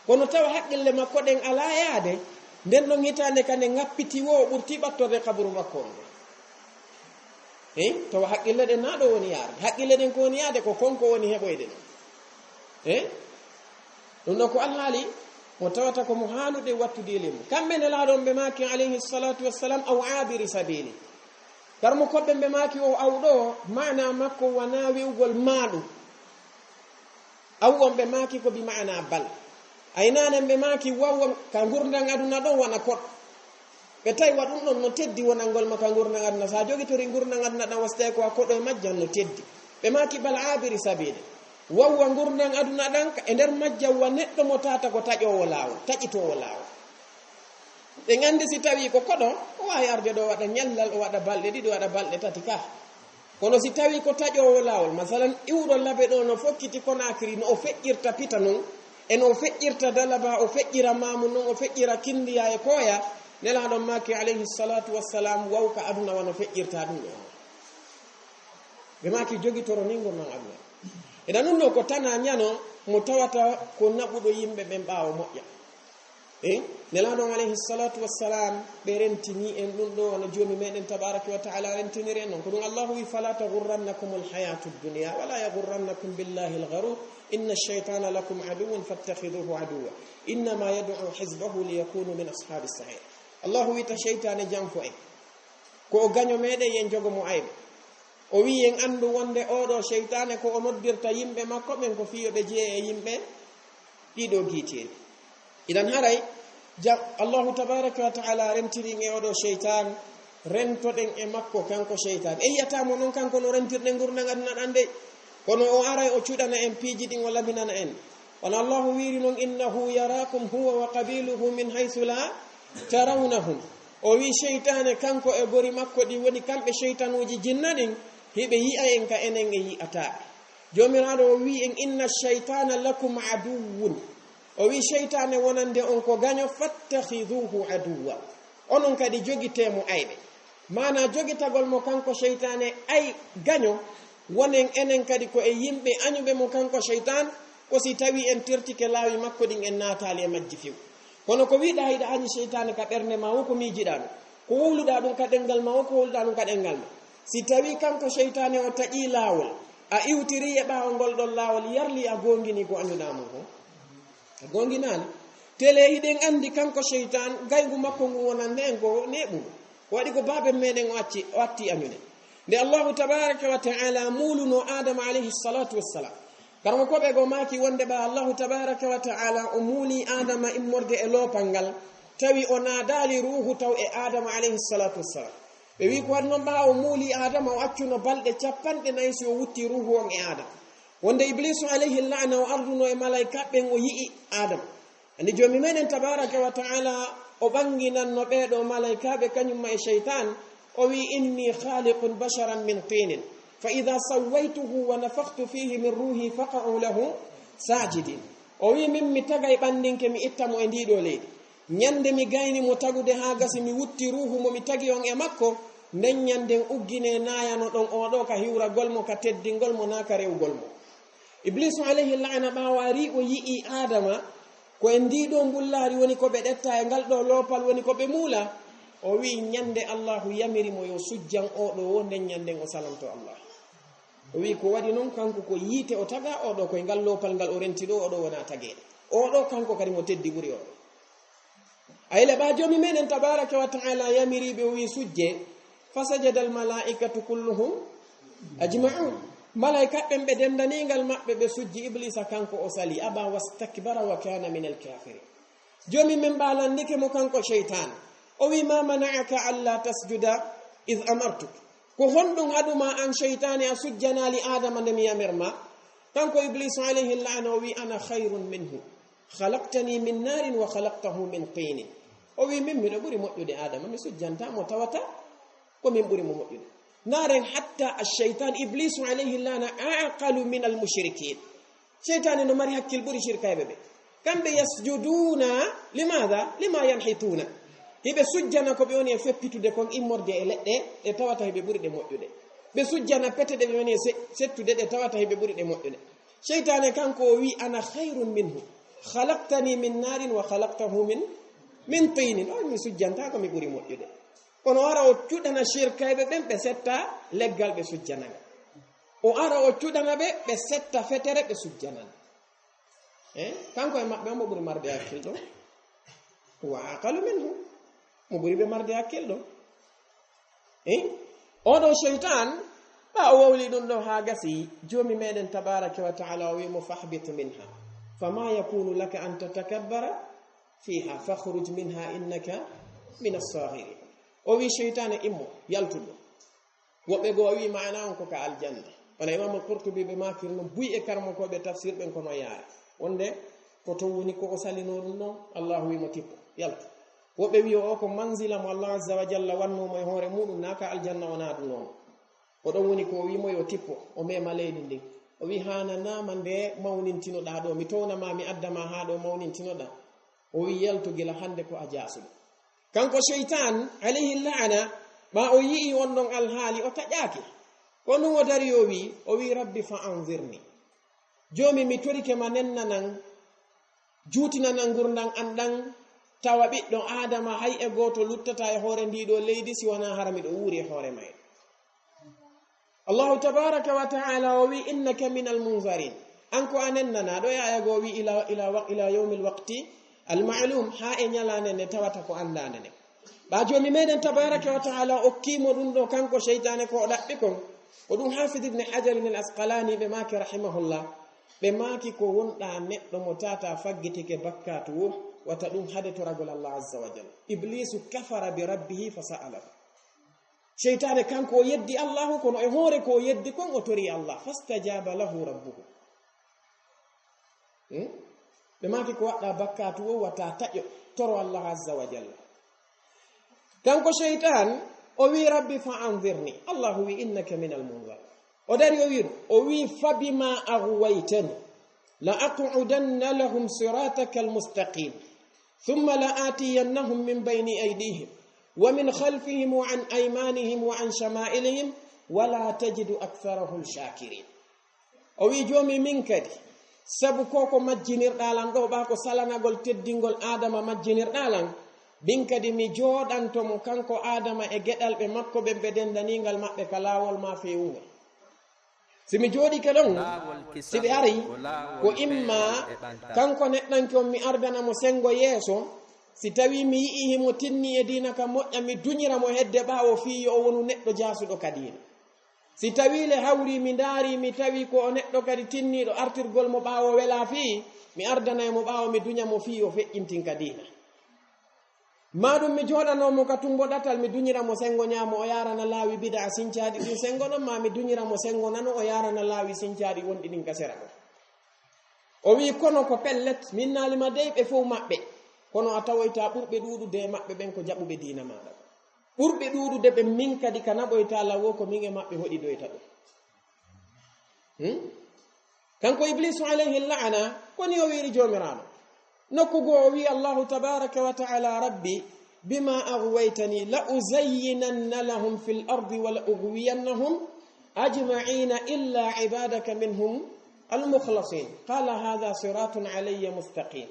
Kono tawa haqqille makko ɗen alaa yaade, nden ɗon hitaande ka nde ŋappiti wo o ɓurti ɓattorde kaburu makko on. Hey, tawa haqqille ɗen naa ɗo woni yaade. Haqqille ɗen ko woni yaade ko kon ko woni heɓoyde ɗon. Hey? Ɗum ɗo ko alhaali mo tawata ko mo haanude wattude e leydi mum. Kamɓe Nelaaɗo on ɓe maaki alayhi salatu wassalam, "Aw abiri sabili." Karmo koɓɓe ɓe maaki o aw ɗo, maana makko wona wi'ugol maaɗu. Aw on ɓe maaki ko bi maana bal. Ay naanen ɓe maaki waw on ka ngurndan aduna ɗon wona koɗo. Ɓe tawi wa ɗum ɗon no teddi wonangol ma ka ngurndan aduna. Sa jogitori ngurndan aduna ɗan wasitay ko a koɗo e majjan no teddi. Ɓe maaki bal abiri sabili. Waw wa ngurndan aduna ɗan ka e nder majjan wa neɗɗo mo tata ko taƴoowo laawol, taƴitoowo laawol. Ɓe nganndi si tawi ko koɗo, o waawi arde ɗo waɗa ñallal, o waɗa balɗe ɗiɗi, o waɗa balɗe tati ka. Kono si tawi ko taƴoowo laawol, masalan, iwɗo labe ɗo no fokkiti Konakiri, no o feƴƴirta pita non, e no o feƴƴirta dalaba, o feƴƴira maamu non, o feƴƴira kindiya e koya, Nelaaɗo maaki alayhi salatu wassalam, waw ka aduna wano feƴƴirta ɗum ɗo. Ɓe maaki jogitoro ni ngurndan aduna. Ena ɗum ɗo ko tana ñano mo tawata ko naɓuɗo yimɓe ɓen ɓaawo moƴƴa. E Nelaaɗo on alayhi salatu wassalam, ɓe rentini en ɗum ɗo wano Joomi meɗen tabaraka wa taala rentiniri en non. Ko ɗum Allahu wi, "Fala taghurrannakumul hayatu dunya, wala yaghurrannakum billahi al-gharur, inna ash-shaytana lakum aduwwun fattakhiduhu aduwwa, innama yad'u hizbahu liyakunu min ashabis sa'ir." Allahu wi ta sheytaane janfo en. Ko o gaño meɗen, yen jogo mo ayɓe. O wi, yen anndu wonde oɗo sheytaane ko o noddirta yimɓe makko ɓen ko fii yo ɓe jeye e yimɓe ɗiɗo giiteeli. Idan haray, ja-, Allahu tabaraka wa taala rentiri en e oɗo sheytaan, rentoɗen e makko kanko sheytaan. En yiyata mo non kanko no rentirɗen ngurndan aduna ɗan de. Kono o aray o cuɗana en piiji ɗin, o labinana en. Wano Allahu wiiri non, "Innahu yarakum huwa wa qabiluhu min haythu la tarawnahum." O wi seytaane kanko e gori makko ɗi woni kamɓe seytanuuji jinna ɗin, hiɓe yi'a en ka enen e yi'ataa. Joomiraaɗo o wi en, "Inna shaytana lakum aduwwun." O wi seytaane wonande on ko gaño, "Fattakhiduhu aduwwa." Onon kadi jogitee mo ayɓe. Maana jogitagol mo kanko seytaane ay gaño, wonen enen kadi ko e yimɓe añuɓe mo kanko seytaan, ko si tawi en tertike laawi makko ɗin en naataali e majji few. Kono ko wiɗa hiɗa añi seytaane ka ɓernde ma, wo ko miijiɗaa ɗum, ko wowluɗaa ɗum ka ɗenngal ma, wo ko wowluɗaa ɗum ka ɗenngal ma. Si tawi kanko seytaane o taƴii laawol, a iwtirii e ɓaawo ngol ɗon laawol, yarli a goongini ko añuɗaa mo ko. A goonginaali. Tele hiɗen anndi kanko seytaan, gayngu makko ngu wonande en ko neeɓungu. Ko waɗi ko baaben meɗen o acci, o atti añude. Nde Allahu tabaraka wa ta'ala muuluno Adama alayhi salatu wassalam, karamokooɓe goo maaki wonde ɓa Allahu tabaraka wa ta'ala o muuli Adama immorde e loopal ngal, tawi o naadaali ruuhu taw e Adama alayhi salatu wassalam. Ɓe wi ko waɗi non ɓa o muuli Adama, o accuno balɗe capanɗe nayi si o wutti ruuhu on e Adama. Wonde Ibliisu alayhi la'na o arduno e malaykaaɓe ɓen o yi'i Adama. Anndi Joomi meɗen tabaraka wa ta'ala o ɓannginanno ɓee ɗoo malaykaaɓe kañum ma e seytaan, o wi, "Inni khaliqun basharan min tinin, fa idha sawwaytuhu wa nafakhtu fihi min ruhi faqa'u lahu sajidin." O wi, "Min mi tagay ɓanndinke, mi itta mo e ndii ɗoo leydi. Ñande mi gayni mo tagude haa gasi mi wutti ruuhu mo mi tagi on e makko, nden ñanden uggine naayano ɗon oo ɗoo ka hiwragol mo, ka teddingol mo, naa ka rewugol mo." Ibliisu alayhi la'na ɓaawo ari o yi'i Adama, ko e ndii ɗoo mbullaari woni ko ɓe ɗetta, e ngal ɗoo loopal woni ko ɓe muula. O wi'i ñande Allahu yamiri mo yo sujjan oo ɗoo wo, nden ñanden o salanto Allah. O wi'i ko waɗi non kanko ko yiite o tagaa, oo ɗoo ko e ngal loopal ngal o renti ɗoo, oo ɗoo wonaa tageede. Oo ɗoo kanko kadi mo teddi ɓuri oo ɗoo. Ay le ɓa Joomi meɗen tabaraka wa ta'ala yamiri ɓe o wi'i sujje, fasajada al malaikatu kulluhum ajma'un. Malaykaaɓe ɓen ɓe denndaningal maɓɓe ɓe sujji, Ibliisa kanko o sali, aba wastakbara wa kana min al kafirin. Joomi men ɓa lanndike mo kanko seytaan, o wi'i, "Ma mana'aka alla tasjuda idh amartuk?" Ko honɗum haɗu ma an seytaane a sujjanaali Adama nde mi yamir ma? Kanko Ibliisu alayhi la'na o wi'i, "Ana khayrun minhu, khalaqtani min narin wa khalaqtahu min tinin." O wi'i, "Min miɗo ɓuri moƴƴude Adama, mi sujjantaa mo tawata ko min ɓuri mo moƴƴude." Naaren hatta ash-shaytan Ibliisu alayhi la'na a'qalu min al-mushrikin. Seytaane no mari hakkil ɓuri shirkayɓe ɓe. Kamɓe yasjuduna limadha? Lima yanhituna. Hiɓe sujjana ko ɓe woni e feppitude kon immorde e leɗɗe ɗe tawata hiɓe ɓuri ɗe moƴƴude. Ɓe sujjana pete ɗe ɓe woni e se-, settude ɗe tawata hiɓe ɓuri ɗe moƴƴude. Seytaane kanko o wi, "Ana khayrun minhu. Khalaqtani min narin wa khalaqtahu min, min tinin." O mi sujjanta ko mi ɓuri moƴƴude. Kono o ara o cuɗana shirkayɓe ɓen ɓe setta leggal ɓe sujjana ngal. O ara o cuɗana ɓe, ɓe setta fetere ɓe sujjana ngal. Eh, kanko e maɓɓe on mo ɓuri marde hakkil ɗo? Wa aqalu minhu. Mo ɓuri ɓe marde hakkil ɗo? Eh, oɗo shaytan, ɓa o wowli ɗum ɗo haa gasi, Joomi meɗen tabaraka wa ta'ala o wi mo, "Fahbit minha. Fama yakunu laka an tatakabbara fiha, fakhruj minha innaka min as-saghirin." O wi shaytan, "Immo, yaltu ɗo." Woɓɓe goo o wi maana on ko ka aljanna. Wala Imam Al-Qurtubi ɓe maakiri non buy e karamokooɓe tafsir ɓen kono yaare. Wonde ko ton woni ko o salino ɗum non, Allahu wi mo tippo, yaltu. Woɓɓe wi o ko manzila mo Allah Azza wa Jalla wanno mo e hoore muɗum, na ka aljanna o naadunoo mo. Ko ɗon woni ko o wi mo yo tippo, o mema leydi ndin. O wi haana nama nde mawnintinoɗaa ɗo, mi towna ma, mi adda ma haa ɗo mawnintinoɗaa. O wi yaltu gila hande ko a jaasuɗo. Kanko shaytan, alayhi la'ana, ɓa o yi'i on ɗon alhaali, o taƴaaki. Ko ɗum o dari o wi, o wi, "Rabbi fa anzirni." Joomi, mi torike ma nennanan, juutinanan ngurndan an ɗan, tawa ɓiɗɗo Aadama hay e gooto luttata e hoore ndii ɗoo leydi si wanaa hara miɗo wuuri e hoore mayɗo. Allahu tabaraka wa ta'ala o wi, "Innaka minal munzarin." An ko a nennanaaɗo, e aya goo wi, "Ila, ila wa-, ila yawmil waqti al ma'lum," haa e ñalaande nde tawata ko anndaande nde. Ɓa Joomi meɗen tabaraka wa ta'ala okkii mo ɗum ɗo kanko seytaane ko o ɗaɓɓi kon. Ko ɗum Hafiz Ibn Hajar al Asqalani ɓe maaki rahimahullah. Ɓe maaki ko wonɗa neɗɗo mo tata faggitike bakkaatu wo, wata ɗum hade toragol Allah azza wa jalla. Iblisu kafara bi rabbihi fa sa'alahu. Seytaane kanko o yeddi Allahu, kono e hoore ko o yeddi kon o tori Allah. Fastajaba lahu rabbuhu. Hmm? Ɓe maaki ko waɗɗa bakkaatu o wata taƴo toro Allah azza wa jalla. Kanko seytaan, o wi, "Rabbi fa anzirni." Allahu wi, "Innaka minal munzar." O dari o wi, o wi, "Fabima aghwaytani la aqudanna lahum siratakal mustaqim. Thumma la atiyannahum min bayni aydihim wa min khalfihim wa an aymanihim wa an shama'ilihim wa la tajidu aktharahum shakirin." O wi, "Joomi, min kadi, sabu ko ko majjinirɗaa lan ɗo, ɓa ko salanagol teddingol Aadama majjinirɗaa lan, min kadi mi jooɗanto mo kanko Aadama e geɗalɓe makko ɓen ɓe dendaningal maɓɓe ka laawol ma feewungol. Si mi jooɗike ɗon, si ɓe ari, ko imma kanko neɗɗanke on mi ardana mo sengo yeeso, si tawi mi yi'i himo tinni e diina ka moƴƴa, mi duñira mo hedde ɓaawo fii yo o wonu neɗɗo jaasuɗo ka diina. Si tawi le hawri mi ndaari, mi tawi ko o neɗɗo kadi tinniiɗo artirgol mo ɓaawo welaa fii, mi ardanay mo ɓaawo, mi duña mo fii o feƴƴintin ka diina. Maa ɗum mi jooɗanoo mo ka tumbo ɗatal, mi duñira mo sengo ñaamo, o yaarana laawi bidaa sincaaɗi ɗin sengo ɗon, maa mi duñira mo sengo nano, o yaarana laawi sincaaɗi wonɗi ɗin ka sera ɗon." O wi, "Kono ko pellet, min naali ma dey ɓe fow maɓɓe, kono a tawoyta ɓurɓe ɗuuɗude e maɓɓe ɓen ko jaɓuɓe diina maaɗa. Ɓurɓe ɗuuɗude ɓen min kadi ka naɓoyta lawo ko min e maɓɓe hoɗidoyta ɗum." Hmm? Kanko Ibliisu alayhi la'ana, ko ni o wi'iri Joomiraaɗo. Nokku goo o wi'i Allahu tabaaraka wa ta'ala, "Rabbi, bima aghwaytani la uzayyinanna lahum fil ardi wa la ughwiyannahum ajma'ina illa ibadaka minhum al-mukhlasin. Qala hadha siratun alayya mustaqim.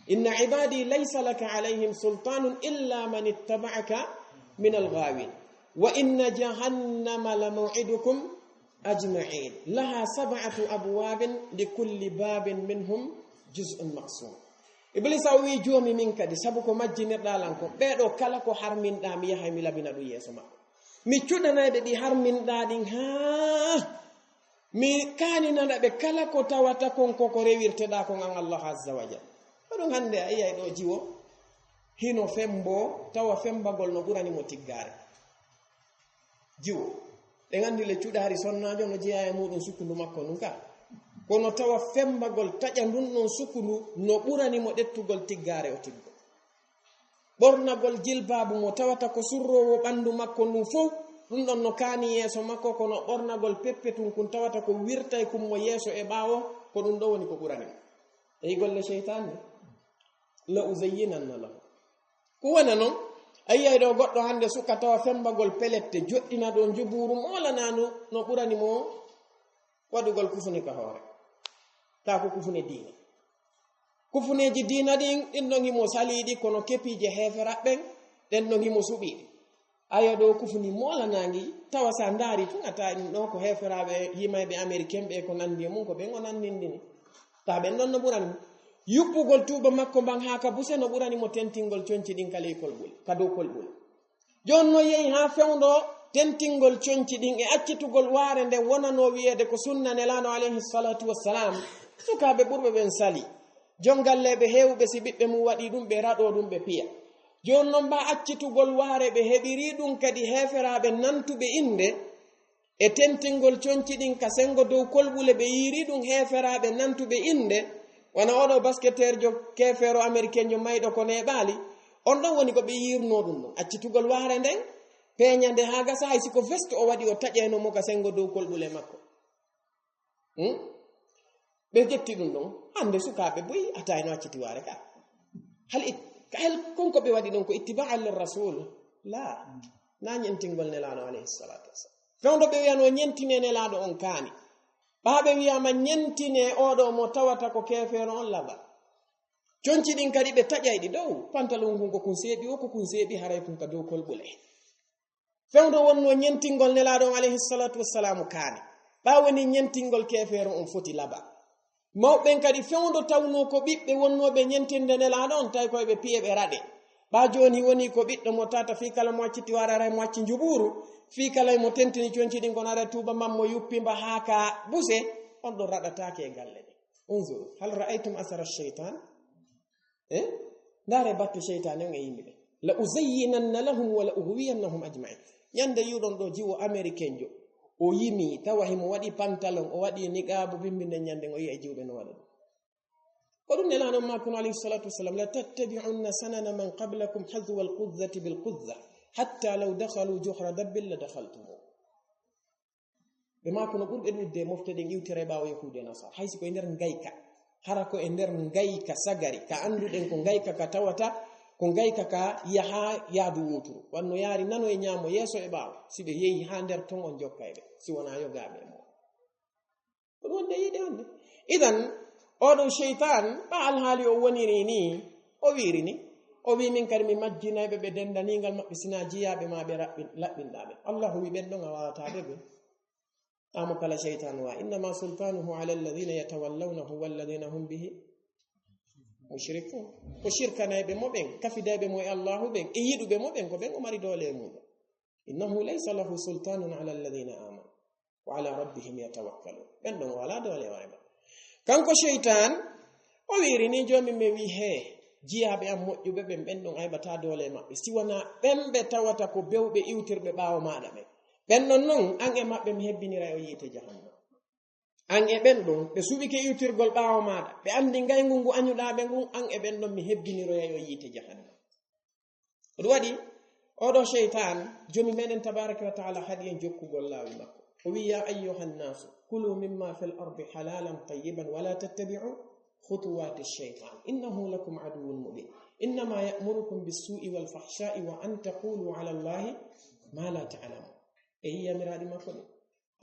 Inna ibadi laysa laka alayhim sultanun illa man ittaba'aka min al-ghawin. Wa inna jahannama la maw'idukum ajma'in. Laha sab'atu abwabin li kulli babin minhum juz'un maqsum." Ibliisa o wi'i, "Joomi min kadi, sabu ko majjinirɗaa lan ko, ɓee ɗoo kala ko harminɗaa, mi yahay mi labina ɗum yeeso maɓɓe. Mi cuɗanay ɓe ɗi harminɗaa ɗin, haa mi kaaninana ɓe kala ko tawata kon ko ko rewirteɗaa kon an Allah azza wa jalla." Ko ɗum hannde a yi'ay ɗoo jiwo, hino femboo, tawa fembagol no ɓurani mo tiggaare. Jiwo. Ɗen anndi le cuɗaari sonnaajo no jeyaa e muuɗum sukkundu makko ndun ka. Kono tawa fembagol taƴa ndun ɗon sukkundu no ɓurani mo ɗettugol tiggaare o tiggo. Ɓornagol jilbaabu mo tawata ko surroowo ɓanndu makko ndun fow, ɗum ɗon no kaani yeeso makko, kono ɓornagol peppetun kun tawata ko wirtay kun mo yeeso e ɓaawo, ko ɗum ɗon woni ko ɓurani mo. Eyi golle seytaane. "La uzayyinanna lahu." Ko wona non, a yi'ay ɗoo goɗɗo hannde suka tawa fembagol pelette, joɗɗina ɗoo njubuuru, moolanaano no ɓurani mo waɗugol kufune ka hoore. Taa ko kufune diina. Kufuneeji diina ɗin, ɗin ɗon himo saliiɗi, kono kepiije heeferaɓe ɓen, ɗen ɗon himo suɓiiɗi. Ayo ɗoo kufuni moolanaangi, tawa sa ndaari tun a tawi ɗum ɗoo ko heeferaaɓe yimayɓe Ameriken ɓe ko nanndi e mum, ko ɓen o nanndindini. Taa ɓen ɗon no ɓurani mo. Yuppugol tuuba makko mban haa ka buse no ɓurani mo tentingol conci ɗin ka ley kolɓule, ka dow kolɓule. Jooni no yehi haa fewndo tentingol conci ɗin e accitugol waare nde wonanoo wi'eede ko sunna Nelaaɗo alayhi salatu wassalam. Sukaaɓe ɓurɓe ɓen sali. Jon galleeɓe heewɓe, si ɓiɓɓe mum waɗii ɗum, ɓe raɗoo ɗum, ɓe piya. Jooni non, mba accitugol waare, ɓe heɓirii ɗum kadi heeferaaɓe nantuɓe innde e tentingol conci ɗin ka senngo dow kolɓule, ɓe yiirii ɗum heeferaaɓe nantuɓe innde, wano oo ɗoo basketeerjo keefeero amerikenjo mayɗo ko neeɓaali. On ɗon woni ko ɓe yiirnoo ɗum ɗon. Accitugol waare nden, peeña nde haa gasa, hay si ko veste o waɗi, o taƴayno mo ka senngo dow kolɓule makko. Hmm? Ɓe ƴetti ɗum ɗon. Hannde sukaaɓe boy a tawi no acciti waare ka. Hal it-, ka hel kon ko ɓe waɗi ɗon ko ittiba'an lir rasul? La. Na ñentingol Nelaaɗo alayhi salatu wassalam. Fewndo ɓe wi'ano ñentine Nelaaɗo on kaani. Ɓaa ɓe wi'ama ñentine oo ɗoo mo tawata ko keefeero on laba. Conci ɗin kadi ɓe taƴay ɗi dow. Pantalon ngun ko kun seeɓi, o ko kun seeɓi, haray kun ka dow kolɓule. Fewndo wonno ñentingol Nelaaɗo on alayhi salatu wassalaamu kaane. Ɓaa woni ñentingol keefeero on foti laba. Mawɓen kadi fewndo tawno ko ɓiɓɓe wonnooɓe ñentinde Nelaaɗo on, tawi koye ɓe piye ɓe raɗe. Ɓaa jooni woni ko ɓiɗɗo mo tata fii kala mo acciti waare aray mo acci njuɓuuru, fii kala mo tentini conci ɗin kono aray tuuba man mo yuppi mba haa ka buse, on ɗon raɗataake e galle ɗen. Unzuru, hal ra'aytum athara shaytan? Eh? Ndaare battu seytaane on e yimɓe ɓen. "La uzayyinanna lahum wa la ughwiyannahum ajma'in." Ñande yi'uɗon ɗoo jiwo amerikenjo, o yimi, tawa himo waɗi pantalon, o waɗi niqaabu, bimbi nden ñande o yi'ay jiwɓe no waɗa ɗum. Ko ɗum Nelaaɗo on maakuno alayhi salatu wassalam, "La tattabi'unna sanana man qablakum hadhwa al-qudzati bil qudza." حتى لو دخلوا جحر ضب لدخلتموه. Ɓe maaki no ɓurɓe ɗuuɗde mofte ɗen iwtira e ɓaawo Yahuudu e Nasaara. Hay si ko e nder ngayka, hara ko e nder ngayka sagari, ka annduɗen ko ngayka ka tawata, ko ngayka ka yaha yaadu wooturu. Wanno yaari nano e ñaamo, yeeso e ɓaawo. Si ɓe yehi haa nder ton, on jokkay ɓe, si wonaa yogaaɓe e mo. Ko ɗum wonde yiide on de. Idan, oɗo seytaan, ɓa alhaali o woniri ni, o wiiri ni, o wi min kadi mi majjinay ɓe, ɓe dendaningal maɓɓe, sina jiyaaɓe ma ɓe raɓɓin-, laɓɓinɗa ɓe. Allahu wi ɓen ɗon a waawataa ɓe ɓe. Amo kala seytaan wa, innama sultanuhu ala alladhina yatawallawnahu walladhina hum bihi mushrikun. Ko shirkanayɓe mo ɓen, kafidayɓe mo e Allahu ɓen, e yiɗuɓe mo ɓen, ko ɓen o mari doole e muɗum. Innahu laysa lahu sultanun ala alladhina amanu wa ala rabbihim yatawakkalun. Ɓen ɗon o alaa doole o ayba. Kanko seytaan, o wiiri ni, joomi mi wi he, jiyaaɓe am moƴƴuɓe ɓen, ɓen ɗon aybataa doole e maɓɓe. Si wonaa ɓen ɓe tawata ko bewɓe iwtirɓe ɓaawo maaɗa ɓen. Ɓen ɗon non, an e maɓɓe mi hebbiniray o yiite jahannama. An e ɓen ɗon, ɓe suɓike iwtirgol ɓaawo maaɗa. Ɓe anndi ngayngu ngu añuɗaa ɓe ngun, an e ɓen ɗon mi hebbiniroyay o yiite jahannama. Ko ɗum waɗi, oɗo seytaan, joomi meɗen tabaraka wa taala haɗi en jokkugol laawi makko. O wi, ya ayyuha nnasu, kulu mimma fi l ardi halalan tayyiban wala tattabi'u khutuwati shaytan, innahu lakum aduwwun mubin. Innama ya'murukum bissu'i wal fahsha'i wa an taqulu ala Allahi ma la ta'lamun. E yiyamiraaɗi makko ɗin.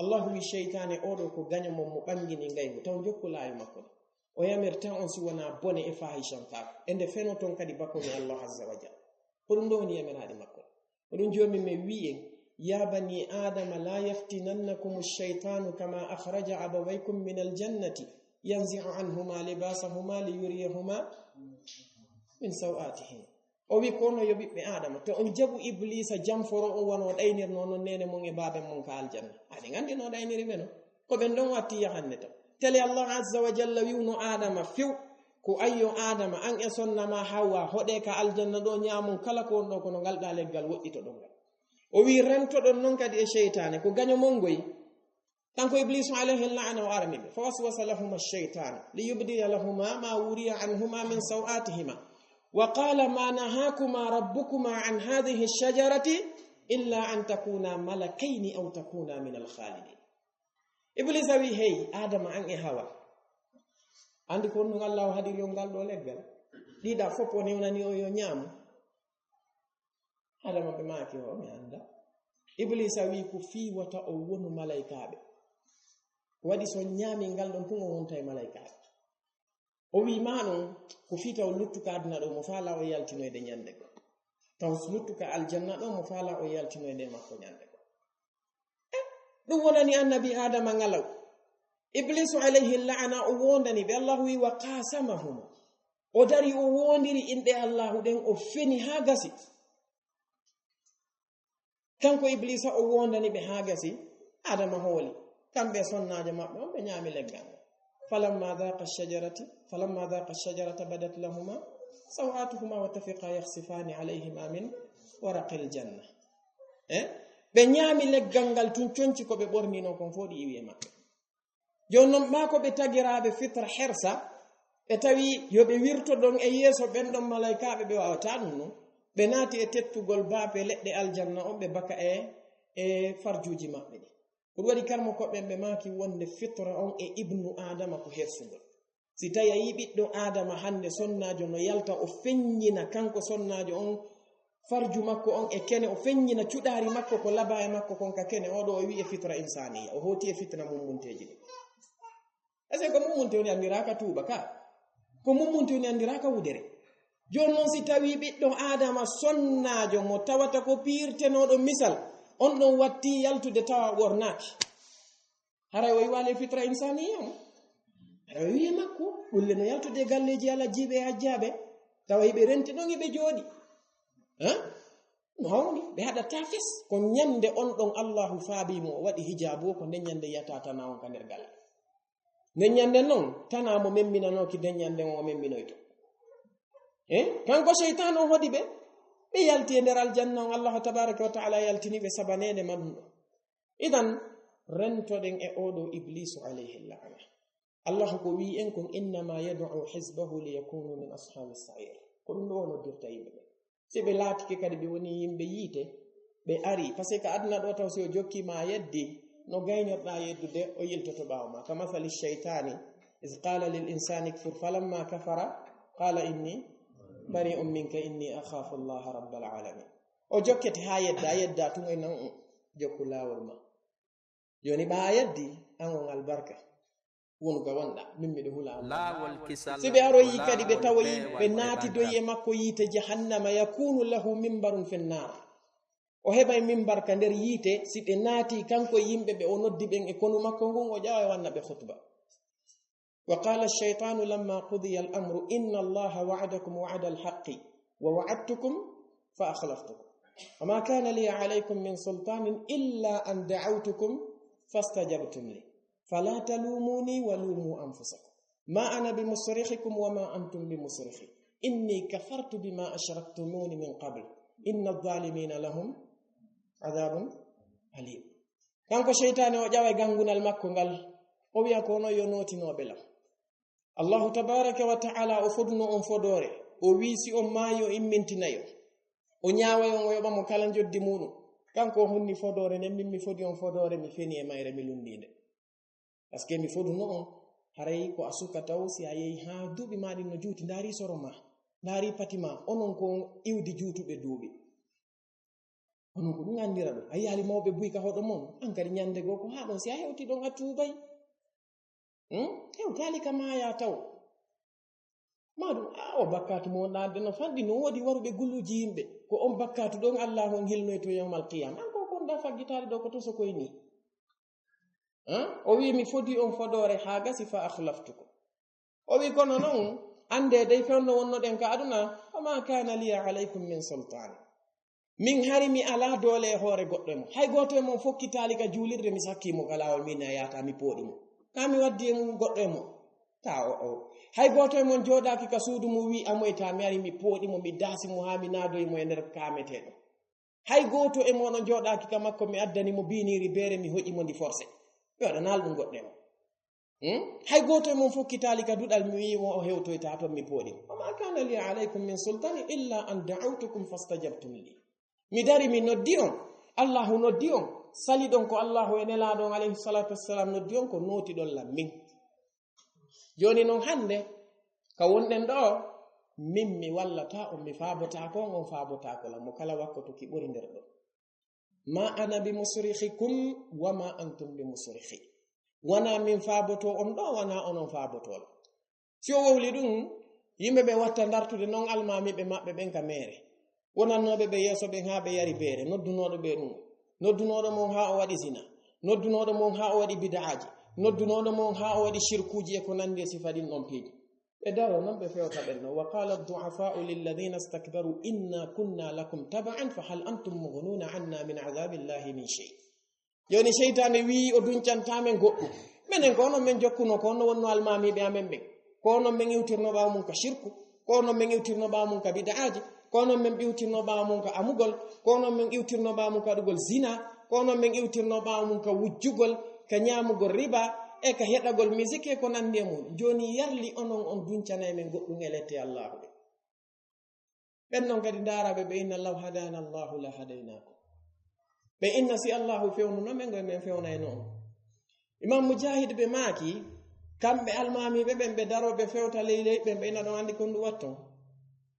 Allahu wi seytaane oɗo ko gaño mon mo ɓangini ngaygu, taw jokku laawi makko ɗin. O yamirta on si wonaa bone e fahishankaaku. E nde feno ton kadi bakoni Allah azza wa jalla. Ko ɗum ɗo woni yamiraaɗi makko. Ko ɗum joomi mi wi en, ya bani Adama la yaftinannakum shaytanu kama akhraja abawaykum min aljannati yanzi'u anhuma libasahuma liyuriyahuma min sawatihima. O wi, kono yo ɓiɓɓe Adama, to on jaɓu Ibliisa jamforo on wano ɗaynirno non neene mon e baaben mon ka aljanna. Aɗen anndi no ɗayniri ɓe non. Ko ɓen ɗon watti yahanne to. Tele Allah azza wa jalla wi'uno Adama few, ko ayyo Adama, an e sonna ma Hawwa, hoɗe ka aljanna ɗo ñaamon kala ko on ɗo, kono ngal ɗa leggal woɗɗitoɗon ngal. O wi, rentoɗon non kadi e seytaane, ko gaño mon ngoy. Kanko Ibliisu alayhi la'na o arani ɓe. Fa waswasa lahuma shaytanu liyubdiya lahuma ma wuriya anhuma min sawatihima. Wa qala ma nahakuma rabbukuma an hadhihi shajarati illa an takuna malakayni aw takuna min al-khalidin. Ibliisa wi, hey, Adama an e Hawa. Andi ko honɗum Allah o haɗiri on ngal ɗo leggal? Ɗiɗa fof o newnani o yo ñaamu. Adama ɓe maaki o, mi annda. Ibliisa wi ko fii wata o wonu malaykaaɓe. Waɗi so ñaami ngal ɗon tun o wonta e malaykaaɓe. O wi ma ɗon ko fii taw luttuka aduna ɗo mo faala o yaltinoyde ñande goo. Taw luttuka aljanna ɗo mo faala o yaltinoyde makko ñande goo. Eh, ɗum wonani annabi Adama ngalaw. Ibliisu alayhi la'ana o wondani ɓe. Allahu wi wa qasamahuma. O dari o wondiri inɗe Allahu ɗen o feni haa gasi. Kanko Ibliisa o wondani ɓe haa gasi, Adama hooli. Kamɓe sonnaajo maɓɓe on ɓe ñaami leggal ngal. Falamma dhaqa shajarati, falamma dhaqa shajarata badat lahuma sawatuhuma wa tafiqa yakhsifani alayhima min waraqil janna. Eh? Ɓe ñaami leggal ngal tun conci ko ɓe ɓornino kon fof ɗi iwi e maɓɓe. Jooni non, maa ko ɓe tagiraaɓe fitra hersa, ɓe tawi yo ɓe wirto ɗon e yeeso ɓen ɗon malaykaaɓe, ɓe waawataa ɗum non. Ɓe naati e tettugol baafe leɗɗe aljanna on, ɓe baka e, e farjuuji maɓɓe ɗin. Ko ɗum waɗi karmo koɓɓen ɓe maaki wonde fitra on e ibnu Aadama ko hersugol. Si tawi a yii ɓiɗɗo Aadama hannde sonnaajo no yalta, o feññina kanko sonnaajo on, farju makko on e kene, o feññina cuɗaari makko ko laba e makko kon ka kene, oɗo o wi'i e fitra insaniya, o hooti e fitra mummunteeji ɗin. Est-ce que ko mummunte woni anndiraa ka tuuba ka? Ko mummunte woni anndiraa ka wudere. Jooni non si tawi ɓiɗɗo Aadama sonnaajo mo tawata ko piirtenooɗo misal, on ɗon watti yaltude tawa o ɓornaaki. Haray o yiwaali e fitra insaniya mo. Haray o wi'i e makko, ɗulle no yaltude e galleeji alhajiiɓe e hajjaaɓe. Tawa hiɓe renti ɗon hiɓe jooɗi. Ha? No hawni, ɓe haɗataa fes. Ko ñande on ɗon Allahu faabii mo, o waɗi hijaabu o, ko nden ñande yiyata tana on ka nder galle. Nden ñande non, tana mo memminanooki nden ñande on o memminoyto. Eh? Kanko seytaan on hoɗi ɓe, ɓe yalti e nder aljanna on, Allahu tabaraka wa taala yaltini ɓe sabaneede ma ɗum ɗon. Idan, rentoɗen e oɗo Ibliisu alayhi la'ana. Allah ko wi'i en kon, "Innama yad'u hizbahu liyakunu min ashabi sa'ir." Ko ɗum ɗo o noddirta yimɓe ɓen. Si ɓe laatike kadi ɓe woni yimɓe yiite, ɓe ari, parce que aduna ɗo taw si o jokki ma yeddi, no gaynorɗa yeddude, o yiltoto ɓaawo ma. Ka masali shaytani, is qala lil insani kfur, falamma kafara, qala inni bari'un minka, inni akhafu Allaha rabbal alamin. O jokkete ha yedda, yedda tun e nan jokku lawol ma. Joni ɓa a yeddi, an on albarka. Wonu ga wonɗa, min miɗo hula Allah. Laawol kisal. Si ɓe aroyi kadi ɓe tawoyi, ɓe naati doyi e makko yiite jahannama, yakunu lahu mimbarun fin nar. O heɓay mimbar ka nder yiite, si ɓe naati kanko e yimɓe ɓe o noddi ɓen e konu makko ngun, o ƴawa e wanna ɓe khutba. Wa qala ash-shaytanu lamma qudiya al-amru inna Allaha wa'adakum wa'ada al-haqqi wa wa'adtukum fa akhlaftukum. Wa ma kana li alaykum min sultanin illa an da'awtukum fastajabtum li. Fala talumuni wa lumu anfusakum. Ma ana bimusrikhikum wa ma antum bimusrikhi. Inni kafartu bima ashraktumuni min qabl. Inna adh-dhalimina lahum adhabun alim. Kanko sheytaani o ƴawa e ganngunal makko ngal, o wiya ko onon yo nootinooɓe lam. Allahu tabaraka wa ta'ala o foduno on fodoore, o wii si on maayi o immintina on. O ñaawa on o yoɓa mo kala njoddi muuɗum. Kanko o hunni fodoore nden, min mi fodi on fodoore, mi feni e mayre, mi lunndii nde. Parce que mi foduno on, haray ko a suka taw, si a yehi haa duuɓi maa ɗin no juuti, ndaari soro maa, ndaari pati maa, onon ko on iwdi juutuɓe duuɓi. Onon ko ɗum anndira ɗum. A yiyaali mawɓe buy ka hoɗo mon, an kadi ñannde goo ko haa ɗon, si a hewti ɗon a tuubay. Hmm? Hewtaali ka maaya taw. Maa ɗum, a o bakkaatu mo wonɗa adde no fanɗi, no woodi waruɓe guluuji yimɓe. Ko on bakkaatu ɗon Allaahu on hilnoyto yawmal qiyama. An ko kon da faggitaali ɗo ko to sokoy ni. Ha? O wi'i mi fodi on fodoore haa gasi fa akhlaftukum. O wi'i kono non, annde dey fewndo wonnoɗen ka aduna, wa ma kana liya alaykum min sultan. Min hari mi alaa doole e hoore goɗɗo e mon. Hay gooto e mon fokkitaali ka juulirde, mi sakki mo ka laawol, min a yaata, mi pooɗi mo. Ka mi waddi e mum goɗɗo e mon. Ta o, o. Hay gooto e mon jooɗaaki ka suudu mum, wi'i amoyta, mi ari, mi pooɗi mo, mi daasi mo haa mi naadoyi mo e nder kaameteeɗo. Hay gooto e mon on jooɗaaki ka makko, mi addani mo biiniiri beere, mi hoƴi mo ndi forcé. Mi waɗanaali ɗum goɗɗo e mon. Hmm? Hay gooto e mon fokkitaali ka duɗal, mi wi'i mo o hewtoyta ton, mi pooɗi mo. Wa ma kana li alaykum min sultani illa an da'awtukum fastajabtum li. Mi dari, mi noddi on. Allahu noddi on. Saliɗon ko Allahu e Nelaaɗo on alayhi salatu wassalam noddi on, ko nootiɗon lam min. Jooni non hannde, ka wonɗen ɗo, min mi wallata on, mi faabotaako on, on faabotaako lam. Mo kala wakkoto ki ɓuri nder ɗo. Ma ana bi musrikhikum wa ma antum bi musrikhi. Wana min faaboto on ɗo, wana onon faaboto lam. Si o wowli ɗum, yimɓe ɓe watta dartude non almaamiiɓe maɓɓe ɓen ka meere. Wonannooɓe ɓe yeeso ɓen haa ɓe yari beere, noddunooɗo ɓe ɗum. Noddunooɗo mon haa o waɗi zina. Noddunooɗo mon haa o waɗi bid'aaji. Noddunooɗo mon haa o waɗi shirkuuji e ko nanndi e sifa ɗin ɗon piiji. Ɓe daro non ɓe fewta ɓen non. Wa qala ad-du'afa'u lilladhina istakbaru inna kunna lakum taba'an fa hal antum mughnuna anna min adhabillahi min shay. Jooni seytaane wi'i o duncanta men goɗɗum. Menen ko onon men jokkuno, ko onon wonno almaamiiɓe amen ɓen. Ko onon men iwtirno ɓaawo mum ka shirku, ko onon men iwtirno ɓaawo mum ka bid'aaji, ko onon men iwtirno ɓaawo mum ka amugol, ko onon men iwtirno ɓaawo mum ka waɗugol zina, ko onon men iwtirno ɓaawo mum ka wujjugol, ka ñaamugol riba, e ka heɗagol musique e ko nanndi e mum. Jooni yarli onon on duncanay men goɗɗum e lette Allaahu ɗe. Ɓen non kadi ndaara ɓe, ɓe inna law hadana Allahu la hadaynakum. Ɓe inna si Allahu fewnuno men, ngoy men fewnayno on. Imam Mujahid ɓe maaki, kamɓe almaamiiɓe ɓen ɓe daroo ɓe fewta ley ley ɓen, ɓe inna ɗon anndi kon ɗum watton.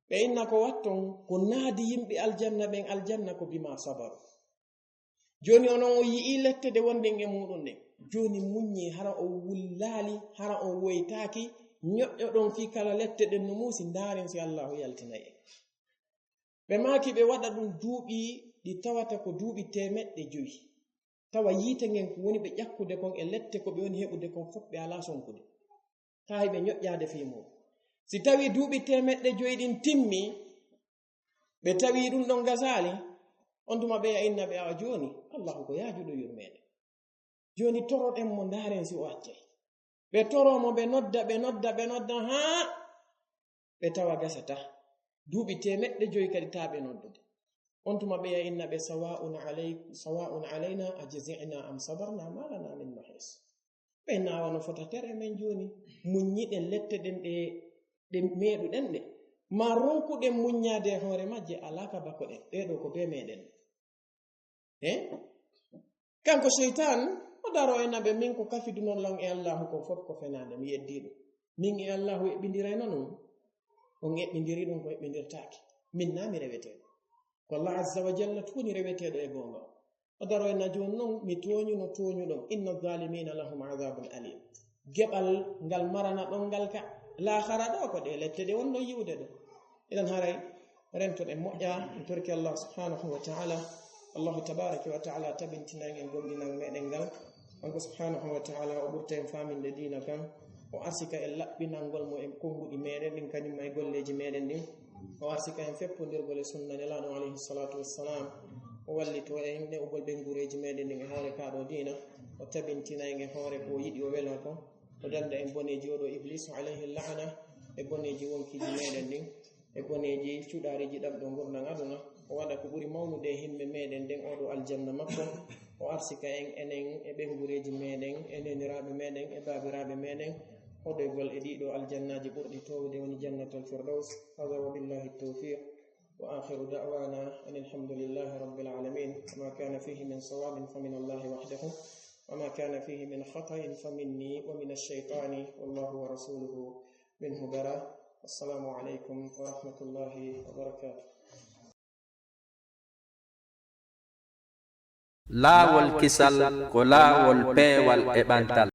Ɓe inna ko watton, ko naadi yimɓe aljanna ɓen aljanna ko bima sabaru. Jooni onon o yi'i lette ɗe wonɗen e muɗum ɗen. Jooni muññi, hara o wullaali, hara o woytaaki, ñoƴƴoɗon fii kala lette ɗen no muusi, ndaaren si Allaahu yaltinay en. Ɓe maaki ɓe waɗa ɗum duuɓi ɗi tawata ko duuɓi teemeɗɗe jowi. Tawa yiite ngen ko woni ɓe ƴakkude kon e lette ko ɓe woni heɓude kon fof ɓe alaa sonkude. Taa hiɓe ñoƴƴaade fii mum. Si tawii duuɓi teemeɗɗe jowi ɗin timmi, ɓe tawi ɗum ɗon gasaali, on tuma ɓe ya inna ɓe awa jooni, Allahu ko yaajuɗo yurmeende. Jooni toroɗen mo, ndaaren si o accay. Ɓe toroo mo, ɓe nodda, ɓe nodda, ɓe nodda, haa ɓe tawa gasata. Duuɓi teemeɗɗe jowi kadi taa ɓe noddude. On tuma ɓe ya inna ɓe, "Sawa'un alay-, sawa'un alayna ajzi'na am sabarna ma lana min mahis." Ɓe inna awa no fota tere men jooni, muññiɗen lette ɗen ɗe, ɗe meeɗuɗen ɗe. Ma ronkuɗen muññaade e hoore majje, alaa ka bakoɗen. Ɗee ɗoo ko bee meeɗen. E? Kanko seytan, o daro e naɓe, min ko kafidunon lan e Allahu ko fof ko fenaande, mi yeddii ɗum. Min e Allahu eɓɓindirayno ɗum. On eɓɓindiri ɗum ko eɓɓindirtaake. Min na mi reweteeɗo. Ko Allah azza wa jalla tun woni reweteeɗo e goonga. O daro e na jooni non, mi tooñuno tooñuɗon. Inna zalimina lahum adabun alim. Geɓal ngal marana ɗon ngal ka laahara ɗo, ko ɗe lette ɗe wonno yiwde ɗo. Idan haray rentoɗen moƴƴa, en torki Allah subhanahu wa ta'ala. Allahu tabaraka wa ta'ala tabintinan en gomɗinal meɗen ngal. Kanko subhanahu wa ta'ala o ɓurta en faminde diina kan. O arsika en laɓɓinangol mo e konnguɗi meɗen ɗin, kañum e golleji meɗen ɗin. O arsika en feppondirgol e sunna Nelaaɗo alayhi salatu wassalam. O wallito en ne'ugol ɓengureji meɗen ɗin e hoore kaɗo diina. O tabintina en e hoore ko o yiɗi o wela kon. O danda en boneji oɗo Iblisu alayhi la'ana e boneji wonkiji meɗen ɗin, e boneji cuɗariji ɗam ɗo ngurndan aduna. O waɗa ko ɓuri mawnude e himme meɗen nden oɗo aljanna makko. O arsika en enen e ɓengureji meɗen, e neniraɓe meɗen, e babiraɓe meɗen, hoɗoygol e ɗiɗo aljannaji ɓurɗi towde woni jannatul firdaus. Hada wa billahi tawfiq. وآخر دعوانا أن الحمد لله رب العالمين، وما كان فيه من صواب فمن الله وحده، وما كان فيه من خطأ فمني ومن الشيطان، والله ورسوله منه براء. السلام عليكم ورحمة الله وبركاته. Laawol kisal ko laawol peewal e ɓantal.